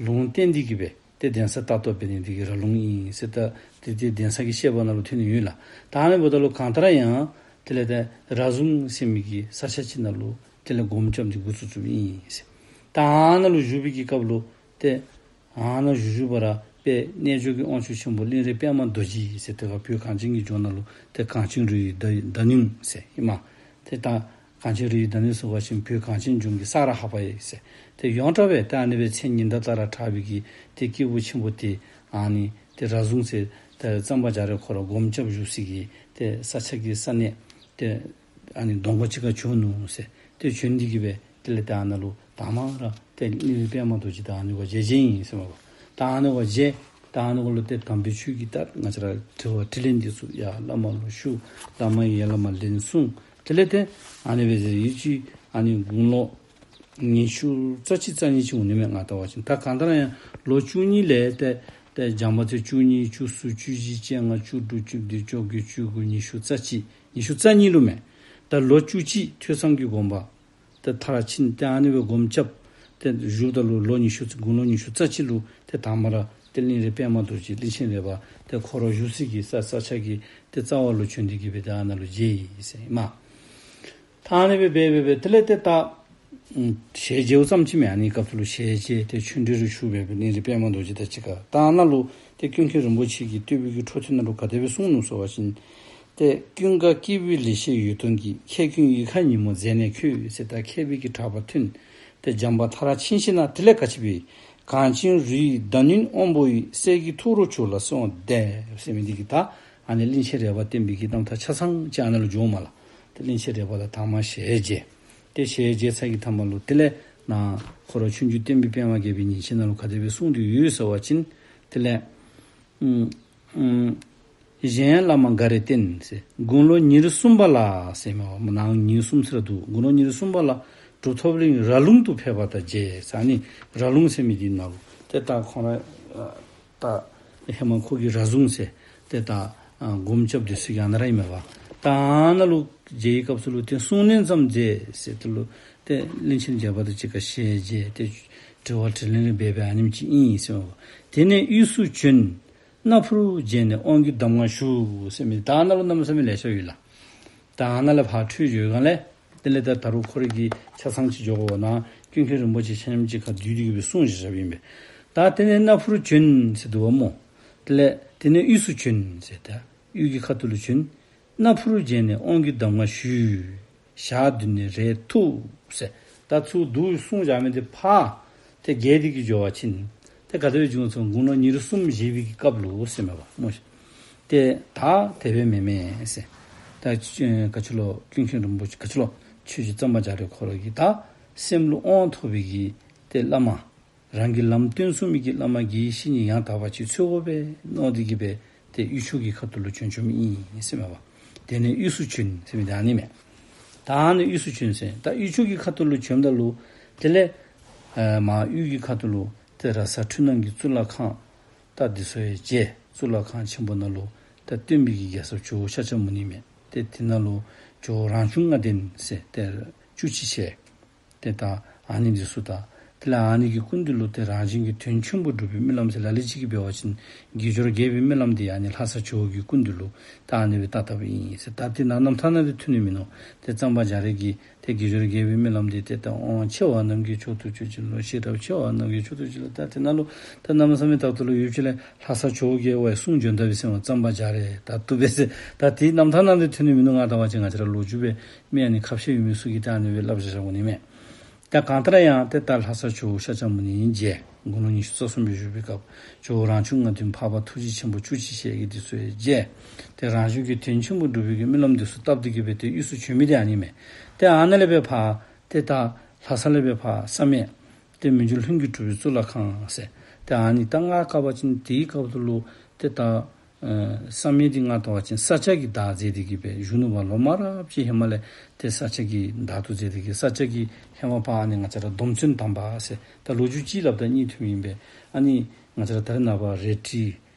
ལུང་བསྟན་ཏེ་གི་སྦེ་ཏེ་གདན་ས་ལྟ་རྟོག་འབད་ནི་འདི་གིས་ར་ལུང་ཨིན་ཟེར། ད་ཏེ་ཏེ་གདན་ས་གི་བཤད་པ་ནང་ལུ་ཐོན་ནི་ཡོད་ལགས། ད་ཨ་ནི་འབདཝ་ད་ལུ་གང་ལྟར་ཡང་དེ་ལས་ཏེ་ར་ཟུང་ཟེར་མི་གི་ས་ཆ་ཅིག་ནང་ལུ་དེ་ལས་སྒོམ་རྐྱབ་སྟེ་འགོ་བཙུགས་བཙུགསཔ་ཨིན་ཟེར། ད་ཨ་ནཱ་ལུ་བཞུགས་པའི་གི་སྐབས་ལུ་ཏེ་ཨ་ནཱ་བཞུགས་བཞུགས་པ་ར་དཔལ་རྣལ་འབྱོར་གྱི་དབང་ཕྱུག་ཆེན་པོ་གླིང་རས་པདྨ་རྡོ་རྗེ་ཟེར་ཏེ་ག་བོད་གངས་ཅན་གྱི་ལྗོངས་ནང་ལུ་ཏེ་གངས་ཅན་རི་ཡི་བདག་བདག་ཉིད་ཟེར་ཨིན་མས། ཏེ་ད་གངས་ཅན་རི་ཡི་བདག་ཉིད་ཟེར་བ་ཅིན་བོད་གངས་ཅན་ལྗོངས་ཀྱི་ས་ར་ཧ་པ་ཡེ་ཟེར། ཏེ་ཡོངས་གྲགས་སྦེ་ཏེ་ཨ་ནི་སྦེ་མཚན་ཉི་ཟླ་ལྟར་གྲགས་པའི་གི་ཏེ་སྐྱེས་བུ་ཆེན་པོ་དེ་ཨ་ནི་ཏེ་ར་ཟུང་ཟེར་ཏེ་གཙང་པ་རྒྱ་རས་ཁོ་ར་སྒོམ་རྐྱབ་བཞུགས་སའི་གི་ཏེ་ས་ཆ་གི་ས་གནས་ཏེ་ཨ་ནི་གདོང་ཁ་ཅིག་ཁར་བྱོན་ནུག་ཟེར། ཏེ་བྱོན་ཏེ་གི་སྦེ་དེ་ལས་ཏེ་ཨ་ནཱ་ལུ་དང་པ་ར་ཏེ་གླིང་རས་པདྨ་རྡོ་རྗེ་དང་ཨ་ནི་བ་མཇལ་མཇལཝ་ཨིན་ཟེར་མས་པ། ད་ཨ་ནི་བ་མཇལ། ད་ཨ་ནི་བ་ལུ་ཏེ་དམ་པའི་ཆོས་ཀྱི་ད་ང་བཅས་ར་དྲི་བ་དྲིས་ལན་འདི་ཚུ་ཡང་བླ་མ་ལུ་ཞུ། བླ་མ་ཡང་བླ་མ་ལན་གསུངས། དེ་ལས་ཏེ་ཨ་ནི་སྦེ་ཟེར་ཡུན་ཅིག་ཨ་ནི་དགུང་ལོ་ཉི་ཤུ་རྩ་གཅིག་རྩ་གཉིས་ཅིག་འོང་ནི་མས་ང་ལྟ་བ་ཅིན། ད་གང་ལྟར་ཡང་ལོ་བཅུ་གཉིས་ལས་ཏེ་ཏེ་སྦྱངས་པ་ཚེས་བཅུ་གཉིས་བཅུ་གསུམ་བཅུ་བཞི་བཅོ་ལྔ་བཅུ་དྲུག་བཅུ་བདུན་བཅོ་བརྒྱད་བཅུ་དགུ་ཉི་ཤུ་རྩ་གཅིག་ཉི་ཤུ་རྩ་གཉིས་ལུ་མས། ད་ལོ་བཅུ་གཅིག་ཐོས་བསམ་གྱི་སྒོམ་པ་ད་མཐར་ཕྱིན། ཏེ་ཨ་ནི་སྦེ་སྒོམ་རྐྱབ། ཏེ་བཞུགསཔ་ད་ལུ་ལོ་ཉི་ཤུ་རྩ་དགུང་ལོ་ཉི་ཤུ་རྩ་གཅིག་ལུ་ཏེ་དང་པ་ར་ཏེ་གླིང་རས་པདྨ་རྡོ་རྗེ་གླིང་ཆེན་རས་པ་ཏེ་ཁོ་ར་བཞུགས་སའི་གི་ས་ས་ཆ་གི་ཏེ་རྩ་བ་ལུ་བྱོན་ཏེ་གི་སྦེ་ཏེ་ཨ་ནཱ་ལུ་མཇལ་ཡི་ཟེར་ཨིན་མས། ད་ཨ་ནི་སྦེ་འབད་འབད་འབད་དེ་ལས་ཏེ་ད་ཨམ་ཞལ་མཇལཝ་ཙམ་ཅིག་མེན། ཨ་ནི་སྐབས་སུ་ལུ་ཞལ་མཇལ་ཏེ་ཆོས་འབྲེལ་རེ་ཞུ་འབད་འབད་གླིང་རས་པདྨ་རྡོ་རྗེ་དང་གཅིག་ཁར་ད་ཨ་ནཱ་ལུ་ཏེ་ཀུན་མཁྱེན་རིན་པོ་ཆེ་གིས་བསྟོད་པའི་གི་འཕྲོ་མཐུད་ནང་ལུ་ག་དེ་སྦེ་གསུངས་ནུག་ཟེར་བ་ཅིན་ཏེ་ཀུན་དགའ་སྐྱེས་བུའི་ལེགས་བཤད་འོད་སྟོང་གིས། མཁས་ཀུན་ཡིད་ཁར་ཉིན་མོ་མཛད་ནས་འཁོད་ཟེར། ད་མཁས་པའི་གི་གྲགས་པ་ཐོན། ཏེ་འཇམ་དཔལ་མཐར་ཕྱིན་ཞིནམ་ལས་དེ་ལས་ག་ཅི་སྦེ། གངས་ཅན་རི་ཡི་བདག་ཉིད་དབང་པོ་ཡིས། སྲས་ཀྱི་ཐུགས་རོ་བྱུག་ལ་གསོལ་བ་འདེབས་ཟེར་མི་འདི་གིས་ད་ཨ་ནི་གླིང་ཆེན་རས་པ་བསྟན་པའི་གི་རྣམ་ཐར་ཆ་ཚང་ཅིག་ཨ་ནཱ་ལུ་འབྱུངམ་མས་ལགས། ཏེ་གླིང་ཆེན་རས་པ་དང་དང་པ་ཞལ་མཇལ། ཏེ་ཞལ་མཇལ་ཚར་གྱི་མཐའ་མ་ལུ་དེ་ལས་ནཱ་ཁོ་ར་ཆོས་འབྱུང་བསྟན་པའི་པདྨ་རྒྱས་པའི་ཉིན་བྱེད་ནང་ལུ་ག་དེ་སྦེ་གསུངས་ཏེ་ཡོད་ཟེར་བ་ཅིན་དེ་ལས་ཨམ་ཨམ་གཞན་བླ་མ་འགའ་རེ་བསྟེན་ཟེར། དགུང་ལོ་ཉེར་གསུམ་པ་ལ་ཟེར་མས་པ། ནང་ཉེར་གསུམ་ཟེར་ར་འདུག། དགུང་ལོ་ཉེར་གསུམ་པ་ལ་གྲུབ་ཐོབ་གླིང་ར་ལུང་དུ་ཕེབས་པ་དང་མཇལ་ཟེར། ཨ་ནི་ར་ལུང་ཟེར་མི་འདི་ནང་ལུ་ཏེ་ད་ཁོང་ར་ཨ་ད་ཧེ་མ་ཁོ་གི་ར་ཟུང་ཟེར་ཏེ་ད་ཨ་སྒོམ་རྐྱབ་སྡོད་ས་གི་ཨ་ནཱ་ར་ཨིན་མས་པ། ད་ཨ་ནཱ་ལུ་མཇལ་བའི་སྐབས་སུ་ལུ་ཏེ་གསུང་གླེང་ཙམ་མཛད་ཟེར། དེ་ལུ་ཏེ་གླིང་ཆེན་རྒྱལ་པོ་དང་གཅིག་ཁར་ཞལ་མཇལ་ཏེ་དྲི་བ་དྲིས་ལན་རེ་འབད་འབད་ཨ་ནེམ་ཅིག་ཨིན་ཟེར་མས་པ། དེ་ནས་དབུས་སུ་བྱོན། སྣ་ཕུར་བྱོན་ནས་དབང་གི་གདམས་ངག་ཞུ་ཟེར་མི་ད་ཨ་ནཱ་ལུ་གནམ་མེད་ས་མེད་ལེ་ཤ་ཡོད་ལགས། ད་ཨ་ནཱ་ལས་ཕར་འཕྲོས་འགྱོ་སྒང་ལས་དེ་ལས་ད་ད་རུང་ཁོ་རའི་གི་ཆ་ཚང་ཅིག་འགྱོ་དགོ་པས་ན། ཀུན་མཁྱེན་རིན་པོ་ཆེ་ཆ་མཉམ་གཅིག་ཁར་བསྡུས་ཏེ་གི་སྦེ་གསུངས་བཞག་བཞགཔ་ཨིན་པས། ད་དེ་ནས་སྣ་ཕུར་བྱོན་ཟེར་འདུག་པ་སྨོ། དེ་ལས་དེ་ནས་དབུས་སུ་བྱོན་ཟེར། ད་དབུས་ཀྱི་ཁ་ཐུག་ལུ་བྱོན། སྣ་ཕུར་བྱོན་ནས་དབང་གི་གདམས་ངག་ཞུས། ཞག་བདུན་ནས་རེག་ཐུབ་ཟེར། ད་ཚུར་བསྡུ་གསུངས་བཞག་མི་འདི་ཕར་ཏེ་རྒྱས་ཏེ་གི་འགྱོ་བ་ཅིན་ཏེ་ག་དེ་སྦེ་འབྱུང་ཚུགས། དགུང་ལོ་ཉེར་གསུམ་བཞེས་པའི་གི་སྐབས་ལུ་ཟེར་མས་པ་སྨོ་ཤིག། ཏེ་ད་དེ་སྦེ་མེན་མས་ཟེར། ད་ག་ཅི་ལོ་ཀུན་མཁྱེན་རིན་པོ་ཆེ་ག་ཅི་ལོ་ཆོས་རྗེ་གཙང་པ་རྒྱ་རས་ཁོ་ར་གིས་ད་སེམས་ལུ་དབང་ཐོབ་པའི་གི་ཏེ་བླ་མ་རང་གི་ལམ་སྟོན་ཚུགས་མི་གི་བླ་མ་དགེ་བའི་བཤེས་གཉེན་ཡང་དག་པ་ཅིག་འཚོལ་དགོ་པས་མནོ་སྟེ་གི་སྦེ་ཏེ་དབུས་ཕྱོགས་ཀྱི་ཁ་ཐུག་ལུ་བྱོན་བྱོནམ་ཨིན་ཟེར་མས་པ། དེ་ནས་དབུས་སུ་བྱོན་ཟེར་མི་འདི་ཨ་ནི་མས། ད་ཨ་ནི་དབུས་སུ་བྱོན་ཟེར། ད་དབུས་ཕྱོགས་ཀྱི་ཁ་ཐུག་ལུ་བྱོནམ་ད་ལུ་དེ་ལས་ཨ་མར་དབུས་ཀྱི་ཁ་ཐུག་ལུ་ཏེ་ར་ས་འཕྲུལ་སྣང་གི་གཙུག་ལག་ཁང་ད་འདི་ཚུ་ཡང་མཇལ། གཙུག་ལག་ཁང་ཆེན་པོ་ནང་ལུ་ཏེ་སྟོན་པའི་གི་རྒྱལ་ཚབ་ཇོ་བོ་ཤཱཀྱ་མུ་ནེ་མས། ཏེ་དེ་ནང་ལུ་ཇོ་བོ་རང་བྱུང་ལྔ་ལྡན་ཟེར་ཏེ་བཅུ་གཅིག་ཞལ། ཏེ་ད་ཨ་ནི་འདི་ཚུ་དང་དེ་ལས་ཨ་ནི་གི་སྐུ་མདུན་ལུ་ཏེ་རང་བཞིན་གྱིས་དོན་ཆེན་པོ་འགྲུབ་པའི་སྨོན་ལམ་ཟེར་ལ་ལུ་ཅིག་གིས་འབད་བ་ཅིན་དགེ་སྦྱོར་རྒྱས་པའི་སྨོན་ལམ་འདི་ཨ་ནི་ལྷ་ས་ཇོ་བོ་གི་སྐུ་མདུན་ལུ་ད་ཨ་ནི་སྦེ་བཏབ་བཏབཔ་ཨིན་ཟེར། ད་དེ་ནང་རྣམ་ཐར་ནང་འདི་ཐོན་ནི་མིན་ནུག། ཏེ་གཙང་པ་རྒྱ་རས་ཀྱིས་ཏེ་དགེ་སྦྱོར་རྒྱས་པའི་སྨོན་ལམ་འདི་ཏེ་ད་དབང་ཆེ་བ་རྣམས་ཀྱི་མཆོག་ཏུ་གྱུར་ཅིག་ལོ། ཤེས་རབ་ཆེ་བ་རྣམས་ཀྱི་མཆོག་ཏུ་གྱུར་ཅིག་ལོ། ད་དེ་ནང་ལུ་ད་གནམ་མེད་ས་མེད་དག་ཏུ་ལུ་ཡུལ་ཕྱོགས་ལས་ལྷ་ས་ཇོ་བོ་གིས་ཝའི་གསུང་བྱོན་ད་པས་ཟེར་མས། གཙང་པ་རྒྱ་རས་ད་བཏུབ་པས་ཟེར། ད་དེ་རྣམ་ཐར་ནང་འདི་ཐོན་ནི་མིན་ནུག། ང་བལྟ་བ་ཅིན་ང་བཅས་ར་ལོ་རྒྱུས་སྦེ་མི་ཨ་ནི་ཁ་བཤད་ཡོད་མི་ཚུ་གིས་ད་ཨ་ནི་སྦེ་སླབ་བཞག་བཞགཔ་འོང་ནི་མས། ད་གང་ལྟར་ཡང་ཏེ་ད་ལྷ་ས་ཇོ་བོ་ཤཱཀྱ་མུ་ནེ་མཇལ། དགུང་ལོ་ཉི་ཤུ་རྩ་གསུམ་སྦེ་བཞུགས་པའི་སྐབས་ཇོ་བོ་རང་བྱུང་ལྔ་ལྡན་འཕགས་པ་ཐུགས་རྗེ་ཆེན་པོ་བཅུ་གཅིག་ཞལ་གྱི་འདི་ཚུ་ཡང་མཇལ། ཏེ་རང་བཞིན་གྱིས་དོན་ཆེན་པོ་འགྲུབ་པའི་གི་སྨོན་ལམ་འདི་ཚུ་བཏབ་སྟེ་གི་སྦེ་ཏེ་དབུས་སུ་བྱོན་མི་འདི་ཨ་ནི་མས། ཏེ་ཨ་ནཱ་ལས་སྦེ་ཕར་ཏེ་ད་ལྷ་ས་ལས་སྦེ་ཕར་བསམ་ཡས་ཏེ་མི་འགྱུར་ལྷུན་གྱིས་གྲུབ་པའི་གཙུག་ལག་ཁང་ཟེར། ཏེ་ཨ་ནི་ད་ང་བཀག་པ་ཅིན་དེའི་སྐབས་སུ་ལུ་ཏེ་ད་ཨེ་བསམ་ཡས་འདི་ང་བལྟ་བ་ཅིན་ས་སྐྱ་གིས་བདག་མཛད་དེ་གི་སྦེ་བཞུགས་ནུག་པ། ལོ་མང་རབས་ཅིག་ཧེ་མ་ལས་ཏེ་ས་སྐྱ་གིས་བདག་ཏུ་མཛད་དེ་གི་ས་སྐྱ་གི་ཧེ་མ་ཕར་ཨ་ནི་ང་བཅས་ར་སྡོམ་བརྩོན་དམ་པ་ཟེར། ད་ལོ་རྒྱུས་ཅིག་སླབ་ད་སྙིང་ཐིམ་ཨིན་པས། ཨ་ནི་ང་བཅས་ར་ད་རེས་ནངས་པ་རལ་གྲི་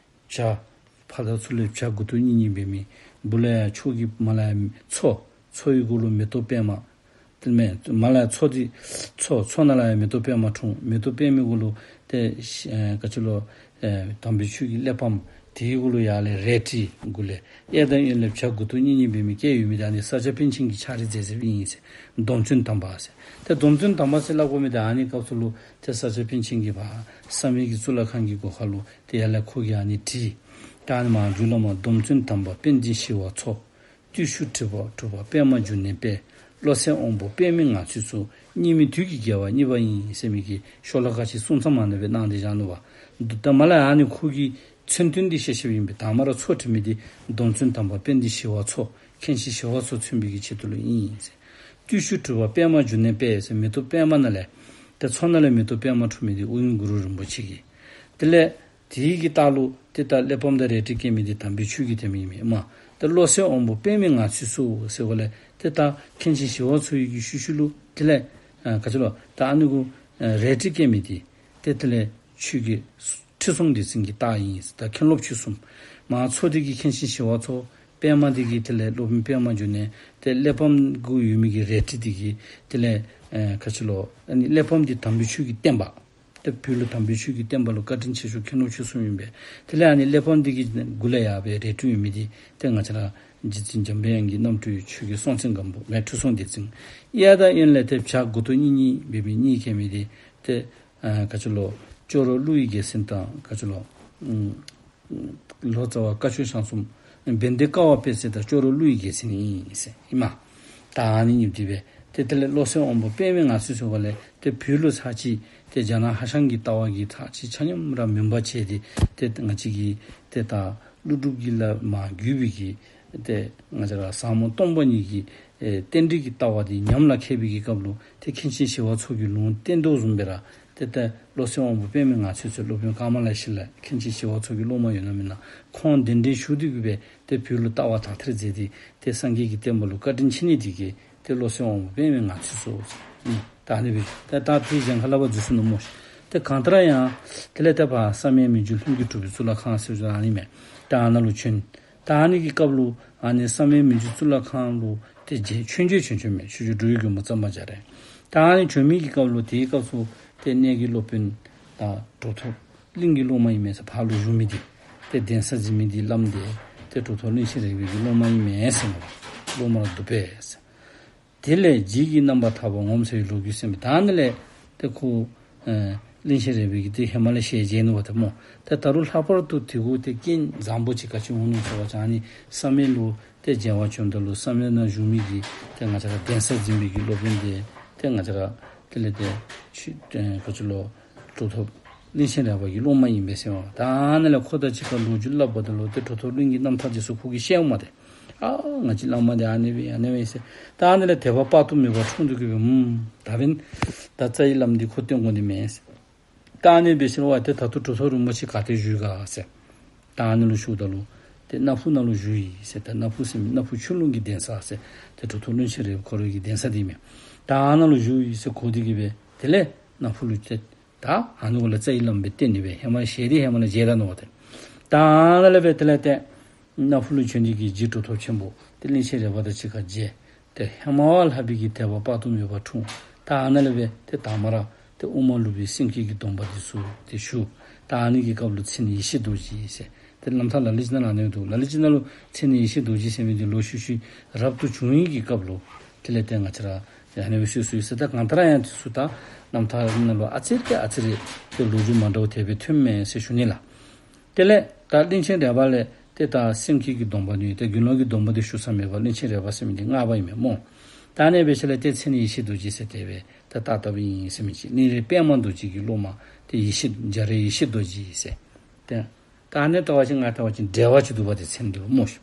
བྱ་ཕར་དང་ཚུར་ལས་བྱ་མགུ་ཏོ་གཉིས་གཉིས་འབད་མི། སྦུག་ལས་ཡར་ཕྱོགས་ཀྱི་མར་ལས་ཡར་མཚོ། མཚོ་ཡི་གུ་ལུ་མེ་ཏོག་པདྨ། དེ་མེན་མར་ལས་ཡར་མཚོ་འདི་མཚོ་མཚོ་ནང་ལས་ཡར་མེ་ཏོག་པདྨ་འཁྲུངས། མེ་ཏོག་པདྨའི་གུ་ལུ་ཏེ་ཨེ་ག་ཅི་ལོ་ཨེ་དམ་པའི་ཆོས་ཀྱི་གླེགས་བམ། དེའི་གུ་ལུ་ཡར་ལས་རལ་གྲི་གུ་ལས་གཡས་དང་གཡོན་ལས་བྱ་མགུ་ཏོ་གཉིས་གཉིས་འབད་མི་བཀལ་ཡོད་མི་འདི་ཨ་ནི་ས་སྐྱ་པཎ་ཆེན་གྱིས་ཕྱག་བྲིས་མཛད་མཛདཔ་ཨིན་ཟེར། སྡོམ་བརྩོན་དམ་པ་ཟེར། ཏེ་སྡོམ་བརྩོན་དམ་པ་ཟེར་སླབ་དགོ་མི་འདི་ཨ་ནི་སྐབས་སུ་ལུ་ཏེ་ས་སྐྱ་པཎ་ཆེན་གྱིས་ཕར་བསམ་ཡས་ཀྱི་གཙུག་ལག་ཁང་གི་སྒོ་ཁར་ལུ་ཏེ་ཡར་ལས་ཁོ་གིས་ཨ་ནི་བྲིས། ད་ཨ་ནི་མར་མཇུག་ལུ་མར་སྡོམ་བརྩོན་དམ་པ་དཔལ་ལྡན་ཞི་བ་འཚོ། བརྟུལ་ཞུགས་གྲུབ་པ་གྲུབ་པ་པདྨ་འབྱུང་གནས་དཔལ། བློ་གསལ་དབང་པོ་པདྨའི་ངང་ཚུལ་ཚོགས། སྙིགས་མའི་དུས་ཀྱི་རྒྱལ་བ་གཉིས་པ་ཡིན། ཟེར་མི་གི་ཤོ་ལོ་ཀ་ཅིག་གསུང་རྩོམ་ཨ་ནི་སྦེ་གནང་སྟེ་བཞག་ནུག་པ། ད་མར་ལས་ཨ་ནི་ཁོ་གི་མཚན་དོན་འདི་བཤད་བཤདཔ་ཨིན་པས། དང་མ་ར་མཚོ་བྲིས་མི་འདི་སྡོམ་བརྩོན་དམ་པ་དཔལ་ལྡན་ཞི་བ་འཚོ། མཁན་ཆེན་ཞི་བ་འཚོ་མཚོན་པའི་གི་ཆེད་དུ་ལུ་ཨིན་ཟེར། བརྟུལ་ཞུགས་གྲུབ་པ་པདྨ་འབྱུང་གནས་དཔལ་ཟེར། མེ་ཏོག་པདྨ་ནང་ལས་ཏེ་མཚོ་ནང་ལས་མེ་ཏོག་པདྨ་འཁྲུངས་མི་འདི་ཨོ་རྒྱན་གུ་རུ་རིན་པོ་ཆེ་གིས། དེ་ལས་དེའི་གི་ལྟག་ལུ་ཏེ་ད་གླེགས་བམ་དང་རལ་གྲི་བཀལ་མི་འདི་དམ་པའི་ཆོས་ཀྱི་བདག་ཉིད་ཨིན་མས། ཏེ་བློ་གསལ་དབང་པོ་པདྨའི་ངང་ཚུལ་ཚོགས་ཟེར་བ་ལས་ཏེ་ད་མཁན་ཆེན་ཞི་བ་འཚོ་ཡི་གི་ཤུལ་ཤུལ་ལུ་དེ་ལས་ཨ་ག་ཅི་ལོ་ད་ཨ་ནི་གུ་ཨ་རལ་གྲི་བཀལ་མི་འདི་ཏེ་དེ་ལས་ཆོས་ཀྱི་ཁྲི་སྲོང་ལྡེ་བཙན་གྱི་ལྟག་ཨིན་ཟེར། ད་མཁན་སློབ་ཆོས་གསུམ། མར་མཚོ་འདི་གིས་མཁན་ཆེན་ཞི་བ་འཚོ། པདྨ་འདི་གིས་དེ་ལས་སློབ་དཔོན་པདྨ་འབྱུང་གནས། ཏེ་གླེགས་བམ་གུ་ཡོད་མི་གི་རལ་གྲི་འདི་གིས་དེ་ལས་ ཨེ་ག་ཅི་ལོ་ཨ་ནི་གླེགས་བམ་འདི་དམ་པའི་ཆོས་ཀྱི་བསྟན་པ། ཏེ་བོད་ལུ་དམ་པའི་ཆོས་ཀྱི་བསྟན་པ་ལུ་བཀའ་དྲིན་ཆེ་ཤོས་མཁན་སློབ་ཆོས་གསུམ་ཨིན་པས། དེ་ལས་ཨ་ནི་གླེགས་བམ་འདི་གི་མགུ་ལས་ཡར་སྦེ་རལ་གྲི་ཡོད་མི་འདི་ཏེ་ང་བཅས་ར་རྗེ་བཙུན་འཇམ་དཔལ་དབྱངས་ཀྱི་རྣམ་སྤྲུལ་ཆོས་རྒྱལ་སྲོང་བཙན་སྒམ་པོ་མེ་ཁྲི་སྲོང་ལྡེ་བཙན། གཡས་དང་གཡོན་ལས་ཏེ་བྱ་མགུ་ཏོ་གཉིས་གཉིས་འབད་མི་གཉིས་འཁྱིད་མི་འདི་ཏེ་ཨ་ག་ཅི་ལོ་ཅོག་རོ་ཀླུ་ཡི་རྒྱལ་མཚན་དང་ག་ཅི་ལོ་ཨུམ་ལོ་ཙཱ་བ་བཀའ་ཆོས་ཞང་གསུམ། བན་དེ་ཀ་བ་དཔལ་བརྩེགས་དང་ཅོག་རོ་ཀླུ་ཡི་རྒྱལ་མཚན་ཨིན་ཟེར་ཨིན་མས། ད་ཨ་ནི་གཉིས་འདི་སྦེ་ཏེ་དེ་ལས་བློ་གསལ་དབང་པོ་པདྨའི་ངང་ཚུལ་ཟེར་བ་ལས་ཏེ་བོད་ལུ་ཚར་གཅིག་ཏེ་རྒྱ་ནག་ཧྭ་ཤང་གི་ལྟ་བ་གིས་ཚར་གཅིག་ཆ་མཉམ་ར་མུན་པ་བྱས་ཏེ་ཏེ་ང་བཅས་ཀྱི་ཏེ་ད་ཀླུ་སྒྲུབ་ཀྱི་ལམ་མར་བརྒྱུད་པའི་གི་ཏེ་ང་བཅས་ར་ཟབ་མོ་སྟོང་པ་ཉིད་ཀྱི་ཨེ་རྟེན་འབྲེལ་གྱི་ལྟ་བ་འདི་ཉམས་ལ་ཁད་པའི་གི་སྐབས་ལུ་ཏེ་མཁན་ཆེན་ཞི་བ་འཚོ་གིས་ལུང་བསྟན་དོ་བཟུམ་སྦེ་ར་ཏེ་ད་བློ་གསལ་དབང་པོ་པདྨའི་ངང་ཚུལ་ཟེར་སློབ་དཔོན་ཀ་མ་ལ་ཤཱི་ལ་མཁན་ཆེན་ཞི་བ་འཚོ་གི་སློབ་མ་ཡོད་ན་མེན་ན། ཁོང་གདན་འདྲེན་ཞུ་སྟེ་གི་སྦེ་ཏེ་བོད་ལུ་ལྟ་བ་དག་ཐེར་མཛད་དེ་ཏེ་སངས་རྒྱས་ཀྱི་བསྟན་པ་ལུ་བཀའ་དྲིན་ཆེ་ནི་འདི་གིས་ཏེ་བློ་གསལ་དབང་པོ་པདྨའི་ངང་ཚུལ་ཟེར། ཨུམ་ད་ཨ་ནི་སྦེ་ད་ད་ཕྱི་གཞན་ཁ་ལ་བ་འཛུལ་སོ་ནུག་སྨོ། ཏེ་གང་ལྟར་ཡང་དེ་ལས་ཏེ་ཕར་བསམ་ཡས་མི་འགྱུར་ལྷུན་གྱིས་གྲུབ་པའི་གཙུག་ལག་ཁང་ཟེར་བ་ཨ་ནི་མས། ད་ཨ་ནཱ་ལུ་བྱོན། ད་ཨ་ནི་གི་སྐབས་ལུ་ཨ་ནི་བསམ་ཡས་མི་འགྱུར་གཙུག་ལག་ཁང་ལུ་ཏེ་མཇལ་ཆོས་མཇལ་བྱོན་བྱོནམ་མས། ཆོས་རྗེ་འགྲོ་བའི་མགོན་པོ་གཙང་པ་རྒྱ་རས། ད་ཨ་ནི་བྱོན་མི་གི་སྐབས་ལུ་དེའི་སྐབས་སུ་ཏེ་གནས་ཀྱི་སློབ་དཔོན་དང་གྲུབ་ཐོབ་གླིང་གི་སློབ་མ་ཨིན་མས་ཟེར་ཕར་ལུ་བཞུགས་མི་འདི་ཏེ་གདན་ས་འཛིན་མི་འདི་བླམ་འདི་ཏེ་གྲུབ་ཐོབ་གླིང་ཆེན་རས་པའི་གི་སློབ་མ་ཨིན་མས་ཟེར་མས། སློབ་མ་ར་འདུག་པས་ཟེར། དེ་ལས་རྗེ་གི་རྣམ་པར་ཐར་པ་ངོམས་ས་ཡི་ལོ་རྒྱུས་ཟེར་མི་ད་ཨ་ནི་ལས་ཏེ་ཁོ་ཨེ་གླིང་ཆེན་རས་པའི་གི་ཏེ་ཧེ་མ་ལས་ཞལ་མཇལ་ནུག་པ་ཏེ་སྨོ། ཏེ་ད་རུང་ལྷག་པར་དུ་དེ་གུ་ཏེ་རྐྱེན་བཟང་པོ་ཅིག་ག་ཅི་འོང་ནུག་ཟེར་བ་ཅིན་ཨ་ནི་བསམ་ཡས་ལུ་ཏེ་མཇལ་བར་བྱོནམ་ད་ལུ་བསམ་ཡས་ནང་བཞུགས་མི་གི་ཏེ་ང་བཅས་ར་གདན་ས་འཛིན་པའི་གི་སློབ་དཔོན་འདི་ཏེ་ང་བཅས་ར་དེ་ལས་ཏེ་ཆོས་ཨེ་ག་ཅི་ལོ་གྲུབ་ཐོབ་གླིང་ཆེན་རས་པ་གི་སློབ་མ་ཨིན་པས་ཟེར་མས། ད་ཨ་ནི་ལས་ཁོ་དང་གཅིག་ཁར་ལོ་རྒྱུས་སླབ་པ་ད་ལུ་ཏེ་གྲུབ་ཐོབ་གླིང་གི་རྣམ་ཐར་འདི་ཚུ་ཁོ་གིས་བཤད་འོང་མས་ཏེ། ཨ་ང་བཅས་བླ་མ་འདི་ཨ་ནི་སྦེ་ཨ་ནི་སྦེ་ཟེར། ད་ཨ་ནི་ལས་དད་པ་དཔག་ཏུ་མེད་པ་འཁྲུངས་ཏེ་གི་སྦེ་ཨུམ་ད་འབདན་ད་རྩ་བའི་བླམ་འདི་ཁོ་བསྟེན་དགོ་ནི་མས་ཟེར། ད་ཨ་ནི་སྦེ་ཟེར་བ་ཏེ་ད་ལྟོ་གྲུབ་ཐོབ་རིན་པོ་ཆེ་ག་ཏེ་བཞུགས་ག་ཟེར། ད་ཨ་ནི་ལུ་ཞུཝ་ད་ལུ་ཏེ་སྣ་ཕུ་ནང་ལུ་བཞུགས་ཡི་ཟེར། ད་སྣ་ཕུ་ཟེར་མི་སྣ་ཕུ་ཆོས་ལུང་གི་གདན་ས་ཟེར། ཏེ་གྲུབ་ཐོབ་གླིང་ཆེན་རས་པ་ཁོ་རའི་གི་གདན་ས་འདི་མས། ད་ཨ་ནཱ་ལུ་བཞུགས་ཡི་ཟེར་གོ་སྟེ་གི་སྦེ་དེ་ལས་སྣ་ཕུ་ལུ་ཏེ་ད་ཨ་ནི་གུ་ལས་རྩ་བའི་བླམ་སྦེ་བསྟེན་ནི་སྦེ་ཧེ་མ་ཞལ་འདི་ཧེ་མ་ལས་མཇལ་ད་ནུག་པ་ཏེ། ད་ཨ་ནཱ་ལས་སྦེ་དེ་ལས་ཏེ་སྣ་ཕུ་ལུ་བྱོན་ཏེ་གི་རྗེ་གྲུབ་ཐོབ་ཆེན་པོ་ཏེ་གླིང་ཆེན་རས་པ་དང་གཅིག་ཁར་མཇལ། ཏེ་ཧེ་མ་བ་ལྷག་པའི་གི་དད་པ་དཔག་ཏུ་མེད་པ་འཁྲུངས། ད་ཨ་ནཱ་ལས་སྦེ་ཏེ་དང་པ་ར་ཏེ་དབུ་མ་ལུགས་པའི་སེམས་བསྐྱེད་ཀྱི་སྡོམ་པ་འདི་ཚུ་ཏེ་ཞུ། ད་ཨ་ནི་གི་སྐབས་ལུ་མཚན་ཡེ་ཤེས་རྡོ་རྗེ་ཟེར། ཏེ་རྣམ་ཐར་ལ་ལུ་ཅིག་ནང་ལུ་ཨ་ནི་འདུག། ལ་ལུ་ཅིག་ནང་ལུ་མཚན་ཡེ་ཤེས་རྡོ་རྗེ་ཟེར་མི་འདི་ལོག་ཤུལ་ཤུལ་རབ་ཏུ་བྱུང་ཡི་གི་སྐབས་ལུ་དེ་ལས་ཏེ་ང་བཅས་ར་ཨ་ནི་སྦེ་ཞུ་སོ་ཡི་ཟེར། ད་གང་ལྟར་ཡང་འདི་ཚུ་ད་རྣམ་ཐར་ནང་ལུ་ཨ་ཙི་རེ་ཨ་ཙི་རེ་ཏེ་ལོ་རྒྱུས་མ་འདྲཝ་དེ་སྦེ་ཐོནམ་མས་ཟེར་ཞུ་ནི་ལགས། དེ་ལས་ད་གླིང་ཆེན་རས་པ་ལས་ཏེ་ད་སེམས་བསྐྱེད་ཀྱི་སྡོམ་པ་ནི་ཏེ་དགེ་སློང་གི་སྡོམ་པ་འདི་ཞུ་ས་མེད་པར་གླིང་ཆེན་རས་པ་ཟེར་མི་འདི་ལྔ་པ་ཨིན་མས་སྨོ། ད་ཨ་ནི་སྦེ་ཞིནམ་ལས་ཏེ་མཚན་ཡེ་ཤེས་རྡོ་རྗེ་ཟེར་དེ་སྦེ་ཏེ་བཏགས་བཏགསཔ་ཨིན་ཟེར་མི་ཅིག། གླིང་རས་པདྨ་རྡོ་རྗེ་གི་སློབ་མ་ཏེ་ཡེ་ཤེས་རྒྱ་རས་ཡེ་ཤེས་རྡོ་རྗེ་ཟེར། ཏེ་ད་ཨ་ནི་ལྟ་བ་ཅིན་ང་ལྟ་བ་ཅིན་འགྲེལ་པ་ཅིག་འདུག་པ་ཏེ་མཚན་འདི་ལུ་སྨོ་ཤིག།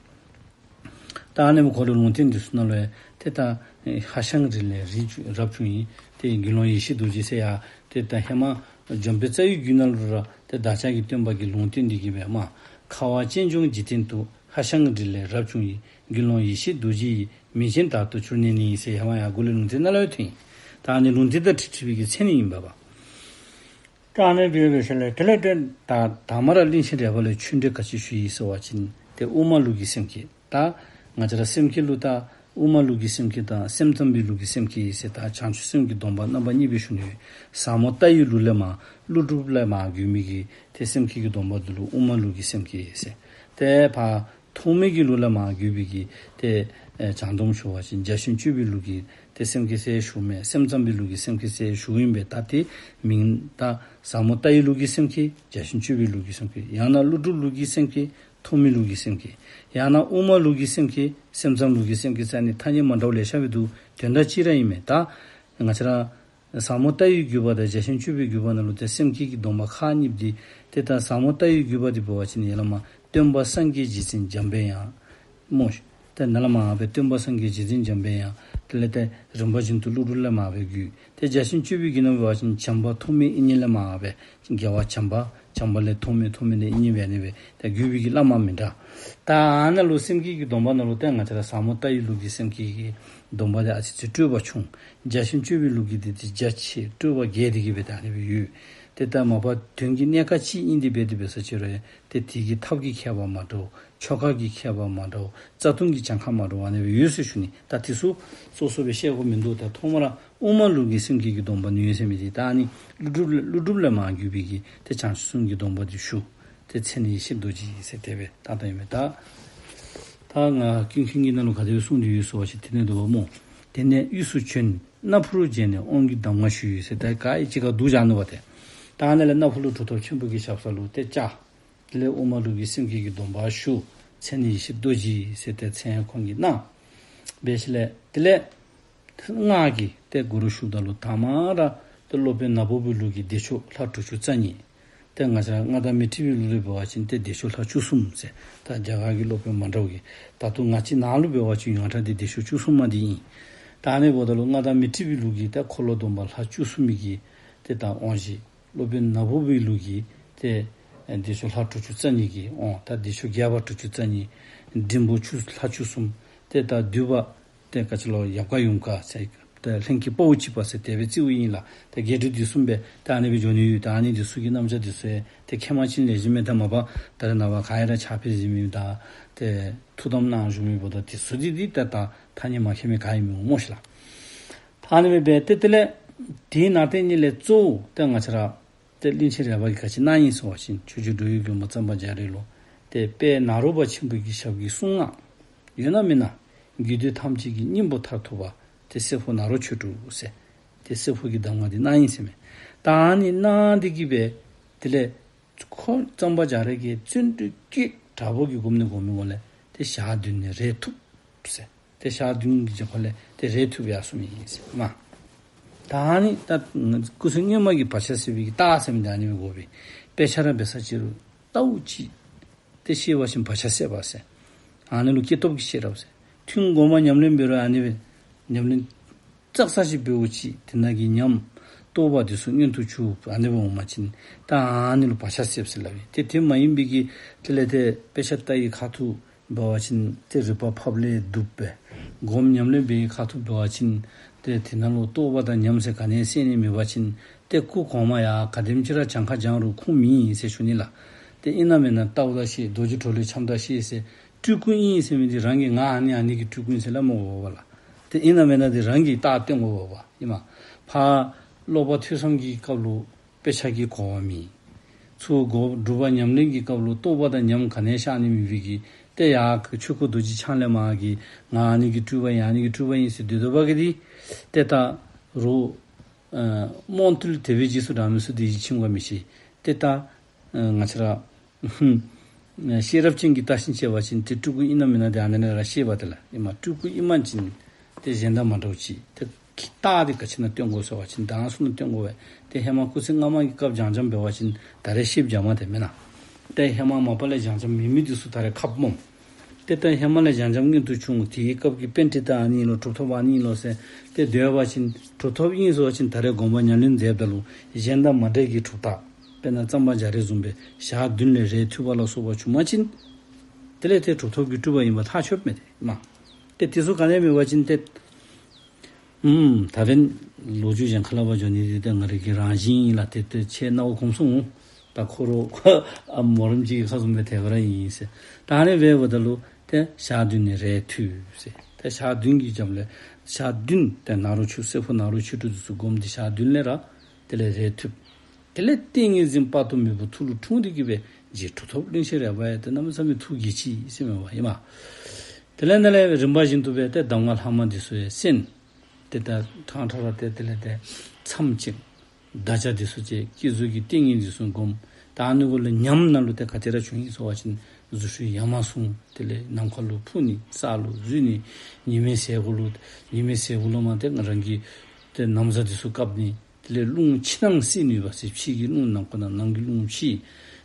ད་ཨ་ནི་སྦེ་ཁོ་རའི་ལུང་བསྟན་འདི་ཚུ་ནང་ལུ་ཡང་ཏེ་ད་ཧྭ་ཤང་རི་ལས་རི་རབ་བྱུང་ཡི། ཏེ་དགེ་སློང་ཡེ་ཤེས་རྡོ་རྗེ་ཟེར་ཡང་ཏེ་ད་ཧེ་མ་འཇམ་དཔལ་རྩ་བའི་རྒྱུད་ནང་ལུ་ར་ཏེ་བདག་ཅག་གི་སྟོན་པ་གིས་ལུང་བསྟན་འདི་གིས་སྦེ་མ། ཁ་བ་ཅན་འབྱུང་འཇིག་རྟེན་དུ། ཧྭ་ཤང་རི་ལས་རབ་བྱུང་ཡི། དགེ་སློང་ཡེ་ཤེས་རྡོ་རྗེ་ཡིས། མིང་ཅན་བདག་ཏུ་གྱུར་ནས་ནི་ཟེར་ཧེ་མ་ཡང་མགུ་ལས་ལུང་བསྟན་ནང་ལུ་ཡང་ཐོན་ཡི། ད་ཨ་ནི་ལུང་བསྟན་དང་འཁྲིལ་འཁྲིལ་བའི་གི་མཚན་ཨིན་པས་པ། ད་ཨ་ནི་སྦེ་འབད་ཞིནམ་ལས་དེ་ལས་ཏེ་ད་དང་པ་ར་གླིང་ཆེན་རས་པ་ལས་ཆོས་འབྲེལ་ག་ཅི་ཞུ་ཡི་ཟེར་བ་ཅིན་ཏེ་དབུ་མ་ལུགས་ཀྱི་སེམས་བསྐྱེད། ད་ང་བཅས་ར་སེམས་བསྐྱེད་ལུ་ད་དབུ་མ་ལུགས་ཀྱི་སེམས་བསྐྱེད་དང་སེམས་ཙམ་པའི་ལུགས་ཀྱི་སེམས་བསྐྱེད་ཟེར་ད་བྱང་ཆུབ་སེམས་ཀྱི་སྡོམ་པ་རྣམ་པ་གཉིས་སྦེ་ཞུ་ནི་ཡོད། ཟབ་མོ་ལྟ་བའི་ལུགས་ལས་མར་ཀླུ་སྒྲུབ་ལས་མར་བརྒྱུད་མི་གི་ཏེ་སེམས་བསྐྱེད་ཀྱི་སྡོམ་པ་འདི་ལུ་དབུ་མ་ལུགས་ཀྱི་སེམས་བསྐྱེད་ཟེར། ཏེ་ཕར་ཐོགས་མེད་ཀྱི་ལུགས་ལས་མར་བརྒྱུད་པའི་གི་ཏེ་ཨེ་བྱང་སྡོམ་ཞུ་བ་ཅིན་བརྒྱ་བྱིན་སྤྱོད་པའི་ལུགས་ཀྱི་ཏེ་སེམས་བསྐྱེད་ཟེར་ཞུཝ་མས། སེམས་ཙམ་པའི་ལུགས་ཀྱི་སེམས་བསྐྱེད་ཟེར་ཞུཝ་ཨིན་པས། ད་ཏེ་མིང་ད་ཟབ་མོ་ལྟ་བའི་ལུགས་ཀྱི་སེམས་བསྐྱེད། བརྒྱ་བྱིན་སྤྱོད་པའི་ལུགས་ཀྱི་སེམས་བསྐྱེད། ཡང་ན་ཀླུ་སྒྲུབ་ལུགས་ཀྱི་སེམས་བསྐྱེད། ཐོགས་མེད་ལུགས་ཀྱི་སེམས་བསྐྱེད། ཡང་ན་དབུ་མ་ལུགས་ཀྱི་སེམས་བསྐྱེད། སེམས་ཙམ་ལུགས་ཀྱི་སེམས་བསྐྱེད་ཟེར་ཨ་ནི་ཐ་སྙད་མ་འདྲཝ་ལེ་ཤ་སྦེ་འདུག། དོན་དག་གཅིག་ར་ཨིན་མས། ད་ང་བཅས་ར་ཟབ་མོ་ལྟ་བའི་བརྒྱུད་པ་དང་བརྒྱ་བྱིན་སྤྱོད་པའི་བརྒྱུད་པ་ནང་ལུ་ཏེ་སེམས་བསྐྱེད་ཀྱི་སྡོམ་པ་ཁག་གཉིས་འདི་ཏེ་ད་ཟབ་མོ་ལྟ་བའི་བརྒྱུད་པ་འདི་འབད་བ་ཅིན་ཡར་ལས་མར་སྟོན་པ་སངས་རྒྱས་རྗེ་བཙུན་འཇམ་དཔལ་དབྱངས་སྨོ་ཤིག། ཏེ་ནཱ་ལས་མར་སྦེ་སྟོན་པ་སངས་རྒྱས་རྗེ་བཙུན་འཇམ་དཔལ་དབྱངས། དེ་ལས་ཏེ་རིམ་པ་བཞིན་དུ་ཀླུ་སྒྲུབ་ལས་མར་སྦེ་བརྒྱུད། ཏེ་བརྒྱ་བྱིན་སྤྱོད་པའི་བརྒྱུད་ནང་འབད་བ་ཅིན་བྱམས་པ་ཐོགས་མེད་དབྱིག་གཉེན་ལས་མར་སྦེ་རྒྱལ་བ་བྱམས་པ། བྱམས་པ་ལས་ཐོགས་མེད། ཐོགས་མེད་ལས་དབྱིག་གཉེན་སྦེ་ཨ་ནི་སྦེ་ཏེ་བརྒྱུད་པའི་གི་བླ་མ་མི་འདྲ། ད་ཨ་ནཱ་ལུ་སེམས་བསྐྱེད་ཀྱི་སྡོམ་པ་ནང་ལུ་ཏེ་ང་བཅས་ར་ཟབ་མོ་ལྟ་བའི་ལུགས་ཀྱི་སེམས་བསྐྱེད་ཀྱི་སྡོམ་པ་འདི་ཨ་ཙི་ཙི་སྤྲོས་པ་ཆུང་། བརྒྱ་བྱིན་སྤྱོད་པའི་ལུགས་ཀྱི་འདི་ཏེ་རྒྱ་ཆེ། སྤྲོས་པ་རྒྱས་ཏེ་གི་སྦེ་ད་ཨ་ནི་སྦེ་ཡོད། ཏེ་ད་མ་པ་དོན་གྱི་གནད་ཁག་ཅིག་ཨིན་ཏེ་འབད་དེ་འབད་ས་ཅིག་རུང་ཏེ་དེ་གི་ཐབས་ཀྱི་ཁྱད་པར་མ་འདྲཝ་ཆོ་ག་གི་ཁྱད་པར་མ་འདྲཝ་རྩ་ལྟུང་གི་གྱངས་ཁ་མ་འདྲཝ་ཨ་ནི་སྦེ་ཡོད་ཟེར་ཞུ་ནི། ད་དེ་ཚུ་སོ་སོ་སྦེ་བཤད་དགོཔ་མིན་འདུག། ད་ཐོག་མར་དབུ་མ་ལུགས་ཀྱི་སེམས་བསྐྱེད་ཀྱི་སྡོམ་པ་ནི་ཡོད་ཟེར་མི་འདི་ད་ཨ་ནི་ཀླུ་སྒྲུབ་ཀླུ་སྒྲུབ་ལས་མར་བརྒྱུད་པའི་གི་ཏེ་བྱང་ཆུབ་གསུམ་གྱི་སྡོམ་པ་འདི་ཞུ། ཏེ་མཚན་ཉིད་བཞི་རྡོ་རྗེ་ཟེར་དེ་སྦེ་ཏག་ཏག་ཨིན་མས། ད་ད་ང་ཀུན་མཁྱེན་གྱི་ནང་ལུ་ག་དེ་སྦེ་གསུངས་ཏེ་ཡོད་ཟེར་བ་ཅིན་དེ་ནི་འདུག་པ་སྨོ། དེ་ནས་དབུས་སུ་བྱོན། སྣ་ཕུ་རུ་བྱོན་ནས་དབང་གི་གདམས་ངག་ཞུས་ཟེར་ད་ག་ཡི་ཅིག་ཁར་བསྡུ་བཞག་ནུག་པ་ཏེ། ད་ཨ་ནི་ལས་སྣ་ཕུ་ལུ་གྲུབ་ཐོབ་ཆེན་པོ་གི་ཞབས་ས་ལུ་ཏེ་བཅར། དེ་ལས་དབུ་མ་ལུགས་ཀྱི་སེམས་བསྐྱེད་ཀྱི་སྡོམ་པ་ཞུ། མཚན་ནི་ཡེ་ཤེས་རྡོ་རྗེ་ཟེར་ཏེ་མཚན་ཁོང་གིས་གནང་། འབད་ཞིནམ་ལས་དེ་ལས་སྔགས་ཀྱི་ཏེ་གུ་རུ་ཞུཝ་ད་ལུ་དང་པ་ར་ཏེ་སློབ་དཔོན་ནཱ་བུ་པའི་ལུགས་ཀྱི་བདེ་མཆོག་ལྷ་དྲུག་ཅུ་རྩ་གཉིས། ཏེ་ང་བཅས་ར་སྔགས་བདག་མཻ་ཏྲི་པའི་ལུགས་ལས་འབད་བ་ཅིན་ཏེ་བདེ་མཆོག་ལྷ་བཅུ་གསུམ་ཟེར། ད་རྒྱ་གར་གྱི་སློབ་དཔོན་མ་འདྲཝ་གིས། ད་ལྟོ་ང་བཅས་ནང་ལུ་འབད་བ་ཅིན་ཡོངས་གྲགས་འདི་བདེ་མཆོག་བཅུ་གསུམ་མ་འདི་ཨིན། ད་ཨ་ནི་འབདཝ་ད་ལུ་སྔགས་བདག་མཻ་ཏྲི་པའི་ལུགས་ཀྱི་ད་འཁོར་ལོ་སྡོམ་པ་ལྷ་བཅུ་གསུམ་མའི་གི་ཏེ་ད་དབང་བཞི། སློབ་དཔོན་ནཱ་བུ་པའི་ལུགས་ཀྱི་ཏེ་བདེ་མཆོག་ལྷ་དྲུག་ཅུ་རྩ་གཉིས་ཀྱི་དབང་། ད་བདེ་མཆོག་རྒྱས་པ་དྲུག་ཅུ་རྩ་གཉིས། འབྲིང་པོ་བཅུ་ལྷ་བཅུ་གསུམ། ཏེ་ད་བསྡུས་པ་ཏེ་ག་ཅི་ལོ་ཡབ་དགའ་ཡུམ་དགའ་ཟེར། ཏེ་ལྷན་སྐྱེས་དཔའ་བོ་གཅིག་པ་ཟེར་དེ་སྦེ་བརྩིཝ་ཨིན་ལགས། ཏེ་བརྒྱད་ཁྲི་བདུན་གསུམ་སྦེ་ད་ཨ་ནི་སྦེ་འགྱོ་ནི་ཡོད། ད་ཨ་ནི་འདི་ཚུ་གི་རྣམ་གཞག་འདི་ཚུ་ཡང་ཏེ་མཁལ་མ་ཅིག་ལས་བཞིན་མས། ད་མ་པ་ད་རེས་ནངས་པ་ག་ཡ་ར་ཕྱག་དཔེ་གཟིགས་མི་ད་ཏེ་ཐུགས་དམ་གནང་བཞུགས་མི་འབདཝ་ད་དེ་ཚུ་འདི་འདི་ད་ད་ཐ་སྙད་མ་མཁྱེན་མི་ག་ཡང་མི་འོང་སྨོ་ཤིག་ལགས། ད་ཨ་ནི་སྦེ་འབད་དེ་དེ་ལས་དེའི་ནང་དེ་ཉིད་ལས་གཙོ་བོ་ཏེ་ང་བཅས་ར་ཏེ་གླིང་ཆེན་རས་པ་གིས་ག་ཅི་གནང་ཡི་ཟེར་བ་ཅིན་ཆོས་རྗེ་འགྲོ་བའི་མགོན་པོ་གཙང་པ་རྒྱ་རས་ལུ་ཏེ་དཔལ་ནཱ་རོ་པ་ཆེན་པོ་གི་ཞབས་ཀྱི་གསུང་ངག་ཡོད་ན་མེད་ན་རྒྱུད་སྡེ་ཐམས་ཅད་ཀྱི་སྙིང་པོ་མཐར་ཐུག་པ་ཏེ་སྲས་པོ་ནཱ་རོ་ཆོས་དྲུག་ཟེར་ཏེ་སྲས་པོ་གི་གདམས་ངག་འདི་གནང་ཡི་ཟེར་མས། ད་ཨ་ནི་གནང་སྟེ་གིས་སྦེ་དེ་ལས་ཁོ་གཙང་པ་རྒྱ་རས་ཀྱིས་བརྩོན་འགྲུས་ཀྱིས་དྲག་པོ་གིས་སྒོམ་ནི་སྒོམ་མི་སྒོ་ལས་ཏེ་ཞག་བདུན་ནི་རས་ཐུབ་ཟེར། ཏེ་ཞག་བདུན་གྱི་རྗེས་ཁ་ལས་ཏེ་རས་ཐུབ་ཡར་སོང་མི་ཨིན་ཟེར་མས། ད་ཨ་ནི་ད་སྐུ་ཚེ་སྔོན་མ་གི་བག་ཆགས་སད་པའི་གི་རྟགས་ཟེར་མི་འདི་ཨ་ནི་སྦེ་དགོ་པས། དཔེ་ཆ་ར་འབད་ས་ཅིག་རུང་ལྟཝ་ཅིག་ཏེ་ཤེས་པ་ཅིན་བག་ཆགས་སད་པ་ཟེར། ཨ་ནི་ལུ་སྐྱེས་སྟོབས་ཀྱི་ཤེས་རབ་ཟེར། ཐུན་སྒོམ་པ་ཉམས་ལེན་འབད་རུང་ཨ་ནི་སྦེ་ཉམས་ལེན་ཙག་ཙག་ཅིག་འབདཝ་ཅིག་དེ་ནང་གི་ཉམས་རྟོགས་པ་འདི་ཚུ་མངོན་དུ་གྱུར་ཨ་ནི་སྦེ་འོང་པ་ཅིན་ད་ཨ་ནི་ལུ་བག་ཆགས་སད་ཟེར་སླབ་ཨིན། ཏེ་དེ་མ་ཡིན་པའི་གི་དེ་ལས་ཏེ་དཔེ་ཆ་ལྟ་བའི་ཁ་ཐུག་འབད་བ་ཅིན་ཏེ་རིག་པ་ཕབ་ལེན་དུབ་པས། སྒོམ་ཉམས་ལེན་འབད་བའི་ཁ་ཐུག་འབད་བ་ཅིན་ཏེ་དེ་ནང་ལུ་རྟོགས་པ་དང་ཉམས་ཟེར་ག་ནི་སད་ནི་མེད་པ་ཅིན་ཏེ་སྐུ་གོང་མ་ཡང་ག་དེམ་ཅིག་ར་གྱངས་ཁ་སྦྱང་རུང་ཁུངས་མེད་ཨིན་ཟེར་ཞུ་ནི་ལགས། ཏེ་ཨིན་ན་མེན་ན་ལྟཝ་ད་ཤེས། རྡོ་རྗེ་གྲོ་ལོད་འཆམ་ད་ཤེས་ཟེར། སྤྲུལ་སྐུ་ཨིན་ཟེར་མི་འདི་རང་གིས་ང་ཨ་ནི་ཨ་ནི་གི་སྤྲུལ་སྐུ་ཨིན་ཟེར་སླབ་མི་དགོ་པས་ལགས། ཏེ་ཨིན་ན་མེན་ན་འདི་རང་གིས་རྟགས་སྟོན་དགོ་པས་ཨིན་མས། ཕར་སློབ་པ་ཐོས་བསམ་གྱི་སྐབས་ལུ་དཔེ་ཆ་གིས་གོ་བ་མེད། ཚུར་སྒོམ་སྒྲུབ་པ་ཉམས་ལེན་གྱི་སྐབས་ལུ་རྟོགས་པ་དང་ཉམས་ག་ནི་ཤར་ནི་མེད་པའི་གི་ཏེ་ཡར་ཆོས་སྐུ་རྡོ་རྗེ་འཆང་ལས་མར་གྱི་ང་ཨ་ནི་གི་སྤྲུལ་པ་ཨིན་ཨ་ནི་གི་སྤྲུལ་པ་ཨིན་ཟེར་སྡོད་སྡོད་པ་གིས་འདི་ཏེ་ད་རུང་ཨ་རྨོངས་དུས་དད་པའི་རྗེས་སུ་འབྲང་མི་ཚུ་དེ་བཞིན་ཕྱིན་དགོ་མི་ཤེས། ཏེ་ད་ཨ་ང་བཅས་ར་ཤེས་རབ་ཅན་གྱིས་བལྟ་ཞིནམ་དཔྱད་པ་ཅིན་ཏེ་སྤྲུལ་སྐུ་ཨིན་ན་མེན་ན་འདི་ཨ་ནི་ནང་ར་ཤེས་པ་ཏེ་ལགས། ཨིན་མས། སྤྲུལ་སྐུ་ཨིན་པ་ཅིན་ཏེ་གཞན་དང་མ་འདྲཝ་ཅིག་ཏེ་རྟགས་འདི་ག་ཅི་ནང་སྟོན་དགོ་ཟེར་བ་ཅིན་ད་ཚུ་ནང་སྟོན་དགོ་པས། ཏེ་ཧེ་མ་སྐུ་ཚེ་སྔ་མ་གི་སྐབས་སྦྱང་སྦྱངམ་འབད་བ་ཅིན་ད་རེས་ཤེསཔ་རྐྱངམ་དེ་མེན་ན། ཏེ་ཧེ་མ་མ་པ་ལས་སྦྱང་སྦྱངམ་མེད་མི་འདི་ཚུ་ད་རེས་ཁ་སྦོམ། ཏེ་ད་ཧེ་མ་ལས་སྦྱང་སྦྱངམ་མངོན་དུ་བྱུང་། དེའི་སྐབས་ཀྱི་པཎྜི་ཏ་ཨ་ནི་ལུ་གྲུབ་ཐོབ་ཨ་ནི་ལུ་ཟེར་ཏེ་སྡོད་པ་ཅིན་གྲུབ་ཐོབ་ཨིན་ཟེར་བ་ཅིན་ད་རེས་སྒོམ་པ་ཉམས་ལེན་མཛདཔ་ད་ལུ་གཞན་དང་མ་འདྲ་གི་གྲུབ་རྟགས། དཔེར་ན་གཙང་པ་རྒྱ་རས་བཟུམ་སྦེ་ཞག་བདུན་ལས་རས་ཐུབ་པ་ལ་སོགས་པ་བྱུང་པ་ཅིན་དེ་ལས་ཏེ་གྲུབ་ཐོབ་ཀྱི་སྤྲུལ་པ་ཨིན་པ་ཐག་ཆོདཔ་མས་ཏེ་མ། ཏེ་དེ་ཚུ་ག་ནི་མེད་པ་ཅིན་ཏེ་ཨུམ་ད་འབདན་ལོ་རྒྱུས་གཞན་ཁ་ལས་ཕར་འགྱོ་ནི་འདི་ཏེ་ང་རའི་གི་རང་བཞིན་ཨིན་ལགས། ཏེ་ཏེ་ཁྱེད་རྣ་བ་གོམས་སོང་ངོ་། ད་ཁོ་ར་ཨ་མོ་རམ་ཅིག་གི་ཁ་བཟུམ་སྦེ་དེ་སྦེ་ར་ཨིན་ཟེར། ད་ཨ་ནི་འབདཝ་ད་ལུ་ཏེ་ཞག་བདུན་ནི་རས་ཐུབ་ཟེར། ཏེ་ཞག་བདུན་གྱི་རྒྱབ་ལས་ཞག་བདུན་ཏེ་ནཱ་རོ་ཆོས་སྲས་པོ་ནཱ་རོ་ཆོས་དྲུག་འདི་ཚུ་སྒོམ་སྟེ་ཞག་བདུན་ལས་ར་དེ་ལས་རས་ཐུབ། དེ་ལས་ཏིང་ངེ་འཛིན་དཔག་ཏུ་མེད་པ་ཐུགས་ལུ་འཁྲུངས་ཏེ་གིས་སྦེ་རྗེ་གྲུབ་ཐོབ་གླིང་ཆེན་རས་པ་ཡང་ཏེ་གནམ་མེད་ས་མེད་ཐུགས་དགྱེས་ཅི་ཟེར་མས་པ་ཨིན་མས། དེ་ལས་དེ་ལས་རིམ་པ་བཞིན་དུ་སྦེ་ཏེ་གདམས་ངག་ལྷག་མ་འདི་ཚུ་ཡང་གསན། ཏེ་ད་ཕྲང་ཕྲང་ར་ཏེ་དེ་ལས་ཏེ་མཚམས་བཅད། བཟླས་བྱ་འདི་ཚུ་བཅད། བསྐྱེད་རྫོགས་ཀྱི་ཏིང་ངེ་འཛིན་ཚུ་སྒོམ། ད་ཨ་ནི་གུ་ལུ་ཉམས་ནང་ལུ་ཏེ་ག་དེ་ར་བྱུང་ཡི་ཟེར་བ་ཅིན་རྫུ་འཕྲུལ་ཡར་མར་སོང་། དེ་ལས་ནམ་མཁའ་ལུ་འཕུར་ནི་ས་ལུ་འཛུལ་ནི་ཉི་མའི་ཟེར་གུ་ལུ་ཉི་མའི་ཟེར་གུ་ལུ་མར་ཏེ་ང་རང་གི་ཏེ་ན་བཟའ་འདི་ཚུ་བཀབ་ནི། དེ་ལས་རླུང་ཕྱི་ནང་བསིལ་ནུས་པ་ཟེར་ཕྱི་གི་རླུང་ནང་ཁོག་ནང་ནང་གི་རླུང་ཕྱི།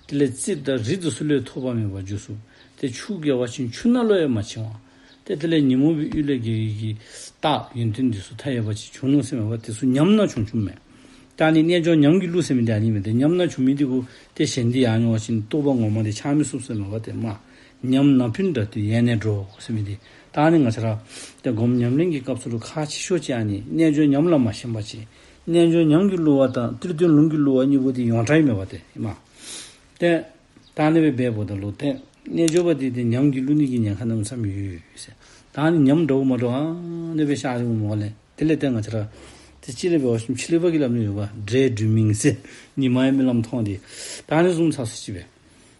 དེ་ལས་རྩིབས་དང་རི་འདི་ཚུ་ལུ་ཡང་ཐོགས་པ་མེད་པར་འགྱོ་ཚུགས། ཏེ་ཆུ་བརྒལ་བ་ཅིན་ཆུ་ནང་ལུ་ཡང་མ་ཕྱིང་བར། ཏེ་དེ་ལས་ཉོན་མོངས་པའི་གཡུལ་ལས་རྒྱལ་བའི་གི་རྟགས་ཡོན་ཏན་འདི་ཚུ་མཐའ་ཡས་པ་ཅིག་བྱུང་ནུག་ཟེར་མས་པ། དེ་ཚུ་ཉམས་ནང་བྱུང་བྱུངམ་མས། ད་ཨ་ནི་རྣལ་འབྱོར་ཉམས་ཀྱི་གླུ་ཟེར་མི་འདི་ཨ་ནི་མས། ཏེ་ཉམས་ནང་བྱུང་མི་འདི་གུ་ཏེ་གཞན་འདི་ཡར་འགྱོ་བ་ཅིན་རྟོགས་པ་ངོ་མ་འདི་འཆར་མི་ཚུགས་ཟེར་མས་པ་ཏེ་མ། ཉམས་ནང་ཕན་འདྲ་སྟེ་ཡལ་ནས་འགྲོ་ཟེར་མི་འདི། ད་ཨ་ནི་ང་བཅས་ར་ཏེ་སྒོམ་ཉམས་ལེན་གྱི་སྐབས་སུ་ལུ་ཁག་ཆེ་ཤོས་ཅིག་ཨ་ནི་རྣལ་འབྱོར་ཉམས་ལ་མ་ཞེན་པ་ཅིག། རྣལ་འབྱོར་ཉམས་ཀྱིས་བསླུ་བ་དང་གཏེར་སྟོན་ལུང་གིས་བསླུ་བ་གཉིས་པོ་དེ་ཡོངས་གྲགས་ཨིན་མས་པ་ཏེ་ཨིན་མས། ཏེ་ད་ཨ་ནི་སྦེ་འབདཝ་ད་ལུ་ཏེ་རྣལ་འབྱོར་པ་དེ་ཏེ་ཉམས་ཀྱིས་བསླུ་ནི་གི་ཉེན་ཁ་གནམ་མེད་ས་མེད་ཡོད་ཟེར། ད་ཨ་ནི་ཉམས་འདྲཝ་མ་འདྲཝ་ཨ་ནི་སྦེ་ཤར་འོངམ་ལས་དེ་ལས་ཏེ་ང་བཅས་ར་ཏེ་ཅིག་ལས་འབད་བ་ཅིན་ཕྱི་གླིང་པ་གིས་སླབ་ནི་ཡོད་པ། Daydreaming ཟེར། ཉི་མ་ཡང་རྨི་ལམ་མཐོང་སྟེ། ད་ཨ་ནི་བཟུམ་ཚ་སུ་ཅིག་སྦེ།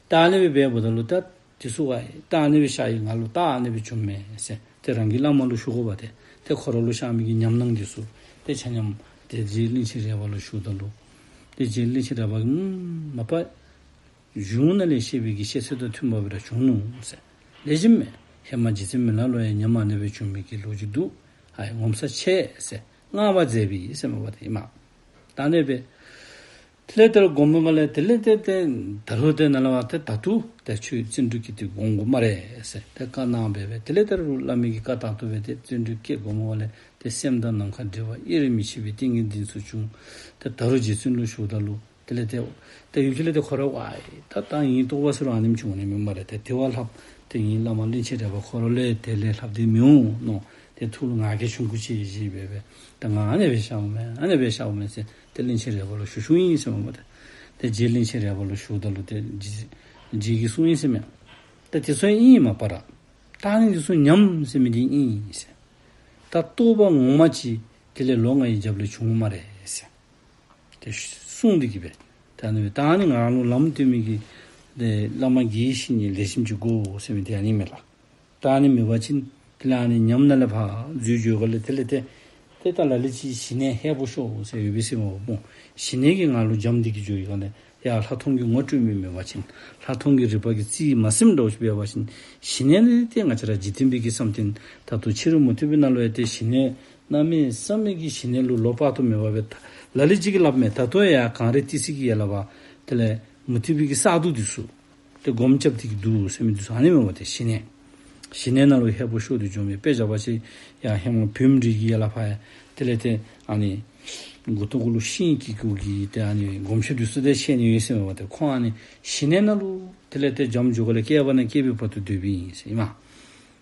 ད་ཨ་ནི་སྦེ་འབདཝ་ད་ལུ་ད་དེ་ཚུ་ཝའི་ད་ཨ་ནི་སྦེ་ཤར་ཡི། ང་ལུ་ད་ཨ་ནི་སྦེ་བྱུངམ་མས་ཟེར་ཏེ་རང་གི་བླ་མ་ལུ་ཞུ་དགོ་པ་ཏེ། ཏེ་ཁོ་ར་ལུ་ཤར་མི་གི་ཉམས་སྣང་འདི་ཚུ་ཏེ་ཆ་མཉམ་ཏེ་རྗེ་གླིང་ཆེན་རས་པ་ལུ་ཞུཝ་ད་ལུ་ཏེ་རྗེ་གླིང་ཆེན་རས་པ་གིས་ཨམ་མ་པ་གཞུང་ནང་ལས་བཤད་པའི་གི་བཤད་ཚུལ་དང་མཐུན་པ་སྦེ་ར་བྱུང་ནུག་ཟེར། ལེགས་ཤོམ་མས། ཧེ་མ་རྗེ་བཙུན་མི་ལ་ལུ་ཡང་ཉམས་ཨ་ནི་སྦེ་བྱུང་མི་གི་ལོ་རྒྱུས་འདུག། ཨའི་ངོ་མཚར་ཆེ་ཟེར་བསྔགས་པ་མཛད་པས་ཟེར་མས་པ་ཏེ་ཨིན་མས། ད་ཨ་ནི་སྦེ་དེ་ལས་ཏེ་སྒོམ་པའི་སྒང་ལས་དེ་ལས་ཏེ་ཏེ་ད་རུང་ཏེ་ནཱ་ལས་ཕར་ཏེ་ད་ལྟོ་ཏེ་ཁྱོད་བརྩོན་འགྲུས་བསྐྱེད་དེ་སྒོམ་དགོ་སྨ་རེ་ཟེར་ཏེ་བཀའ་གནང་སྦེ་སྦེ་དེ་ལས་ད་རུང་བླ་མའི་གི་བཀའ་དང་ཐོག་སྦེ་ཏེ་བརྩོན་འགྲུས་བསྐྱེད་སྒོམ་པའི་སྒང་ལས་ཏེ་སེམས་དང་ནམ་མཁའ་འབྲེལ་བ་དབྱེར་མི་ཕྱེད་པའི་ཏིང་ངེ་འཛིན་ཚུ་བྱུང་། ཏེ་ད་རུང་རྗེ་བཙུན་ལུ་ཞུཝ་ད་ལུ་དེ་ལས་ཏེ་ཏེ་ཡུདཔ་ཅིག་ལས་ཏེ་ཁོ་ར་ཝའི་ད་ད་ངེའི་རྟོགས་པ་ཟེར་རུང་ཨ་ནེམ་ཅིག་འོང་ནི་མེན་སྨ་རེ། ཏེ་དེ་བ་ལྷག་ཏེ་ངེའི་བླ་མ་གླིང་ཆེན་རས་པ་ཁོ་ར་ལས་དེ་ལས་ལྷག་སྟེ་མི་འོང་མནོ། ཏེ་ཐུགས་ལུ་ང་རྒྱལ་ཆུང་ཀུ་ཅིག་བཞེས་སྦེ་སྦེ་ད་ང་ཨ་ནི་སྦེ་ཤརཝ་མས་ཨ་ནི་སྦེ་ཤརཝ་མས་ཟེར་ཏེ་གླིང་ཆེན་རས་པ་ལུ་ཞུ་ཞུཝ་ཨིན་ཟེར་མས་པ་ཏེ། ཏེ་རྗེ་གླིང་ཆེན་རས་པ་ལུ་ཞུཝ་ད་ལུ་ཏེ་རྗེ་རྗེ་གིས་གསུངས་ཡི་ཟེར་མས། ཏེ་དེ་ཚུ་ཨིན་མ་པ་ར་ད་ཨ་ནི་དེ་ཚུ་ཉམས་ཟེར་མི་འདི་ཨིན་ཟེར། ད་རྟོགས་པ་ངོ་མ་ཅིག་དེ་ལས་ལོ་ལྔ་ཡི་རྒྱབ་ལས་བྱུངམ་སྨ་རེ་ཟེར། ཏེ་གསུངས་ཏེ་གི་སྦེ་ད་ཨ་ནི་སྦེ་ད་ཨ་ནི་ང་ལུ་ལམ་སྟོན་མི་གི་ཏེ་བླ་མ་དགེ་བའི་བཤེས་གཉེན་ལེགས་ཤོམ་ཅིག་དགོ་ཟེར་མི་འདི་ཨ་ནི་མས་ལགས། ད་ཨ་ནི་མེད་པ་ཅིན་དེ་ལས་ཨ་ནི་ཉམས་ནང་ལས་ཕར་འཛུལ་འགྱོ་སྒང་ལས་དེ་ལས་ཏེ་ཏེ་ད་ལ་ལུ་ཅིག་ཞི་གནས་ཧས་པོ་ཤོར་ཟེར་ཡོད་པས་ཟེར་མས་པ་སྨོ། ཞི་གནས་ཀྱིས་ང་ལུ་འཇམ་སྟེ་གི་འགྱོ་ཡི་ག་ལས་ཡར་ལྷག་མཐོང་གི་ངོ་སྤྲོད་མི་མེད་པ་ཅིན་ལྷག་མཐོང་གི་རིག་པ་གིས་རྩིས་མ་ཟིནམ་འདྲཝ་ཅིག་འབད་བ་ཅིན་ཞི་གནས་ལས་ཏེ་ང་བཅས་ར་འཇིག་རྟེན་པའི་གི་བསམ་གཏན་ད་ལྟོ་ཕྱི་རོལ་མུ་སྟེགས་པའི་ནང་ལུ་ཡང་ཏེ་ཞི་གནས་གནམ་མེད་ས་མེད་ཀྱི་ཞི་གནས་ལུ་ལོ་དཔག་ཏུ་མེད་པ་སྦེ་ད་ལ་ལུ་ཅིག་གིས་སླབ་མས། ད་ལྟོ་ཡང་གངས་རི་ཏི་སེ་གི་ཡ་ལ་བ་དེ་ལས་མུ་སྟེགས་པའི་གི་ས་རྡོ་འདི་ཚུ་ཏེ་སྒོམ་རྐྱབ་སྟེ་གི་འདུག་ཟེར་མི་འདི་ཚུ་ཨ་ནི་མས་པ་ཏེ་ཞི་གནས། ཞི་གནས་ནང་ལུ་ཧས་པོ་ཤོར་ཏེ་འགྱོ་མི་དཔེ་བཞག་པ་ཅིན་ཡར་ཧེ་མ་བོད་མི་རིགས་ཀྱི་ཡ་ལ་ཕར་ཡང་དེ་ལས་ཏེ་ཨ་ནི་མགུ་ཏོ་གུ་ལུ་ཤིང་བཀལ་བཀལཝ་གི་ཏེ་ཨ་ནི་སྒོམ་ཆེན་འདི་ཚུ་ཏེ་བཤད་ནི་ཡོད་ཟེར་མས་པ་ཏེ། ཁོང་ཨ་ནི་ཞི་གནས་ནང་ལུ་དེ་ལས་ཏེ་འཇམ་འགྱོ་སྒང་ལས་བསྐལ་པ་ནས་བསྐལ་པའི་བར་དུ་སྡོདཔ་ཨིན་ཟེར་ཨིན་མས།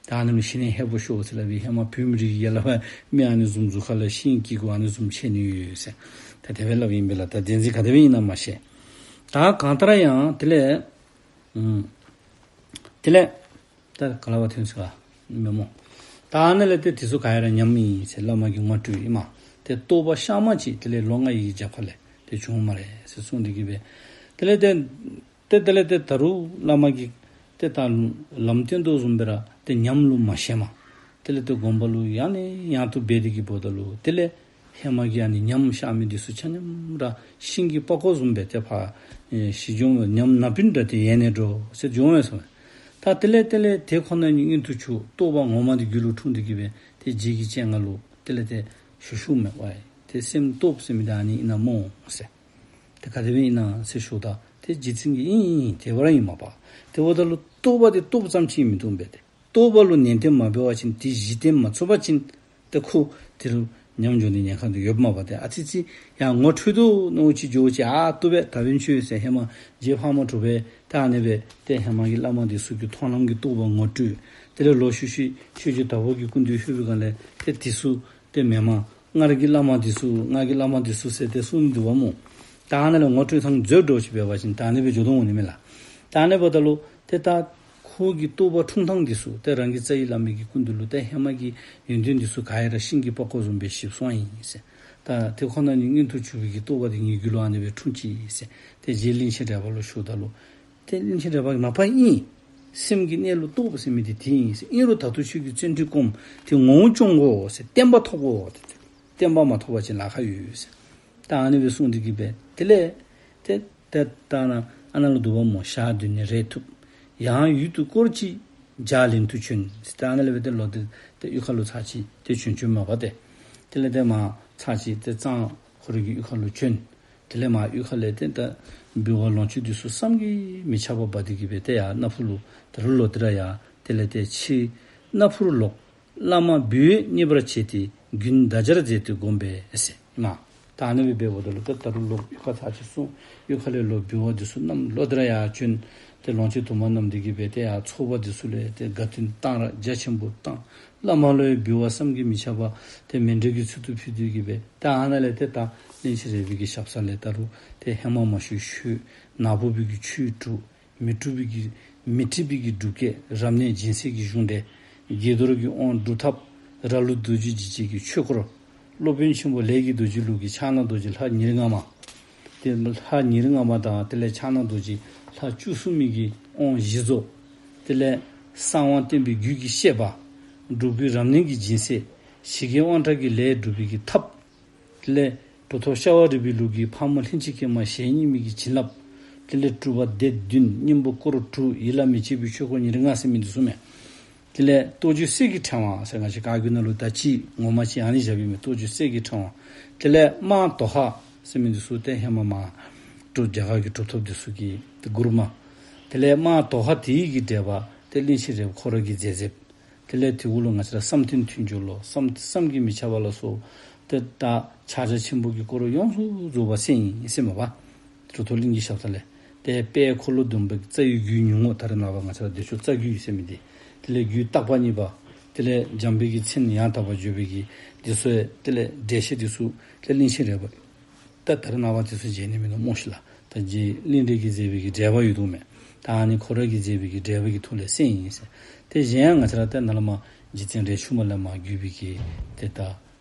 ད་ཨ་ནི་ལུ་ཞི་གནས་ཧས་པོ་ཤོར་ཟེར་སླབ་ཨིན། ཧེ་མ་བོད་མི་རིགས་ཀྱི་ཡ་ལ་ཕར་མི་ཨ་ནི་བཟུམ་གཟུགས་ཁ་ལུ་ཤིང་བཀལ་བཀལཝ་ཨ་ནི་བཟུམ་བྱོན་ནི་ཡོད་ཟེར། ད་དེ་སྦེ་སླབ་ཨིན་པས་ལགས། ད་བདེན་འཛིན་ག་དེ་སྦེ་ཨིན་ན་མ་ཤེས། ད་གང་ལྟར་ཡང་དེ་ལས་ཨུམ་དེ་ལས་ད་ག་ལ་བ་ཐོན་ཚུགས་ག་མེན་སྨོ། ད་ཨ་ནི་ལས་ཏེ་དེ་ཚུ་ག་ཡ་ར་ཉམས་ཨིན་ཟེར་བླ་མ་གི་ངོ་སྤྲོད་ཨིན་མས། ཏེ་རྟོགས་པ་གཤའ་མ་ཅིག་དེ་ལས་ལོ་ལྔ་ཡི་རྒྱབ་ཁ་ལས་ཏེ་བྱུངམ་སྨ་རེ་ཟེར་གསུངས་ཏེ་གི་སྦེ་དེ་ལས་ཏེ་ཏེ་དེ་ལས་ཏེ་ད་རུང་བླ་མ་གིས་ཏེ་ད་ལམ་སྟོན་དོ་བཟུམ་སྦེ་ར་ཏེ་ཉམས་ལུ་མ་ཞེན་པར་དེ་ལས་ཏེ་སྒོམ་པ་ལུ་ཡང་ནས་ཡང་དུ་འབད་དེ་གི་འབདཝ་ད་ལུ་དེ་ལས་ཧེ་མ་གི་ཨ་ནི་ཉམས་ཤར་མི་འདི་ཚུ་ཆ་མཉམ་ར་ཤིང་གི་པགས་ཀོ་བཟུམ་སྦེ་ཏེ་ཕར་ཨེ་ཞི་འགྱོ་ཉམས་ནག་པིན་ར་ཏེ་ཡལ་ནས་འགྲོ་ཟེར་འགྱོ་འོང་ཟེར་མས། ད་དེ་ལས་དེ་ལས་དེ་ཁོ་ན་ཉིད་མངོན་དུ་གྱུར་རྟོགས་པ་ངོ་མ་འདི་རྒྱུད་ལུ་འཁྲུངས་ཏེ་གི་སྦེ་ཏེ་རྗེ་གི་སྤྱན་སྔར་ལུ་དེ་ལས་ཏེ་ཞུ་ཞུཝ་མས། ཝའི་ཏེ་སེམས་སྟོབས་ཟེར་མི་འདི་ཨ་ནི་ཨིན་ན་སྨོ་ཟེར། ཏེ་ག་དེ་སྦེ་ཨིན་ན་ཟེར་ཞུཝ་ད་ཏེ་རྗེ་བཙུན་གྱིས་ཨིན་ཨིན་ཨིན་དེ་སྦེ་ར་ཨིན་མས་པ། དེ་འབདཝ་ད་ལུ་རྟོགས་པ་འདི་རྟོགས་པ་ཙམ་ཅིག་མི་བཏུབ་པས་ཏེ། རྟོགས་པ་ལུ་ནན་ཏན་མ་འབད་བ་ཅིན་དེ་གཞི་རྟེན་མ་ཚུགས་པ་ཅིན་ཏེ་ཁོ་དེ་ལུ་ཉམས་འགྱོ་ནི་ཉེན་ཁ་འདི་ཡོདཔ་མས་པ་ཏེ། ཨ་ཙི་ཙི་ཡང་ངོ་འཕྲོད་དོ་མནོཝ་ཅིག་འགྱོ་ཅི། ཨ་བཏུབ་པས་ད་བན་ཆོས་ཟེར་ཧེ་མ་རྗེ་ཕག་མོ་གྲུ་པས་ད་ཨ་ནི་སྦེ་ཏེ་ཧེ་མ་གི་བླ་མ་འདི་ཚུ་གི་མཐོང་ལམ་གྱི་རྟོགས་པ་ངོ་སྤྲོད། དེ་ལས་ལོག་ཤུལ་ཤུལ་ཆོས་རྗེ་དྭགས་པོ་གི་སྐུ་མདུན་ལྷོད་པའི་སྒང་ལས་ཏེ་དེ་ཚུ་ཏེ་མེན་མས། སྔར་གྱི་བླ་མ་འདི་ཚུ་སྔར་གྱི་བླ་མ་འདི་ཚུ་ཟེར་ཏེ་གསུངས་ནི་འདུག་པ་སྨོ། ད་ཨ་ནཱ་ལས་ངོ་སྤྲོད་ཐངས་མཛོད་འདྲཝ་ཅིག་འབད་བ་ཅིན་ད་ཨ་ནི་སྦེ་འགྱོ་དོ་འོང་ནི་མས་ལགས། ད་ཨ་ནི་འབདཝ་ད་ལུ་ཏེ་ད་ཁོ་གི་རྟོགས་པ་འཁྲུངས་ཐངས་འདི་ཚུ་ཏེ་རང་གི་རྩ་བའི་བླ་མ་གི་སྐུ་མདུན་ལུ་ཏེ་ཧེ་མ་གི་ཡོན་ཏན་འདི་ཚུ་ག་ཡ་ར་ཤིང་གི་པགས་ཀོ་བཟུམ་སྦེ་ཞིག་སོང་ཡི་ཟེར། ད་དེ་ཁོ་ན་ཉིད་མངོན་དུ་གྱུར་པའི་གི་རྟོགས་པ་འདི་ངེའི་རྒྱུད་ལུ་ཨ་ནི་སྦེ་འཁྲུངས་ཅི་ཟེར། ཏེ་རྗེ་གླིང་ཆེན་རས་པ་ལུ་ཞུཝ་ད་ལུ་ཏེ་གླིང་ཆེན་རས་པ་གིས་མ་པ་ཨིན། སེམས་ཀྱི་གནས་ལུགས་རྟོགས་པ་ཟེར་མི་འདི་དེ་ཨིན་ཟེར། ཨིན་རུང་ད་ལྟོ་ཁྱོད་ཀྱིས་བརྩོན་འགྲུས་སྒོམ་དེ་ངོ་བོ་སྐྱོང་དགོ་ཟེར། བརྟན་པ་ཐོབ་དགོ་ཟེར། བརྟན་པ་མ་ཐོབ་པ་ཅིན་ལཱ་ཁག་ཡོད་ཟེར། ད་ཨ་ནི་སྦེ་གསུངས་ཏེ་གི་སྦེ་དེ་ལས་ཏེ་ཏེ་ད་ནཱ་ཨ་ནཱ་ལུ་འདུག་པ་སྨོ། ཞག་བདུན་ནི་རེ་ཐུབ། ཡང་ཡུལ་དུ་སྐོར་ཅིག་བརྒྱ་ལེན་དུ་བྱོན་ཟེར། ད་ཨ་ནཱ་ལས་སྦེ་ཏེ་ལོག་སྟེ་ཏེ་གཡུས་ཁ་ལུ་ཚར་ཅིག་ཏེ་བྱོན་བྱོནམ་མས་པ་ཏེ། དེ་ལས་ཏེ་མར་ཚར་ཅིག་ཏེ་གཙང་ཁོ་རའི་གི་གཡུས་ཁ་ལུ་བྱོན། དེ་ལས་མར་གཡུས་ཁ་ལས་ཏེ་ད་འབུལ་བ་ལོངས་སྤྱོད་འདི་ཚུ་བསམ་གྱིས་མི་ཁྱབ་པ་འབག་སྟེ་གི་སྦེ་ཏེ་ཡར་སྣ་ཕུ་ལུ་ད་རུང་ལོག་སྟེ་ར་ཡར་དེ་ལས་ཏེ་ཕྱིར་སྣ་ཕུ་རུ་ལོག། བླ་མ་འབུལ་བས་མཉེས་པར་བྱས་ཏེ་རྒྱུན་བདག་སྦྱར་མཛད་དུ་བསྒོམས་པས་ཟེར་ཨིན་མས། ད་ཨ་ནི་སྦེ་འབདཝ་ད་ལུ་ཏེ་ད་རུང་ལོག་གཡུས་ཁ་ཚར་ཅིག་སོང་། གཡུས་ཁ་ལས་ལོག་འབུལ་བ་འདི་ཚུ་བསྣམས་ལོག་སྟེ་ར་ཡར་བྱོན། ཏེ་ལོངས་སྤྱོད་དུ་མ་བསྣམས་ཏེ་གི་སྦེ་ཏེ་ཡར་ཚོགས་པ་འདི་ཚུ་ལུ་ཏེ་དགའ་སྟོན་གཏང་རག་རྒྱ་ཆེན་པོ་བཏང་། བླ་མ་ལུ་ཡང་འབུལ་བ་བསམ་གྱིས་མི་ཁྱབ་པ་ཏེ་མཎྜལ་གྱི་ཚུལ་དུ་ཕུལ་ཏེ་གི་སྦེ་ད་ཨ་ནཱ་ལས་ཏེ་ད་ གླིང་ཆེན་རས་པའི་གི་ཞབས་ས་ལས་ད་རུང་ཏེ་ཧེ་མ་མ་ཞུ་ཆོས་ནག་པོ་པའི་གི་ཆོས་དྲུག། མི་འཁྲུགས་པའི་གི་མི་འཁྲུགས་པའི་གི་སྒྲུབ་བསྐྱེད། རབ་གནས་སྦྱིན་སྲེག་གི་གཞུང་འགྲེལ། དགྱེས་རྡོར་གྱི་དབང་སྒྲུབ་ཐབས། ར་ལུག་རྡོ་རྗེ་འཇིགས་བྱེད་ཀྱི་ཆོས་སྐོར། སློབ་དཔོན་ཆེན་པོ་ལས་ཀྱི་རྡོ་རྗེ་ལུགས་ཀྱི་ཕྱག་ན་རྡོ་རྗེ་ལྷ་ཉེར་ལྔ་མ། ཏེ་ལྷ་ཉེར་ལྔ་མ་དང་དེ་ལས་ཕྱག་ན་རྡོ་རྗེ་ལྷ་བཅུ་གསུམ་མའི་གི་དབང་བཞི་རྫོགས། དེ་ལས་གསང་བ་བསྟན་པའི་རྒྱུད་ཀྱི་བཤད་པ། སྒྲུབ་བརྒྱུད་རབ་གནས་ཀྱི་སྦྱིན་སྲེག། ཞི་རྒྱས་དབང་དྲག་གི་ལས་སྒྲུབ་པའི་གི་ཐབས། དེ་ལས་གྲུབ་ཐོབ་ཤ་བ་རི་པའི་ལུགས་ཀྱི་ཕག་མོ་ལྷན་ཅིག་སྐྱེས་མ་ཞལ་གཉིས་མའི་གི་བྱིན་རླབས། དེ་ལས་སྒྲུབ་པ་སྡེ་བདུན། སྙིང་པོ་སྐོར་དྲུག། ཡིད་ལ་མི་བྱེད་པའི་ཆོས་སྐོར་ཉེར་ལྔ་ཟེར་མི་འདི་ཚུ་མས། དེ་ལས་རྟོགས་བརྗོད་གསེར་གྱི་ཕྲེང་བ་ཟེར་ང་བཅས་བཀའ་བརྒྱུད་ནང་ལུ་ད་ཅི་ངོ་མ་ཅིག་ཨ་ནི་བཞག་པའི་མས། རྟོགས་བརྗོད་གསེར་གྱི་ཕྲེང་བ། དེ་ལས་དམར་དོ་ཧ་ཟེར་མི་འདི་ཚུ་ཏེ་ཧེ་མ་མ་གྲུབ་རྒྱ་གར་གྱི་གྲུབ་ཐོབ་འདི་ཚུ་གི་ཏེ་མགུར་མ། དེ་ལས་དམར་དོ་ཧ་དེའི་གི་འགྲེལ་པ་ཏེ་གླིང་ཆེན་རས་པ་ཁོ་ར་གིས་མཛད་མཛདཔ། དེ་ལས་དེ་གུ་ལུ་ང་བཅས་ར་བསམ་གཏན་མཐུན་སྦྱོར་ལོ། བསམ་བསམ་གྱིས་མི་ཁྱབ་པ་ལ་སོགས་ཏེ་ད་ཕྱག་རྒྱ་ཆེན་པོ་གི་སྐོར་ཡོངས་སུ་རྫོགས་པ་གསན་ཡི་ཟེར་མས་པ། གྲུབ་ཐོབ་གླིང་གི་ཞབས་ས་ལས། ཏེ་དཔལ་འཁོར་ལོ་སྡོམ་པའི་རྩ་བའི་རྒྱུད་ཉུང་ངུ་ད་རེས་ནངས་པ་ང་བཅས་ར་བདེ་མཆོག་རྩ་རྒྱུད་ཟེར་མི་འདི། དེ་ལས་རྒྱུད་བརྟག་པ་གཉིས་པ། དེ་ལས་འཇམ་དཔལ་གྱི་མཚན་ཡང་དག་པར་བརྗོད་པའི་གི་འདི་ཚུ་ཡང་དེ་ལས་འགྲེལ་བཤད་འདི་ཚུ་ཏེ་གླིང་ཆེན་རས་པ། ད་ད་རེས་ནངས་པ་དེ་ཚུ་མཇལ་ནི་མིན་ནུག་སྨོ་ཤིག་ལགས། ད་རྗེ་གླིང་རས་ཀྱིས་མཛད་པའི་གི་འགྲེལ་པ་ཡོད་དོ་མས། ད་ཨ་ནི་ཁོ་ར་གིས་མཛད་པའི་གི་འགྲེལ་པ་གི་ཐོག་ལས་གསན་ཡི་ཟེར། ཏེ་གཞན་ཡང་ང་བཅས་ར་ཏེ་ནཱ་ལས་མར་རྗེ་བཙུན་རས་ཆུང་པ་ལས་མར་བརྒྱུད་པའི་གི་ཏེ་ད་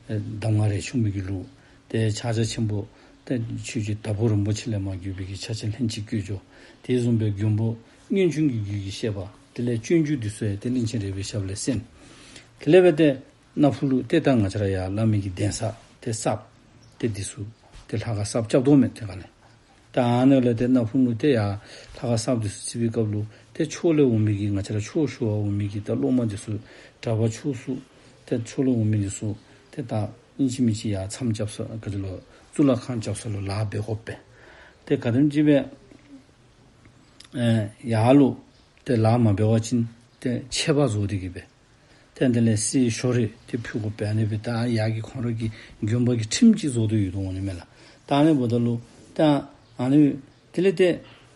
གདམས་ངག་རས་ཆུང་པའི་གི་ལུགས། ཏེ་ཕྱག་རྒྱ་ཆེན་པོ་ཏེ་ཆོས་རྗེ་དྭགས་པོ་རིན་པོ་ཆེ་ལས་མར་བརྒྱུད་པའི་གི་ཕྱག་ཆེན་ལྷན་ཅིག་སྐྱེས་སྦྱོར། དེ་བཟུམ་སྦེ་མགོན་པོ་སྔོན་བྱོན་གྱི་རྒྱུད་ཀྱི་བཤད་པ། དེ་ལས་སྤྱོད་འཇུག་འདི་ཚུ་ཡང་ཏེ་གླིང་ཆེན་རས་པའི་ཞབས་ལས་གསན། དེ་ལས་འབད་ཏེ་སྣ་ཕུ་ལུ་ཏེ་ད་ང་བཅས་ར་ཡར་བླ་མའི་གི་གདན་ས་ཏེ་གསརཔ་ཏེ་འདི་ཚུ་ཏེ་ལྷ་ཁང་གསརཔ་རྐྱབ་དོ་མས། ཏེ་ག་ལས་ད་ཨ་ནི་ལས་ཏེ་སྣ་ཕུ་ལུ་ཏེ་ཡར་ལྷ་ཁང་གསརཔ་འདི་ཚུ་བརྩིགས་པའི་སྐབས་ལུ་ཏེ་ཕྱོགས་ལས་འོང་མི་གི་ང་བཅས་ར་ཕྱོགས་བཞི་བ་འོང་མི་གི་ད་སློབ་མ་འདི་ཚུ་གྲྭ་པ་ཕྱོགས་སུ་ཏེ་ཕྱོགས་ལས་འོང་མི་འདི་ཚུ་ཏེ་ད་ཨིན་ཅི་མིན་ཅི་ཡར་མཚམས་རྐྱབ་ས་ག་ཅི་ལོ་གཙུག་ལག་ཁང་རྐྱབ་ས་ལུ་ལཱ་འབད་དགོ་པས། ཏེ་ག་དེམ་ཅིག་སྦེ་ཨེ་ཡར་ལུ་ཏེ་ལཱ་མ་འབད་བ་ཅིན་ཏེ་ཆད་པ་བཟོ་སྟེ་གི་སྦེ། ཏེ་དེ་ལས་གསེར་ཞོ་རེ་ཏེ་ཕུལ་དགོ་པས། ཨ་ནི་སྦེ་ད་ཡར་གྱི་ཁོང་ར་གི་དགོན་པ་གི་ཁྲིམས་ཅིག་བཟོ་སྟེ་ཡོད་དོ་འོང་ནི་མས་ལགས། ད་ཨ་ནི་འབདཝ་ད་ལུ་ད་ཨ་ནི་དེ་ལས་ཏེ་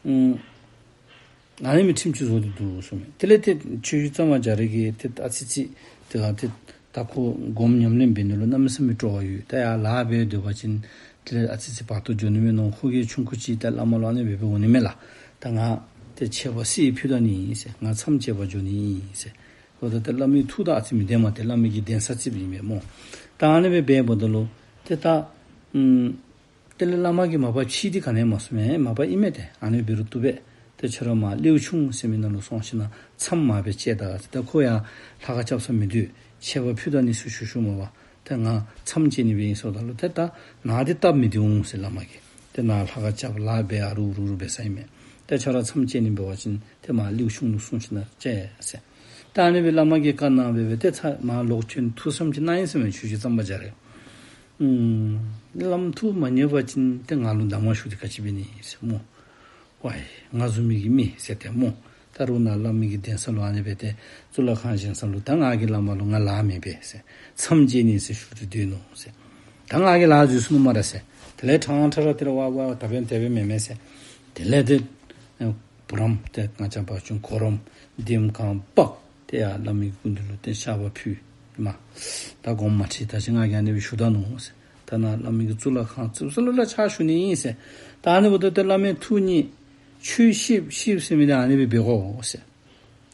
ཨམ་ཨ་ནི་མི་ཁྲིམས་ཅིག་བཟོ་སྟེ་འདུག་གསུངས་མས། དེ་ལས་ཏེ་ཆོས་རྗེ་གཙང་པ་རྒྱ་རས་ཀྱིས་ཏེ་ཨ་ཙི་ཙི་ཏེ་ལགས་ཏེ་ད་ཁོ་སྒོམ་ཉམས་ལེན་འབད་ནི་ལུ་གནམ་མེད་ས་མེད་སྤྲོ་བ་ཡོད། ད་ཡར་ལཱ་འབད་སྡོད་པ་ཅིན་དེ་ལས་ཨ་ཙི་ཙི་བར་དོ་འགྱོ་ནི་མས་མནོ། ཁོ་གིས་ཆུང་ཀུ་ཅིག་ད་བླ་མ་ལུ་ཨ་ནི་སྦེ་འབད་འོང་ནི་མས་ལགས། ད་ང་ཏེ་ཆད་པ་གསེར་ཕུལ་ད་ནི་ཨིན་ཟེར། ང་མཚམས་བཅད་པར་འགྱོ་ནི་ཨིན་ཟེར། འོ་ད་ཏེ་བླ་མའི་ཐུགས་དང་ཨ་ཙི་མི་ལྡན་མས། ཏེ་བླ་མའི་གི་གདན་ས་བརྩིགསཔ་ཨིན་པས་སྨོ། ད་ཨ་ནི་སྦེ་འབདཝ་ད་ལུ་ཏེ་ད་ཨམ་དེ་ལས་བླ་མ་གིས་མ་པ་ཕྱིས་ཏེ་ག་ནི་མ་གསུངས་མས། མ་པ་ཨིན་མས། ཏེ་ཨ་ནི་འབད་རུང་བཏུབ་པས། ཏེ་ཁྱོད་ར་མར་ལེའུ་ཆུང་ཟེར་མི་ནང་ལུ་སོང་ཞིནམ་ལས་མཚམས་མ་སྦེ་བཅད་ད་ཟེར། ད་ཁོ་ཡང་ལྷ་ཁང་རྐྱབ་ས་མིན་འདུག། ཆད་པ་ཕུལ་ད་ནི་ཟེར་ཞུ་ཞུཝ་མས་པ། ཏེ་ང་མཚམས་བཅད་ནི་སྦེ་ཨིན་ཟེརཝ་ད་ལུ་ཏེ་ད་ནཱ་འདི་སྟབས་མི་བདེ་འོང་ཟེར་བླ་མ་གིས། ཏེ་ནཱ་ལྷ་ཁང་རྐྱབ་ལཱ་འབད་ཨ་རུ་རུ་རུ་འབད་ས་ཨིན་མས། ཏེ་ཁྱོད་ར་མཚམས་བཅད་ནི་འབད་བ་ཅིན་ཏེ་མར་ལེའུ་ཆུང་ལུ་སོང་ཞིནམ་ལས་བཅད་ཟེར། ད་ཨ་ནི་སྦེ་བླ་མ་གིས་བཀའ་གནང་སྦེ་སྦེ་ཏེ་ཚར་མར་ལོག་བྱོན། ཐུགས་བསམ་ཅིག་གནང་ཡི་ཟེར་མས། ཆོས་རྗེ་གཙང་པ་རྒྱ་རས། ཨམ་བླམ་ཐུགས་མ་མཉེས་པ་ཅིན་ཏེ་ང་ལུ་གདམས་ངག་ཞུ་སྟེ་ག་ཅི་འབད་ནི་ཟེར་སྨོ། ཝའི་ང་བཟུམ་མའི་གི་མི་ཟེར་ཏེ་སྨོ། ད་རུང་ནཱ་བླ་མའི་གི་གདན་ས་ལུ་ཨ་ནི་སྦེ་ཏེ་གཙུག་ལག་ཁང་བཞེངས་ས་ལུ་ད་ང་གིས་བླ་མ་ལུ་ང་ལཱ་མི་འབད་ཟེར། མཚམས་བཅད་ནི་ཟེར་ཞུ་སྟེ་སྡོད་ནུག་ཟེར། ད་ང་གིས་ལཱ་འཛོལ་སོང་ནུག་སྨ་རེ་ཟེར། དེ་ལས་ཕྲང་ཕྲང་ར་ཏེ་ར་ཝ་ཝ་ད་འབདན་དེ་སྦེ་མེན་མས་ཟེར། དེ་ལས་ཏེ་བུ་རམ་ཏེ་ང་བཅས་པ་ཆུང་ཁོ་རམ་ལྡེམ་གང་པག་ཏེ་ཡར་བླ་མའི་སྐུ་མདུན་ལུ་ཏེ་བཤགས་པ་ཕུལ། མ་ད་དགོངསམ་མ་ཁྲེལ། ད་ཅི་ང་གིས་ཨ་ནི་སྦེ་ཞུ་ད་ནུག་ཟེར། ད་ནཱ་བླ་མའི་གི་གཙུག་ལག་ཁང་བརྩིགས་ས་ལུ་ལཱ་ཕྱག་ཞུ་ནི་ཨིན་ཟེར། ད་ཨ་ནི་འབདཝ་ད་ཏེ་བླ་མའི་ཐུགས་མཉེས། ཆོས་ཤེསཔ་ཤེསཔ་ཟེར་མི་འདི་ཨ་ནི་སྦེ་འབད་དགོ་ཟེར།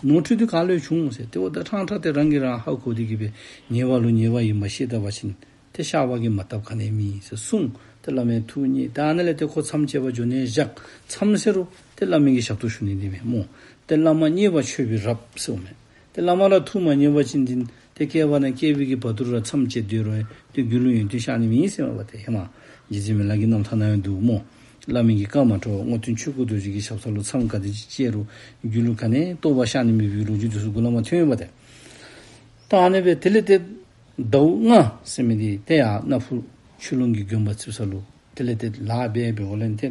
ནོར་འཁྲུལ་འདི་ག་ལུ་བྱུང་ཟེར། ཏེ་འོ་ད་ཕྲང་ཕྲང་ཏེ་རང་གིས་རང་ཧ་གོ་སྟེ་གི་སྦེ་ཉེས་པ་ལུ་ཉེས་པ་ཨིནམ་ཤེས་ད་པ་ཅིན་ཏེ་བཤགས་པ་གིས་མ་བཏབ་ག་ནི་མེད་ཟེར་གསུངས། ཏེ་བླ་མའི་ཐུགས་མཉེས། ད་ཨ་ནཱ་ལས་ཏེ་ཁོ་མཚམས་བཅད་པར་འགྱོ་ནི་བཞག། མཚམས་ཟེར་རུང་ཏེ་བླ་མའི་གི་ཞབས་ཏོག་ཞུ་ནི་འདི་མས་སྨོ། ཏེ་བླ་མ་མཉེས་པ་མཆོད་པའི་རབ་ཟེརཝ་མས། ཏེ་བླ་མ་ལུ་ཐུགས་མ་མཉེས་པ་ཅིན་འདི་ཏེ་བསྐལ་པ་ནང་བསྐལ་པའི་གི་བར་དུ་ར་མཚམས་བཅད་སྡོད་རུང་ཏེ་རྒྱུད་ལུ་ཡོན་ཏན་ཤར་ནི་མེད་ཟེརཝ་མས་པ། ཏེ་ཧེ་མ་རྗེ་བཙུན་མི་ལ་གི་རྣམ་ཐར་ནང་ཡང་འདུག་སྨོ། བླ་མའི་གི་བཀའ་མ་གྲོལ། རྔོག་སྟོན་ཆོས་སྐུ་རྡོ་རྗེ་གི་ཞབས་ས་ལུ་མཚམས་ག་དེ་ཅིག་བཅད་རུང་རྒྱུད་ལུ་ག་ནི་རྟོགས་པ་ཤར་ནི་མེད་པའི་ལོ་རྒྱུས་འདི་ཚུ་མགུ་ལས་མར་ཐོན་ཡོདཔ་ཏེ། ད་ཨ་ནི་སྦེ་དེ་ལས་ཏེ་ཟླཝ་ལྔ་ཟེར་མི་འདི་ཏེ་ཡར་སྣ་ཕུ་ཆོས་ལུང་གི་དགོན་པ་བརྩིགས་ས་ལུ་དེ་ལས་ཏེ་ལཱ་འབད་འབདཝ་ལས་ཏེ་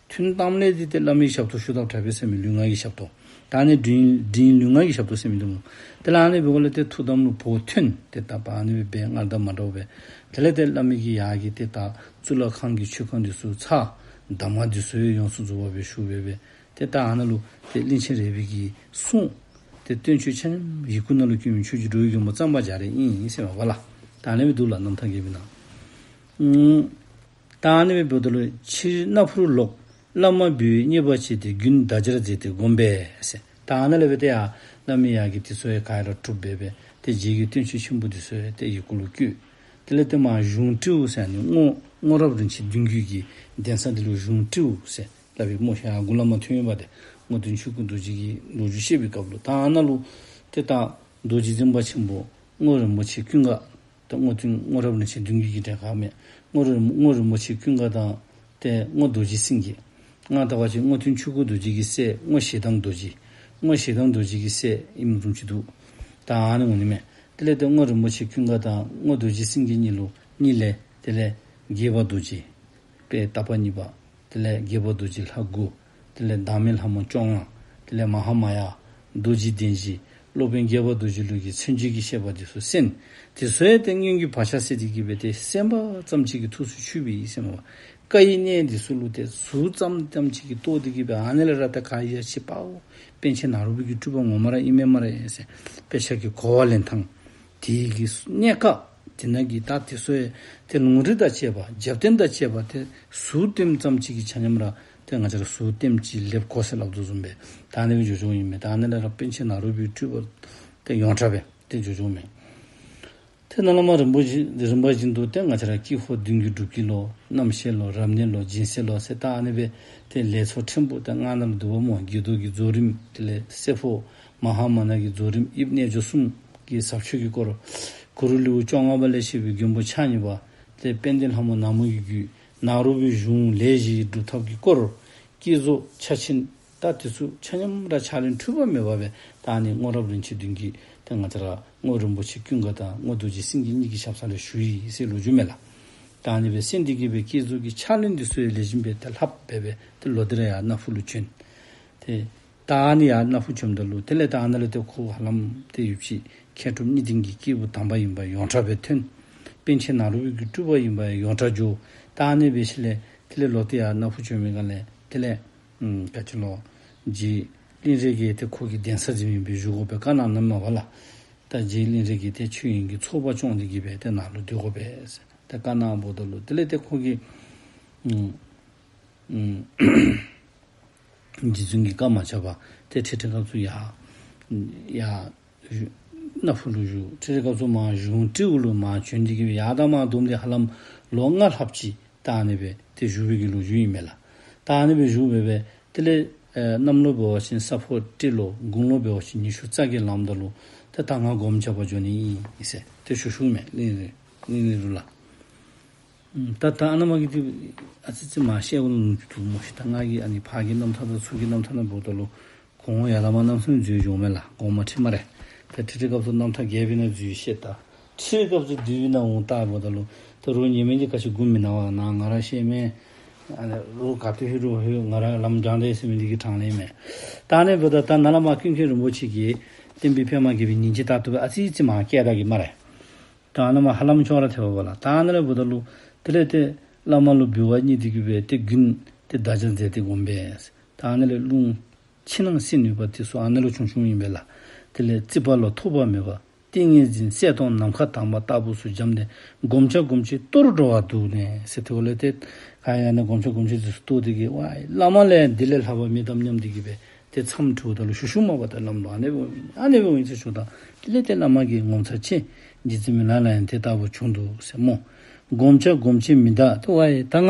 ཐུན་དང་པོ་ལས་འདི་ཏེ་བླ་མའི་ཞབས་ཏོག་ཞུ་དགོཔ་དྲག་པས་ཟེར་མི་ལུས་ངག་གི་ཞབས་ཏོག། ད་ཨ་ནི་འབྲིང་འབྲིང་ལུས་ངག་གི་ཞབས་ཏོག་ཟེར་མི་འདི་སྨོ། དེ་ལས་ཨ་ནི་འབདཝ་ལས་ཏེ་ཐུགས་དམ་ལུ་བོགས་ཐོན། ཏེ་ད་པ་ཨ་ནི་སྦེ་སྔར་དང་མ་འདྲཝ་སྦེ། དེ་ལས་ཏེ་བླ་མའི་གི་ཡར་གྱི་ཏེ་ད་གཙུག་ལག་ཁང་གི་མཆོད་ཁང་འདི་ཚུ་ཚར། གདམས་ངག་འདི་ཚུ་ཡང་ཡོངས་སུ་རྫོགས་པ་སྦེ་ཞུ་སྦེ་སྦེ། ཏེ་ད་ཨ་ནཱ་ལུ་ཏེ་གླིང་ཆེན་རས་པའི་གི་གསུང་ཏེ་བསྟན་བཅོས་ཆ་མཉམ་ཡི་གུ་ནང་ལུ་བཀོད་མི་ཆོས་རྗེ་འགྲོ་བའི་མགོན་པོ་གཙང་པ་རྒྱ་རས་ཨིན་ཟེར་མས་པ་ལགས། ད་ཨ་ནི་སྦེ་འདུག་ལགས། རྣམ་ཐར་རྒྱས་པའི་ནང་། ཨུམ། ད་ཨ་ནི་སྦེ་འབདཝ་ད་ལུ་ཕྱིར་སྣ་ཕུར་ལོག། བླ་མ་འབུལ་བའི་མཉེས་པ་བྱས་ཏེ། དགུན་བརྡ་སྦྱར་མཛད་དེ་བསྒོམས་པས་ཟེར། ད་ཨ་ནཱ་ལས་སྦེ་ཏེ་ཡར་བླ་མའི་ཡར་གྱི་དེ་ཚུ་ཡང་ག་ར་གྲུབ་སྦེ་སྦེ་ཏེ་རྗེ་གི་བསྟན་བཅོས་ཆེན་པོ་དེ་ཚུ་ཡང་ཏེ་ཡི་གུ་ལུ་བཀོད། དེ་ལས་ཏེ་མར་གཞུང་སྤྲེའུ་ཟེར་ནི་སྔོ་སྔོ་རབས་རིན་ཆེན་བདུན་བརྒྱུད་ཀྱི་གདན་ས་འདི་ལུ་གཞུང་སྤྲེའུ་ཟེར་སླབ་ཨིན་སྨོ་ཤིག། ཨ་གུ་ལས་མར་ཐོན་ཡོདཔ་ཏེ་སྔོ་སྟོན་ཆོས་སྐུ་རྡོ་རྗེ་གི་ལོ་རྒྱུས་བཤད་པའི་སྐབས་ལུ། ད་ཨ་ནཱ་ལུ་ཏེ་ད་རྡོ་རྗེ་འཛིན་པ་ཆེན་པོ་སྔོ་རིན་པོ་ཆེ་ཀུན་དགའ། ད་སྔོ་སྟོན་སྔོ་རབས་རིན་ཆེན་བདུན་བརྒྱུད་ཀྱི་གྲས་ཁར་མས། སྔོ་རིན་སྔོ་རིན་པོ་ཆེ་ཀུན་དགའ་དང་ཏེ་སྔོ་རྡོ་རྗེ་སེང་གེ། ང་ལྟ་བ་ཅིན་སྔོ་སྟོན་ཆོས་སྐུ་རྡོ་རྗེ་གི་སྲས་སྔོ་ཞེ་སྡང་རྡོ་རྗེ། སྔོ་ཞེ་སྡང་རྡོ་རྗེ་གི་སྲས་ཨིནམ་བཟུམ་ཅིག་འདུག། ད་ཨ་ནི་འོང་ནི་མས། དེ་ལས་ཏེ་སྔོ་རིན་པོ་ཆེ་ཀུན་དགའ་དང་སྔོ་རྡོ་རྗེ་སེང་གེ་གཉིས་ལུ་གཉིས་ལས་དེ་ལས་དགྱེས་པ་རྡོ་རྗེ། དཔལ་ཏ་པ་གཉིས་པ། དེ་ལས་དགྱེས་པ་རྡོ་རྗེ་ལྷ་དགུ། དེ་ལས་བདག་མེད་ལྷ་མོ་བཅོ་ལྔ། དེ་ལས་མ་ཧཱ་མ་ཡ། རྡོ་རྗེ་གདན་བཞི། སློབ་དཔོན་དགྱེས་པ་རྡོ་རྗེ་ལུགས་ཀྱི་མཚན་བརྗོད་ཀྱི་བཤད་པ་འདི་ཚུ་གསན། དེ་ཚུ་ཡང་ཏེ་སྔོན་གྱི་བག་ཆགས་སད་དེ་གི་སྦེ་ཏེ་གསན་པ་ཙམ་ཅིག་གིས་ཐུགས་སུ་ཆུད་པའི་ཡིད་སེམས་མ་བཀའ་ཡི་གནད་འདི་ཚུ་ལུ་ཏེ་ཟུར་ཙམ་ཙམ་ཅིག་གིས་རྟོགས་དེ་གི་སྦེ་ཨ་ནི་ལས་ར་ཏེ་ག་ཡ་ཆེ་པའོ། པཎ་ཆེན་ནཱ་རོ་པའི་གི་སྤྲུལ་པ་ངོ་མ་ར་ཨིན་མས་སྨ་རེ་ཟེར། དཔེ་ཆ་གི་གོ་བ་ལེན་ཐངས། དེ་གི་གནད་ཀ་དེ་ནང་གི་ད་དེ་ཚུ་ཡང་ཏེ་ལུང་རིགས་དང་བཅས་པ་རྒྱབ་རྟེན་དང་བཅས་པ་ཏེ་ཟུར་ལྟེམ་ཙམ་ཅིག་གིས་ཆ་མཉམ་ར་ཏེ་ང་བཅས་ར་ཟུར་ལྟེམ་ཅིག་ལེབ་གོ་ཟེར་སླབ་དོ་བཟུམ་སྦེ་ད་ཨ་ནི་སྦེ་འགྱོ་འགྱོཝ་ཨིན་མས། ད་ཨ་ནི་ལས་ར་པཎ་ཆེན་ནཱ་རོ་པའི་སྤྲུལ་པ་ཏེ་ཡོངས་གྲགས་སྦེ་ཏེ་འགྱོ་འགྱོཝ་མས། ཏེ་ནཱ་ལས་མར་རིམ་པ་བཞིན་རིམ་པ་བཞིན་དུ་ཏེ་ང་བཅས་ར་དཀྱིལ་འཁོར་བདུན་གྱི་སྒྲུབ་དཀྱིལ་ལོ། རྣམ་བཤད་ལོ། རབ་གནས་ལོ། སྦྱིན་སྲེག་ལོ་ཟེར་ད་ཨ་ནི་སྦེ་ཏེ་ལས་ཚོགས་ཕྲན་བུ་ཏེ་ལྔ་ནང་ལུ་འདུཝ་སྨོ། དགྱེས་རྡོར་གྱི་རྫོགས་རིམ། དེ་ལས་བསྲེ་འཕོ། མ་ཧཱ་མ་ཎ་གི་རྫོགས་རིམ། དབྱིབས་རྣལ་འབྱོར་གསུམ་གྱི་ཟབ་ཆོས་ཀྱི་སྐོར། གུ་རུ་ལེའུ་བཅོ་ལྔ་པ་ལས་བཤད་པའི་མགོན་པོ་ཕྱག་གཉིས་པ། ཏེ་དཔལ་ལྡན་ལྷ་མོ་ནག་མོ་ཡི་རྒྱུད། ནཱ་རོ་པའི་གཞུང་ལས་བཞིའི་སྒྲུབ་ཐབས་ཀྱི་སྐོར། བསྐྱེད་རྫོགས་ཕྱག་ཆེན། ད་དེ་ཚུ་ཆ་མཉམ་ར་ཕྱག་ལེན་འཁྲུལ་པ་མེད་པ་སྦེ་ད་ཨ་ནི་སྔོ་རབས་རིན་ཆེན་བདུན་གྱི་ཏེ་ང་བཅས་ར་སྔོ་རིན་པོ་ཆེ་ཀུན་དགའ་དང་སྔོ་རྡོ་རྗེ་སེང་གེ་གཉིས་ཀྱི་ཞབས་ས་ལས་ཞུ་ཡི་ཟེར་ལོ་རྒྱུས་མས་ལགས། ད་ཨ་ནི་སྦེ་གསན་དེ་གི་སྦེ་བསྐྱེད་རྫོགས་ཀྱི་ཕྱག་ལེན་འདི་ཚུ་ཡང་ལེགས་ཤོམ་སྦེ་ཏེ་ལྷབ་སྦེ་སྦེ་ཏེ་ལོག་སྟེ་ར་ཡར་སྣ་ཕུ་ལུ་བྱོན། ཏེ་ད་ཨ་ནི་ཡར་སྣ་ཕུ་བྱོནམ་ད་ལུ་དེ་ལས་ད་ཨ་ནཱ་ལས་ཏེ་ཁོ་ཧ་ལམ་ཏེ་ཡུདཔ་ཅིག་མཁས་གྲུབ་གཉིས་ལྡན་གྱི་སྐྱེས་བུ་དམ་པ་ཨིན་པ་ཡོངས་གྲགས་སྦེ་ཐོན། པཎ་ཆེན་ནཱ་རོ་པའི་གི་སྤྲུལ་པ་ཨིན་པ་ཡོངས་གྲགས་འགྱོ། ད་ཨ་ནི་སྦེ་ཞིནམ་ལས་དེ་ལས་ལོག་སྟེ་ཡར་སྣ་ཕུ་བྱོན་མི་སྒང་ལས་དེ་ལས་ཨམ་ག་ཅི་ལོ། རྗེ་གླིང་རས་ཀྱིས་ཏེ་ཁོ་གི་གདན་ས་འཛིན་མི་སྦེ་བཞུགས་དགོ་པའི་བཀའ་གནང་གནངམ་མས་པ་ལགས། ད་རྗེ་གླིང་རས་ཀྱིས་ཏེ་ཆོས་དབྱིངས་ཀྱི་ཚོགས་པ་སྐྱོང་སྟེ་གི་སྦེ་ཏེ་ནཱ་ལུ་སྡོད་དགོ་པས་ཟེར་ཏེ་བཀའ་གནངམ་ད་ལུ་དེ་ལས་ཏེ་ཁོ་གིས་ཨམ་ཨམ་རྗེ་བཙུན་གྱི་བཀའ་མ་བཅག་པར་ཏེ་ཁྲི་ཁྲི་སྐབས་སུ་ཡར་ཡར་བཞུགས། སྣ་ཕུ་ལུ་བཞུགས། ཁྲི་ཁྲི་སྐབས་སུ་མར་གཞུང་སྤྲེའུ་ལུ་མར་བྱོན་ཏེ་གི་སྦེ་ཡར་དང་མར་བསྡོམས་ཏེ་ཧ་ལམ་ལོ་ལྔ་ལྷགཔ་ཅིག་ད་ཨ་ནི་སྦེ་ཏེ་བཞུགས་པའི་གི་ལོ་རྒྱུས་ཨིན་མས་ལགས། ད་ཨ་ནི་སྦེ་བཞུགས་སྦེ་སྦེ་དེ་ལས་ཨེ་གནམ་ལོ་འབད་བ་ཅིན་ས་ཕོ་སྤྲེལ་ལོ། དགུང་ལོ་འབད་བ་ཅིན་ཉི་ཤུ་རྩ་བརྒྱད་ལངམ་ད་ལུ་ཏེ་ད་ང་སྒོམ་རྐྱབ་པར་འགྱོ་ནི་ཨིན་ཟེར་ཏེ་ཞུ་ཞུཝ་མས་གླིང་རས་གླིང་རས་རུ་ལ། ཨམ་ད་ད་ཨ་ནཱ་མར་གྱི་འདི་ཨ་ཙི་ཙི་མར་བཤད་དགོ་ནི་འདུག་སྨོ་ཤིག། ད་ང་གིས་ཨ་ནི་ཕར་གྱི་རྣམ་ཐར་དང་ཚུར་གྱི་རྣམ་ཐར་ནང་འབདཝ་ད་ལུ་གོང་འོག་ཡར་ལས་མར་རྣམ་གསུམ་འཛུལ་འགྱོཝ་མས་ལགས། གོང་མ་ཁྲི་མ་རེ། ད་ཁྲི་ཁྲི་སྐབས་སུ་རྣམ་ཐར་རྒྱས་པའི་ནང་འཛུལ་བཤད་ད། ཁྲི་ཁྲི་སྐབས་སུ་བསྡུས་པའི་ནང་འོང་ད་འབདཝ་ད་ལུ་ད་རུང་ཉེས་མེད་ཀྱི་ག་ཅི་དགོ་མི་ནི་བ་ན་ང་ར་ཤེས་མས། ཨ་ནི་རུང་ག་ཏེ་ལྷོད་རུང་ལྷོད་ང་ར་ལམ་བྱང་དེས་ཟེར་མི་འདི་གི་གྲངས་ལས་མས། ད་ཨ་ནི་འབདཝ་ད་ད་ནཱ་ལས་མར་ཀུན་མཁྱེན་རིན་པོ་ཆེ་གིས་བསྟན་པའི་པདྨ་རྒྱས་པའི་ཉིན་བྱེད་ལྟར་དུ་སྦེ་ཨ་ཙི་ཙི་མར་བསྐྱལ་ད་གི་སྨ་རེ། ད་ཨ་ནཱ་མར་ཧ་ལམ་ཅོག་ར་འཐད་པས་ལགས། ད་ཨ་ནཱ་ལས་འབདཝ་ད་ལུ་དེ་ལས་ཏེ་བླ་མ་ལུ་འབུལ་བ་བརྙེས་ཏེ་གི་སྦེ་ཏེ་དགུན་ཏེ་བརྡ་སྦྱར་མཛད་དེ་བསྒོམས་པས། ད་ཨ་ནཱ་ལས་རླུང་ཕྱི་ནང་བསིལ་ནུས་པ་དེ་ཚུ་ཨ་ནཱ་ལུ་བྱུང་བྱུངམ་ཨིན་པས་ལགས། དེ་ལས་རྩིག་པ་ལ་ཐོགས་པ་མེད་པ། ཏིང་ངེ་འཛིན་གསལ་སྟོང་ནམ་མཁའ་དྭངས་པ་ལྟ་བུ་ཚུ་འབྱམས་ནས་སྒོམ་བྱ་སྒོམ་བྱེད་ལྟོར་འགྲོ་བ་འདུག་ནས་ཟེར། དེ་འོ་ལས་ཏེ་ག་ཡང་ན་སྒོམ་བྱ་སྒོམ་བྱེད་དེ་ཚུ་ལྟོར་ཏེ་གི་ཝའི་བླ་མ་ལས་འདི་ལས་ལྷག་པ་མེད་དམ་སྙམ་སྟེ་གི་སྦེ་ཏེ་མཚམས་འདྲིཝ་ད་ལུ་ཞུ་ཞུཝ་མས་པ། ད་བླམ་ལུ་ཨ་ནི་སྦེ་ཨ་ནི་སྦེ་འོང་ཡི་ཟེར་ཞུཝ་ད་དེ་ལས་ཏེ་བླ་མ་གིས་ངོ་མཚར་ཆེ། རྗེ་བཙུན་མི་ལ་ལ་ཡང་དེ་ལྟ་བུ་བྱུང་འདུག་ཟེར་སྨོ། སྒོམ་བྱ་སྒོམ་བྱེད་མི་གདའ། ཏེ་ཝའི་ད་ང་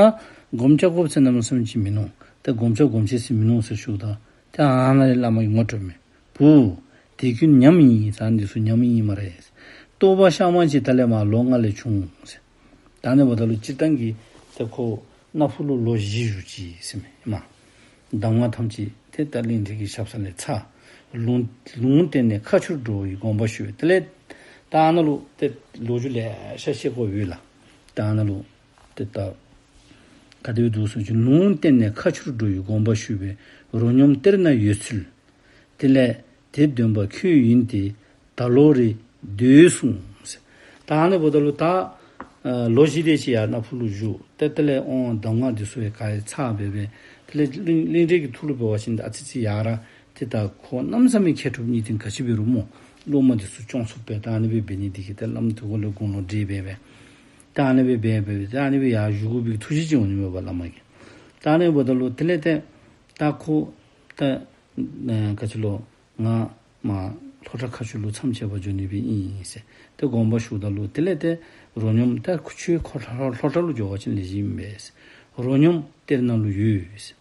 སྒོམ་བྱ་སྒོམ་བྱེད་ནམ་བསམ་ཅིག་མིན་ནུག། ཏེ་སྒོམ་བྱ་སྒོམ་བྱེད་ཟེར་མིན་ནུག་ཟེར་ཞུཝ་ད་ཏེ་ཨ་ནཱ་ལས་བླ་མ་གིས་ངོ་སྤྲོད་མས། བུ། དེ་ཀུན་ཉམས་ཨིན། ད་འདི་ཚུ་ཉམས་ཨིན་སྨ་རེ། རྟོགས་པ་གཤའ་མ་ཅིག་ད་ལས་མར་ལོ་ལྔ་ལས་བྱུང་ཟེར། ད་ཨ་ནི་འབདཝ་ད་ལུ་སྤྱིར་བཏང་གི་ཏེ་ཁོ་སྣ་ཕུ་ལུ་ལོ་བཞི་བཞུགས་ཅི་ཟེར་མས་མ། གདམས་ངག་ཐམས་ཅད་ཏེ་ད་གླིང་རས་ཀྱི་ཞབས་ས་ལས་ཚར། ལུང་ལུང་བསྟན་ནས་ཁ་ཆུར་འགྲོ་བའི་དགོངས་པ་ཞུས་པས། དེ་ལས་ད་ཨ་ནཱ་ལུ་ཏེ་ལོ་རྒྱུས་ལེ་ཤ་བཤད་དགོཔ་ཡོད་ལགས། ད་ཨ་ནཱ་ལུ་ཏེ་ད་ག་དེ་སྦེ་འདུག་ཟེར་བ་ཅིན་ལུང་བསྟན་ནས་ཁ་ཆུར་འགྲོ་བའི་དགོངས་པ་ཞུས་པས། རོ་སྙོམས་གཏེར་ན་ཡོད་ཚུལ། དེ་ལས་དེ་འདོན་པ་ཁྱོད་ཡིན་ཏེ། ད་ལོ་རེ་སྡོད་གསུངས་ཟེར། ད་ཨ་ནི་འབདཝ་ད་ལུ་ད་ཨ་ལོ་བཞི་དེ་ཅིག་ཡར་སྣ་ཕུ་ལུ་བཞུགས། ཏེ་དེ་ལས་ཨོང་གདམས་ངག་འདི་ཚུ་ཡང་ག་ར་ཚར་སྦེ་སྦེ་དེ་ལས་གླིང་གླིང་རས་ཀྱི་ཐུགས་ལུ་འབད་བ་ཅིན་ཨ་ཙི་ཅིག་ཡར་ར་ཏེ་ད་ཁོ་གནམ་མེད་ས་མེད་མཁས་གྲུབ་གཉིས་ལྡན་ག་ཅི་འབད་རུང་སྨོ། སློབ་མ་འདི་ཚུ་སྐྱོང་ཚུགསཔ་སྦེ་ད་ཨ་ནི་སྦེ་འབད་ནི་འདི་གིས་ཏེ་བླམ་དེ་འོ་ལས་དགུང་ལོ་བགྲེས་སྦེ་སྦེ་ ད་ཨ་ནི་སྦེ་འབད་འབད་ད་ཨ་ནི་སྦེ་ཡར་བཞུགས་དགོ་པའི་ཐུགས་བཞེད་ཅིག་འོང་ནི་མས་པ་བླ་མ་གིས། ད་ཨ་ནི་འབདཝ་ད་ལུ་དེ་ལས་ཏེ་ད་ཁོ་ད་ཨ་ག་ཅི་ལོ་ང་མར་ལྷོ་བྲག་མཁར་ཆུ་ལུ་མཚམས་བཅད་པར་འགྱོ་ནི་སྦེ་ཨིན་ཟེར། ཏེ་དགོངས་པ་ཞུཝ་ད་ལུ་དེ་ལས་ཏེ་རོ་སྙོམས་ད་ཁོ་ཁྱོད་ཁོ་ལྷོ་ལྷོ་བྲག་ལུ་འགྱོ་བ་ཅིན་ལེགས་ཤོམ་ཨིན་པས་ཟེར། རོ་སྙོམས་གཏེར་ནང་ལུ་ཡོད་ཟེར།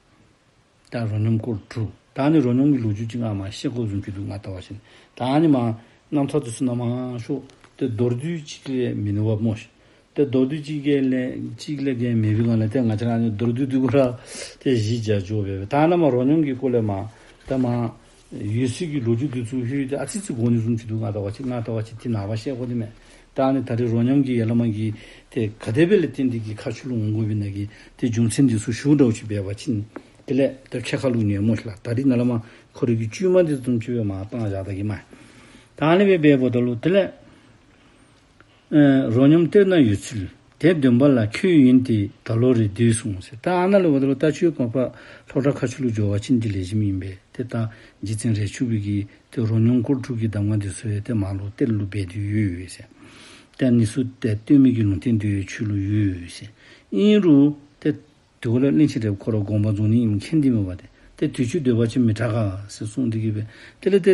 ད་རོ་སྙོམས་སྐོར་དྲུག། ད་ཨ་ནི་རོ་སྙོམས་ཀྱི་ལོ་རྒྱུས་ཅིག་ང་མར་བཤད་དགོཔ་བཟུམ་ཅིག་འདུག། ང་ལྟ་བ་ཅིན་ད་ཨ་ནི་མར་རྣམ་ཐར་དེ་ཚུ་ནང་མང་ཤོས་ཏེ་མདོར་བསྡུས་ཅིག་ལས་མིན་ནུག་པ་སྨོ་ཤིག། ཏེ་མདོར་བསྡུས་ཅིག་གི་ལས་ཅིག་ལས་བརྒལ་མེད་པའི་སྒང་ལས་ཏེ་ང་བཅས་ར་ཨ་ནི་མདོར་བསྡུས་འདི་གུ་ར་ཏེ་གཞི་བཞག་འགྱོ་སྦེ་སྦེ་ད་ཨ་ནཱ་མར་རོ་སྙོམས་ཀྱི་སྐོར་ལས་མར་ད་མར་ཡོད་ཚད་ཀྱི་ལོ་རྒྱུས་དེ་ཚུ་ལྷོད་དེ་ཨ་ཙི་ཙི་གོ་ནི་བཟུམ་ཅིག་འདུག། ང་ལྟ་བ་ཅིན་ང་ལྟ་བ་ཅིན་དེ་ནངས་པ་བཤད་དགོ་ནི་མས། ད་ཨ་ནི་ད་རེས་རོ་སྙོམས་ཀྱི་ཡར་ལས་མར་གྱི་ཏེ་ག་དེ་སྦེ་ལས་བརྟེན་ཏེ་གིས་མཁར་ཆུ་ལུ་འོང་དགོ་པའི་ནང་གི་ཏེ་རྒྱུ་མཚན་དེ་ཚུ་ཞུཝ་འདྲཝ་ཅིག་འབད་བ་ཅིན་དེ་ལས་ད་ཕྱེད་ཀ་ལུ་ཉན་སྨོ་ཤིག་ལགས། ད་རེས་ནཱ་ལས་མར་ཁོ་རའི་གི་བཅོས་མ་དེ་བཟུམ་ཅིག་སྦེ་མར་བཏང་བཞག་ད་གི་མས། ད་ཨ་ནི་སྦེ་འབདཝ་ད་ལུ་དེ་ལས་ཨེ་རོ་སྙོམས་གཏེར་ནང་ཡོད་ཚུལ། དེ་འདོན་པ་ལ་ཁྱོད་ཡོན་ཏན་ད་ལོ་རེ་བདེ་གསུངས་ཟེར། ད་ཨ་ནཱ་ལས་འབདཝ་ད་ལུ་ད་ཁྱོད་དགོངས་པ་ལྷོ་བྲག་མཁར་ཆུ་ལུ་འགྱོ་བ་ཅིན་དེ་ལེགས་ཤོམ་ཨིན་པས། ཏེ་ད་རྗེ་བཙུན་རས་ཆུང་པའི་གི་ཏེ་རོ་སྙོམས་སྐོར་དྲུག་གི་གདམས་ངག་དེ་ཚུ་ཡང་ཏེ་མར་ལུ་གཏེར་ལུ་སྦས་ཏེ་ཡོད་ཟེར། ཏེ་ཨ་ནི་ཚུ་ཏེ་སྟོན་མི་གི་ལུང་བསྟན་དེ་ཡང་ཁྱོད་ལུ་ཡོད་ཟེར། ཨིན་རུང་ཏེ་དེ་གུ་ལས་གླིང་ཆེན་རས་པ་ཁོ་ར་དགོངས་པ་རྫོགས་ནི་ཨིནམ་མཁྱེན་ཏེ་མས་པ། ཏེ་ཏེ་དུས་ཅི་སྡོད་པ་ཅིན་མི་དྲག་ག་ཟེར་གསུངས་ཏེ་གིས་སྦེ་དེ་ལས་ཏེ་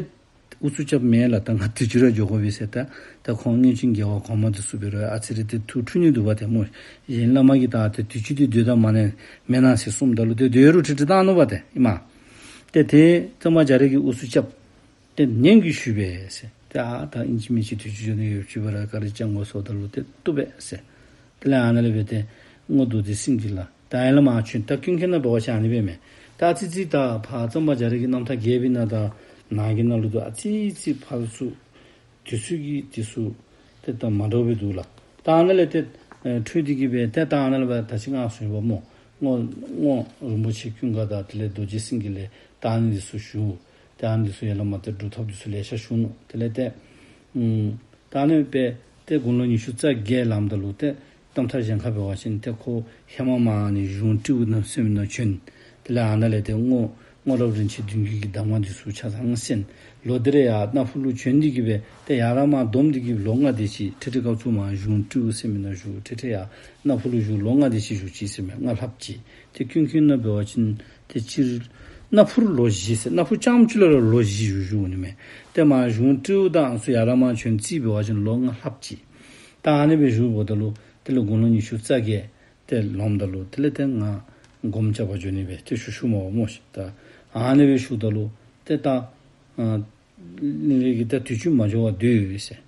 ཨུ་ཚུགས་རྐྱབ་མས་ལགས། ད་ང་དུས་ཅི་ར་འགྱོ་དགོ་པས་ཟེར། ད་ད་ཁོང་སྔོན་བྱོན་རྒྱལ་བ་གོང་མ་དེ་ཚུ་འབད་རུང་ཨ་ཙི་རེ་ཏེ་ཐུགས་འཁྲུལ་ནི་འདུག་པ་ཏེ་སྨོ། གཞན་བླ་མ་གིས་ད་ཏེ་དུས་ཅི་དེ་སྡོད་ད་མ་ནི་མེན་ན་ཟེར་གསུངམ་ད་ལུ་ཏེ་སྡོད་རུང་ཁྲིག་ཁྲི་བཏང་ནུག་པ་ཏེ་ཨིན་མས། ཏེ་ཏེ་གཙང་པ་རྒྱ་རས་ཀྱིས་ཨུ་ཚུགས་རྐྱབ། ཏེ་ནན་གྱིས་ཞུ་བས་ཟེར། ཏེ་ཨ་ད་ཨིན་ཅི་མིན་ཅི་དུས་ཅི་འགྱོ་ནི་ཡོདཔ་ཅིག་འབད་རུང་ག་ར་སྐྱབས་མགོན་སོགས་ད་ལུ་ཏེ་བཏུབ་པས་ཟེར། དེ་ལས་ཨ་ནཱ་ལས་སྦེ་ཏེ་སྔོ་རྡོ་རྗེ་སེང་གེ་ལ་ད་ཡར་ལས་མར་བྱོན། ད་ཀུན་མཁྱེན་ནང་འབད་བ་ཅིན་ཨ་ནི་སྦེ་མས། ད་ཨ་ཙི་ཙི་ད་ཕར་གཙང་པ་རྒྱ་རས་ཀྱི་རྣམ་ཐར་རྒྱས་པའི་ནང་ད་ནང་གི་ནང་ལུ་ད་ཨ་ཙི་ཙི་ཕར་ཚུར་དུས་ཚོད་ཀྱི་དུས་སུ་ཏེ་ད་མ་འདྲཝ་སྦེ་འདུག་ལགས། ད་ཨ་ནཱ་ལས་ཏེ་ཨེ་འཕྲོས་ཏེ་གིས་སྦེ་ཏེ་ད་ཨ་ནཱ་ལས་སྦེ་ད་ཅི་ང་གསུངས་པ་སྨོ། སྔོ་སྔོ་རིན་པོ་ཆེ་ཀུན་དགའ་དང་དེ་ལས་རྡོ་རྗེ་སེང་གེ་ལས་ད་ཨ་ནི་འདི་ཚུ་ཞུ། ད་ཨ་ནི་འདི་ཚུ་ཡར་ལས་མར་ཏེ་སྒྲུབ་ཐབས་འདི་ཚུ་ལེ་ཤ་ཞུ་ནུག། དེ་ལས་ཏེ་ཨམ་ད་ཨ་ནི་སྦེ་ཏེ་དགུང་ལོ་ཉི་ཤུ་རྩ་བརྒྱད་ལངམ་ད་ལུ་ཏེ་རྣམ་ཐར་གཞན་ཁར་འབད་བ་ཅིན་ཏེ་ཁོ་ཧེ་མ་མར་ཨ་ནི་གཞུང་སྤྲེའུ་ནང་ཟེར་མི་ནང་བྱོན། དེ་ལས་ཨ་ནཱ་ལས་ཏེ་སྔོ་སྔོ་རབས་རིན་ཆེན་བདུན་བརྒྱུད་ཀྱི་གདམས་ངག་འདི་ཚུ་ཆ་ཚང་གསན། ལོག་སྟེ་ར་ཡར་སྣ་ཕུ་ལུ་བྱོན་ཏེ་གིས་སྦེ་ཏེ་ཡར་ལས་མར་བསྡོམས་ཏེ་གིས་ལོ་ལྔ་དེ་ཅིག་ཁྲིག་ཁྲི་སྐབས་སུ་མར་གཞུང་སྤྲེའུ་ཟེར་མི་ནང་བཞུགས། ཁྲིག་ཁྲི་ཡར་སྣ་ཕུ་ལུ་བཞུགས། ལོ་ལྔ་དེ་ཅིག་བཞུགས་ཅི་ཟེར་མས། ལྔ་ལྷགཔ་ཅིག། ཏེ་ཀུན་མཁྱེན་ནང་འབད་བ་ཅིན་ཏེ་སྤྱིར་སྣ་ཕུར་ལོ་བཞི་ཟེར། སྣ་ཕུ་རྐྱངམ་ཅིག་ལུ་ར་ལོ་བཞི་བཞུགས་བཞུགས་ནི་མས། ཏེ་མར་གཞུང་སྤྲེའུ་དང་ཚུ་ཡར་ལས་མར་བྱོན་རྩིས་འབད་བ་ཅིན་ལོ་ལྔ་ལྷགཔ་ཅིག། ད་ཨ་ནི་སྦེ་བཞུགསཔ་ད་ལུ་དེ་ལས་དགུང་ལོ་ཉི་ཤུ་རྩ་བརྒྱད་ཏེ་ལངམ་ད་ལུ་དེ་ལས་ཏེ་ང་སྒོམ་རྐྱབ་པར་འགྱོ་ནི་སྦེ་ཏེ་ཞུ་ཞུཝ་མས་པ་སྨོ་ཤིག། ད་ཨ་ནི་སྦེ་ཞུཝ་ད་ལུ་ཏེ་ད་ཨ་ཨ་ནི་སྦེ་གིས་ད་དུས་ཅི་མ་འགྱོ་བར་སྡོད་ཟེར།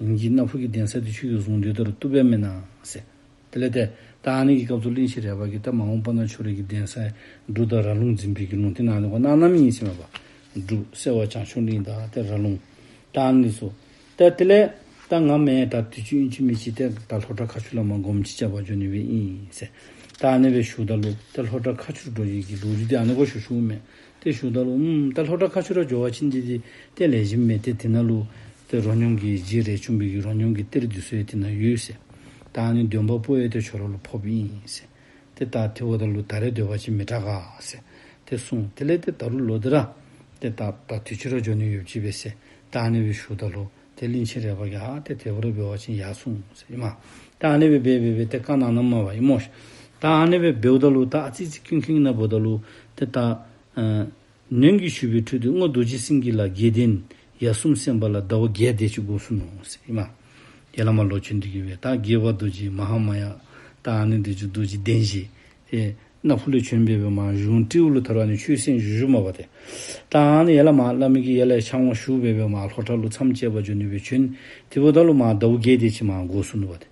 ངེ་གི་སྣ་ཕུ་གི་གདན་ས་འདི་ཁྱོད་ཀྱིས་བཟུང་སྡོད་ད་རུང་བཏུབ་པས་མེན་ན་ཟེར། དེ་ལས་ཏེ་ད་ཨ་ནི་གི་སྐབས་སུ་གླིང་ཆེན་རས་པ་གིས་ད་མ་འོངས་པ་ན་ཁྱོད་རའི་གི་གདན་ས་འབྲུག་དང་ར་ལུང་འཛིན་པའི་གི་ལུང་བསྟན་ཨ་ནི་གུ་གནང་གནངམ་ཨིན་ཟེར་མས་པ། འབྲུག་སེ་བ་བྱང་ཆུབ་གླིང་དང་ཏེ་ར་ལུང་ད་ཨ་ནི་ཚུ། ད་དེ་ལས་ད་ང་མེན་ད་དུས་ཅི་ཨིན་ཅི་མིན་ཅི་ཏེ་ད་ལྷོ་བྲག་མཁར་ཆུ་ལས་མར་སྒོམ་ཅིག་རྐྱབ་པར་འགྱོ་ནི་སྦེ་ཨིན་ཟེར། ད་ཨ་ནི་སྦེ་ཞུཝ་ད་ལུ་ཏེ་ལྷོ་བྲག་མཁར་ཆུ་འགྲོ་ནི་གི་ལོ་རྒྱུས་འདི་ཨ་ནི་གུ་ཞུ་ཞུཝ་མས། ཏེ་ཞུཝ་ད་ལུ་ཨུམ་ད་ལྷོ་བྲག་མཁར་ཆུ་ར་འགྱོ་བ་ཅིན་འདི་འདི་ཏེ་ལེགས་ཤོམ་མས། ཏེ་དེ་ནང་ལུ་ཏེ་རོ་སྙོམས་ཀྱི་རྗེ་རས་ཆུང་པའི་གི་རོ་སྙོམས་ཀྱི་གཏེར་འདི་ཚུ་ཡང་དེ་ནང་ཡོད་ཟེར། ད་ཨ་ནི་འདོན་པ་པོ་ཡང་ཏེ་ཁྱོད་ར་ལུ་ཕོགཔ་ཨིན་ཟེར། ཏེ་ད་དེ་འབདཝ་ད་ལུ་ད་རེས་སྡོད་པ་ཅིན་མི་དྲག་ག་ཟེར་ཏེ་གསུངས། དེ་ལས་ཏེ་ད་རུང་ལོག་སྟེ་ར་ཏེ་ད་ད་དུས་ཅི་ར་འགྱོ་ནི་ཡོདཔ་ཅིག་སྦེ་ཟེར། ད་ཨ་ནི་སྦེ་ཞུཝ་ད་ལུ་ཏེ་གླིང་ཆེན་རས་པ་གིས་ཨ་ཏེ་དེ་སྦེ་ར་འབད་བ་ཅིན་ཡར་སོང་ཟེར་ཨིན་མས། ད་ཨ་ནི་སྦེ་འབད་འབད་འབད་ཏེ་བཀའ་གནང་གནངམ་མས་པ་ཨིན་སྨོ་ཤིག། ད་ཨ་ནི་སྦེ་འབདཝ་ད་ལུ་ད་ཨ་ཙི་ཙི་ཀུན་མཁྱེན་ནང་འབདཝ་ད་ལུ་ཏེ་ད་ཨ་ནན་གྱིས་ཞུ་བའི་ཁྲོད་དུ་སྔོ་རྡོ་རྗེ་སེང་གེ་ལ་དགེ་ལྡན་ཡ་གསུམ་གསན་པ་ལ་ཟླཝ་བརྒྱད་དེ་ཅིག་འགོར་སོ་ནུག་ཟེར་ཨིན་མས། ཡར་ལས་མར་ལོག་བྱོན་ཏེ་གིས་སྦེ་ད་དགྱེས་པ་རྡོ་རྗེ་མ་ཧཱ་མ་ཡ་ད་ཨ་ནི་འདི་ཚུ་རྡོ་རྗེ་གདན་བཞི་ཏེ་སྣ་ཕུ་ལས་བྱོན་སྦེ་སྦེ་མར་གཞུང་སྤྲེའུ་ལུ་ད་རུང་ཨ་ནི་ཆོས་གསན་བཞུགས་བཞུགསཔ་མས་པ་ཏེ། ད་ཨ་ནི་ཡར་ལས་མར་བླ་མ་གིས་ཡར་ལས་ཕྱག་དབང་ཞུ་སྦེ་སྦེ་མར་ལྷོ་བྲག་ལུ་མཚམས་བཅད་པར་འགྱོ་ནི་སྦེ་བྱོན། དེ་འབདཝ་ད་ལུ་མར་ཟླཝ་བརྒྱད་དེ་ཅིག་མར་འགོར་སོ་ནུག་པ་ཏེ།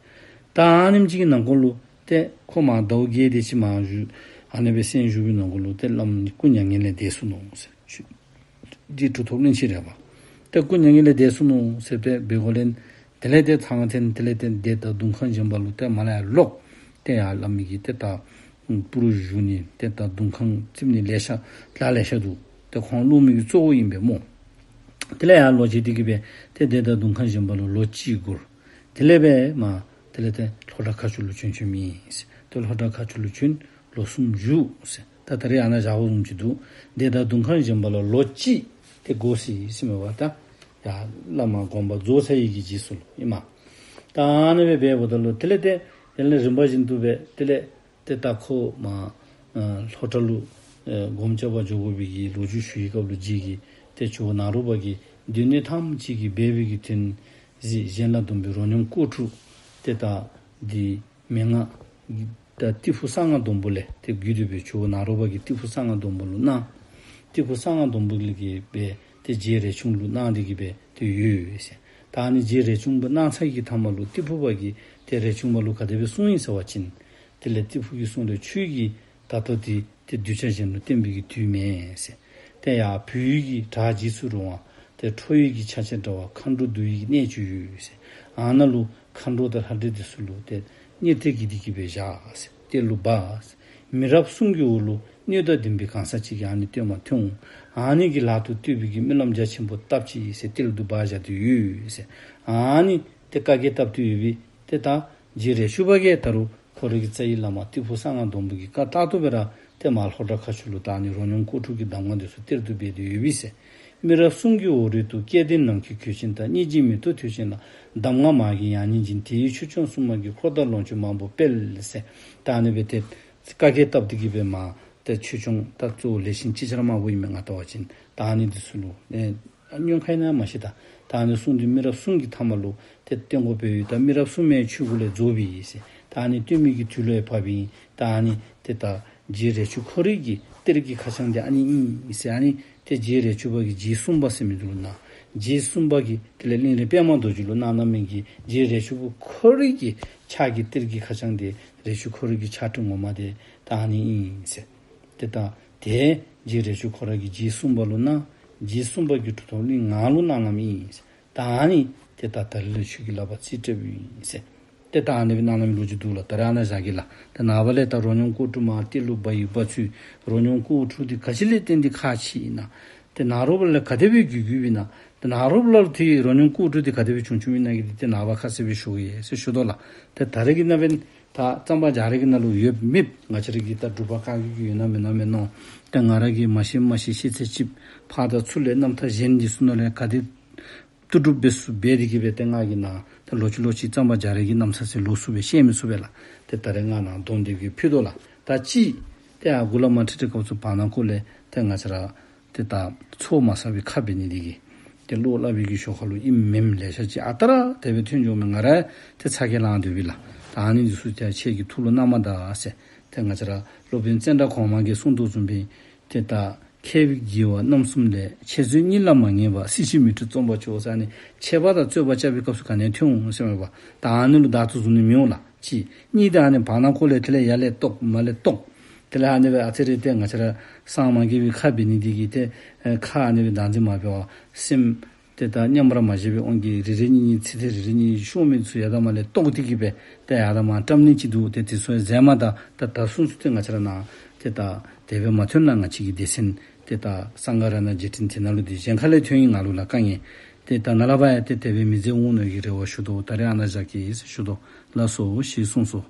ད་ཨ་ནེམ་ཅིག་གི་ནང་འཁོད་ལུ་ཏེ་ཁོ་མར་ཟླཝ་བརྒྱད་དེ་ཅིག་མར་བཞུགས་ཨ་ནི་སྦེ་གསན་བཞུགས་པའི་ནང་འཁོད་ལུ་ཏེ་བླ་མ་ནི་སྐུ་མྱ་ངན་ལས་འདས་སོ་ནུག་ཟེར། ཆོས་རྗེ་གྲུབ་ཐོབ་གླིང་ཆེན་རས་པ་ཏེ་སྐུ་མྱ་ངན་ལས་འདས་སོ་ནུག་ཟེར་སྦེ་འབད་འགོ་ལས་དེ་ལས་ཏེ་ཚང་ཐེན་དེ་ལས་ཏེ་སྡེ་དང་གདུང་ཁང་བཞེངས་པ་ལུ་ཏེ་མར་ལས་ལོག། ཏེ་ཡར་བླ་མ་གིས་ཏེ་ད་སྤུར་བཞུགས་ནི་ཏེ་ད་གདུང་ཁང་བརྩིགས་ནི་ལེ་ཤ་ལ་ལེ་ཤ་འདུག། ཏེ་ཁོང་སློབ་མའི་གི་གཙོ་བོ་ཨིན་པས་སྨོ། དེ་ལས་ཡར་ལོག་བྱོན་ཏེ་གིས་སྦེ་ཏེ་སྡེ་དང་གདུང་ཁང་བཞེངས་པ་ལུ་ལོ་གཅིག་འགོར། དེ་ལས་སྦེ་མར་དེ་ལས་ཏེ་ལྷོ་བྲག་མཁར་ཆུ་ལུ་བྱོན་བྱོནམ་ཨིན་ཟེར། ཏེ་ལྷོ་བྲག་མཁར་ཆུ་ལུ་བྱོན་ལོ་གསུམ་བཞུགས་ཟེར། ད་ད་རེས་ཨ་ནཱ་བཞག་དགོཔ་བཟུམ་ཅིག་འདུག། སྡེ་དང་གདུང་ཁང་བཞེངས་པ་ལུ་ལོ་གཅིག་ཏེ་འགོར་སོ་ཡི་ཟེར་མས་པ། ད་ཡར་བླ་མ་དགོངས་པ་རྫོགས་ཚར་ཡི་གི་རྗེས་སུ་ལུ་ཨིན་མས། ད་ཨ་ནི་སྦེ་འབདཝ་ད་ལུ་དེ་ལས་ཏེ་ དེ་ལས་རིམ་པ་བཞིན་དུ་སྦེ་དེ་ལས་ཏེ་ད་ཁོ་མར་ཨ་ལྷོ་བྲག་ལུ་ཨེ་སྒོམ་རྐྱབ་པར་འགྱོ་དགོ་པའི་གི་ལོ་རྒྱུས་ཞུ་བའི་སྐབས་ལུ་རྗེ་གིས་ཏེ་ཇོ་བོ་ནཱ་རོ་པ་གིས་སྡེ་སྣོད་ཐམས་ཅད་ཀྱིས་སྦས་པའི་གི་དོན་གཟིགས་གཞན་ལ་སྡོམ་པའི་རོ་སྙོམས་སྐོར་དྲུག་ཏེ་ད་འདི་མན་ངག་ད་ཏི་ཕུ་གསང་སྔགས་སྡོང་པོ་ལས་ཏེ་བརྒྱུད་དེ་སྦེ་ཇོ་བོ་ནཱ་རོ་པ་གིས་ཏི་ཕུ་གསང་སྔགས་སྡོང་པོ་ལུ་གནང་། ཏི་ཕུ་གསང་སྔགས་སྡོང་པོ་ལས་གི་སྦེ་ཏེ་རྗེ་རས་ཆུང་ལུ་གནང་སྟེ་གི་སྦེ་ཏེ་ཡོད་ཟེར། ད་ཨ་ནི་རྗེ་རས་ཆུང་པ་གནང་ཚར་གྱི་མཐའ་མ་ལུ་ཏི་ཕུ་པ་གིས་ཏེ་རས་ཆུང་པ་ལུ་ག་དེ་སྦེ་གསུངས་ཡི་ཟེར་བ་ཅིན། དེ་ལས་ཏི་ཕུ་གིས་གསུངས་ཏེ་ཁྱོད་ཀྱིས་ད་ལྟོ་འདི་ཏེ་གདུལ་བྱ་གཞན་ལུ་བསྟན་པའི་གི་དུས་མེན་ཟེར། ཏེ་ཡར་བོད་ཡུལ་གྱི་བྲག་འཇིགས་སུ་རུང་བ་ཏེ་ཁྲོ་བོའི་གི་ཆ་བྱད་འདྲ་བ་མཁའ་འགྲོ་འདུ་བའི་གི་གནས་ཅིག་ཡོད་ཟེར། ཨ་ནཱ་ལུ་མཁའ་འགྲོ་དང་ལྷ་འདྲེ་འདི་ཚུ་ལུ་ཏེ་གཉེར་གཏད་ཀྱི་འདི་གིས་སྦེ་བཞག་ཟེར། གཏེར་ལུ་སྦ་ཟེར། མི་རབས་གསུམ་གྱི་འོག་ལུ་སྣོད་དང་ལྡན་པའི་གང་ཟག་ཅིག་གིས་ཨ་ནི་བཏོན་མ་ཐོན་འོང་། ཨ་ནི་གི་ལག་ཏུ་གཏོད་པའི་གི་སྨོན་ལམ་རྒྱ་ཆེན་པོ་བཏབ་ཅི་ཟེར་གཏེར་དུ་སྦ་བཞག་སྟེ་ཡོད་ཟེར། ཨ་ནི་ཏེ་བཀའ་བརྒྱད་བཏབ་སྟེ་ཡོད་པའི་ཏེ་ད་རྗེ་རས་ཆུང་པ་གིས་ད་རུང་ཁོ་རའི་གི་རྩ་བའི་བླ་མ་ཏི་ཕུ་གསང་སྔགས་སྡོང་པོ་གི་བཀའ་ལྟར་དུ་སྦེ་ར་ཏེ་མར་ལྷོ་བྲག་མཁར་ཆུ་ལུ་ད་ཨ་ནི་རོ་སྙོམས་སྐོར་དྲུག་གི་གདམས་ངག་འདི་ཚུ་གཏེར་དུ་སྦས་ཏེ་ཡོད་པས་ཟེར། མི་རབས་གསུམ་གྱི་འོག་རོལ་དུ་སྐལ་ལྡན་ནམ་མཁའི་གོས་ཆེན་དང་། སྙིང་རྗེའི་མེ་ཏོག་ཐོད་ཅན་ལ། གདམས་ངག་མ་རྒན་ཡང་སྙིང་འཛིན། དེ་ཡི་ཆོས་སྐྱོང་སྲུང་མ་གིས། འཁོར་དང་ལོངས་སྤྱོད་མང་པོ་སྤེལ་ཟེར། ད་ཨ་ནི་སྦེ་ཏེ་བཀའ་བརྒྱད་བཏབ་སྟེ་གི་སྦེ་མར་ཏེ་ཆོས་སྐྱོང་ད་གཙོ་བོ་ལེགས་ཤོམ་ཅིག་ཆ་ར་མང་པོ་ཨིན་མས། ང་བལྟ་བ་ཅིན་ད་ཨ་ནི་འདི་ཚུ་ལུ་ཨེ་ཉོན་ཁ་ཨིན་ན་མ་ཤེས། ད་ད་ཨ་ནི་གསུངས་ཏེ་མི་རབས་གསུམ་གྱི་མཐའ་མ་ལུ་ཏེ་སྟོན་དགོ་པའི་ཡུལ་ད་མི་རབས་གསུམ་མའི་ཆོས་སྐུ་ལས་རྫོགས་པའི་ཡུལ་ཟེར། ད་ཨ་ནི་སྟོན་མི་གི་དུས་ལུ་ཡང་བབ་ཨིན། ད་ཨ་ནི་ཏེ་ད་རྗེ་རས་ཆུང་ཁོ་རའི་གི་གཏེར་གྱི་ཁ་བྱང་འདི་ཨ་ནི་ཨིན་ཟེར། ཨ་ནི་ཏེ་རྗེ་རས་ཆུང་པ་གིས་རྗེ་གསུམ་པ་ཟེར་མི་འདི་ལུ་གནང་། རྗེ་གསུམ་པ་གིས་དེ་ལས་གླིང་རས་པདྨ་རྡོ་རྗེ་ལུ་གནང་གནང་མི་གི་རྗེ་རས་ཆུང་པ་ཁོ་རའི་གི་ཕྱག་གི་གཏེར་གྱི་ཁ་བྱང་འདི་རས་ཆུང་ཁོ་རའི་གི་ཕྱག་བྲིས་ངོ་མ་འདི་ད་ཨ་ནི་ཨིན་ཟེར། ཏེ་ད་དེ་རྗེ་རས་ཆུང་ཁོ་ར་གིས་རྗེ་གསུམ་པ་ལུ་གནང་། རྗེ་གསུམ་པ་གིས་གྲུབ་ཐོབ་གླིང་ང་ལུ་གནང་གནངམ་ཨིན་ཟེར། ད་ཨ་ནི་ཏེ་ད་ད་རིས་ལུ་ཁྱོད་ཀྱི་ལག་པར་རྩིས་སྤྲོདཔ་ཨིན་ཟེར། ཏེ་ད་ཨ་ནི་སྦེ་གནང་གནངམ་ལོ་རྒྱུས་འདུག་ལགས། ད་རེས་ཨ་ནཱ་བཞག་གེ་ལགས། ཏེ་ནངས་པ་ལས་ད་རོ་སྙོམས་སྐོར་དྲུག་མར་གཏེར་ལུ་སྦ་ཡི་སྦ་ཚུལ། རོ་སྙོམས་སྐོར་དྲུག་འདི་ག་ཅི་ལས་བརྟེན་ཏེ་ཁག་ཆེ་ཨིན་ན། ཏེ་ནཱ་རོ་པ་ལས་ག་དེ་སྦེ་བརྒྱུད་བརྒྱུདཔ་ཨིན་ན། ཏེ་ནཱ་རོ་པ་ལས་ཏེ་རོ་སྙོམས་སྐོར་དྲུག་འདི་ག་དེ་སྦེ་བྱུང་བྱུངམ་ཨིན་ན་གི་འདི་ཏེ་ནངས་པ་ཁ་གསལ་སྦེ་ཞུ་གེ་ཟེར་ཞུ་དོ་ལགས། ཏེ་ད་རེས་ཀྱི་ནང་འབདན་ད་གཙང་པ་རྒྱ་རས་ཀྱི་ནང་ལུ་ཡོདཔ་མེདཔ་ང་བཅས་ར་གི་ད་སྒྲུབ་པ་བཀའ་བརྒྱུད་ཀྱི་ཡོད་ན་མེད་ན་མེན་ནོ། ཏེ་ང་ར་གིས་མ་ཤེས་མ་ཤེས་ཤེས་ཚད་ཅིག་ཕར་དང་ཚུར་ལས་རྣམ་ཐར་གཞན་འདི་ཚུ་ནང་ལས་ག་དེ་བཏུབ་བཏུབ་སྦེ་ཚུར་སྦས་ཏེ་གི་སྦེ་ཏེ་ང་གིས་ནཱ་ད་ལོག་ཅི་ལོག་ཅི་གཙང་པ་རྒྱ་རས་ཀྱི་རྣམ་ཐར་ཟེར་ལོག་ཚུར་སྦེ་བཤད་མི་ཚུགས་པས་ལགས། ཏེ་ད་རེས་ང་ནཱ་དོན་དེ་གི་ཕུལ་དོ་ལགས། ད་ཅི་ཏེ་ཨ་མགུ་ལས་མར་ཁྲིད་ཁྲིད་སྐབས་སུ་བར་ན་ཁོ་ལས་ཏེ་ང་བཅས་ར་ཏེ་ད་ཚོགས་མ་བསགས་པའི་ཁ་འབད་ནི་འདི་གིས་ཏེ་བློ་སླབ་པའི་གི་ཞོར་ཁ་ལུ་ཨིནམ་མེནམ་ལེ་ཤ་ཅིག་ཨ་རྟག་ར་དེ་སྦེ་ཐོན་འགྱོཝ་མས། ང་ར་ཏེ་ཚ་གྱང་ལང་སྡོད་པས་ལགས། ད་ཨ་ནི་འདི་ཚུ་ཏེ་ཁྱེད་ཀྱི་ཐུགས་ལུ་བསྣམ་མ་ད་ཟེར། ཏེ་ང་བཅས་ར་སློབ་དཔོན་ཙནྡྲ་གོང་མ་གིས་གསུངས་དོ་བཟུམ་སྦེ་ཏེ་ད་མཁས་པའི་དགེ་བ་རྣམ་གསུམ་ལས། འཆད་རྩོད་གཉིས་ལ་མ་ངེས་པ། སྲིད་ཞིའི་མི་འཁྲུགས་རྩོམ་པར་བྱ་ཟེར། ཨ་ནི་འཆད་པ་དང་རྩོད་པ་རྐྱབ་པའི་སྐབས་སུ་ག་ནི་ཡང་ཐོན་འོང་ཟེར་མས་པ། ད་ཨ་ནི་ལུ་བདག་ཏུ་བཟུང་ནི་མི་འོང་ལགས། གཅིག། གཉིས་ཏེ་ཨ་ནི་བར་ན་ཁོ་ལས་དེ་ལས་ཡར་ལས་བཏོག་མར་ལས་བཏོག། དེ་ལས་ཨ་ནི་སྦེ་ཨ་ཙི་རེ་ཏེ་ང་བཅས་ར་སངས་མ་རྒྱས་པའི་ཁ་འབད་ནི་འདི་གིས་ཏེ་ཨེ་ཁ་ཨ་ནི་སྦེ་བདག་འཛིན་མ་འབད་བར་སེམས་ཏེ་ད་མཉམ་པར་མ་བཞག་པའི་དབང་གིས་རེ་རེ་གཉིས་གཉིས་ཚིག་དེ་རེ་རེ་གཉིས་གཉིས་ཤོར་མི་ཚུ་ཡར་དང་མར་ལས་བཏོག་སྟེ་གི་སྦེ་ཏེ་ཡར་དང་མར་བཀྲམ་ནི་ཅིག་འདུག། ཏེ་དེ་ཚུ་ཡང་མཛད་མ་ད། ད་ད་སོ་སོ་ཏེ་ང་བཅས་ར་ནཱ་ཏེ་ད་དེ་སྦེ་མ་ཐོན་ན་ང་བཅས་ཀྱི་སྡེ་ཚན་ཏེ་ད་སངྒ་ར་ཎ་རྗེས་དྲན་དེ་ནང་ལུ་འདི་གཞན་ཁ་ལས་ཐོན་ཡི་ང་ལུ་ལགས་དཀའ་ངལ། ཏེ་ད་ནཱ་ལས་ཕར་ཡང་ཏེ་དེ་སྦེ་མི་མཛད་འོང་མནོ་བའི་རེ་བ་ཞུ་དོ། ད་རེས་ཨ་ནཱ་བཞག་གེ་ཟེར་ཞུ་དོ། ལགས་སོ། ཞེས་གསུངས་སོ།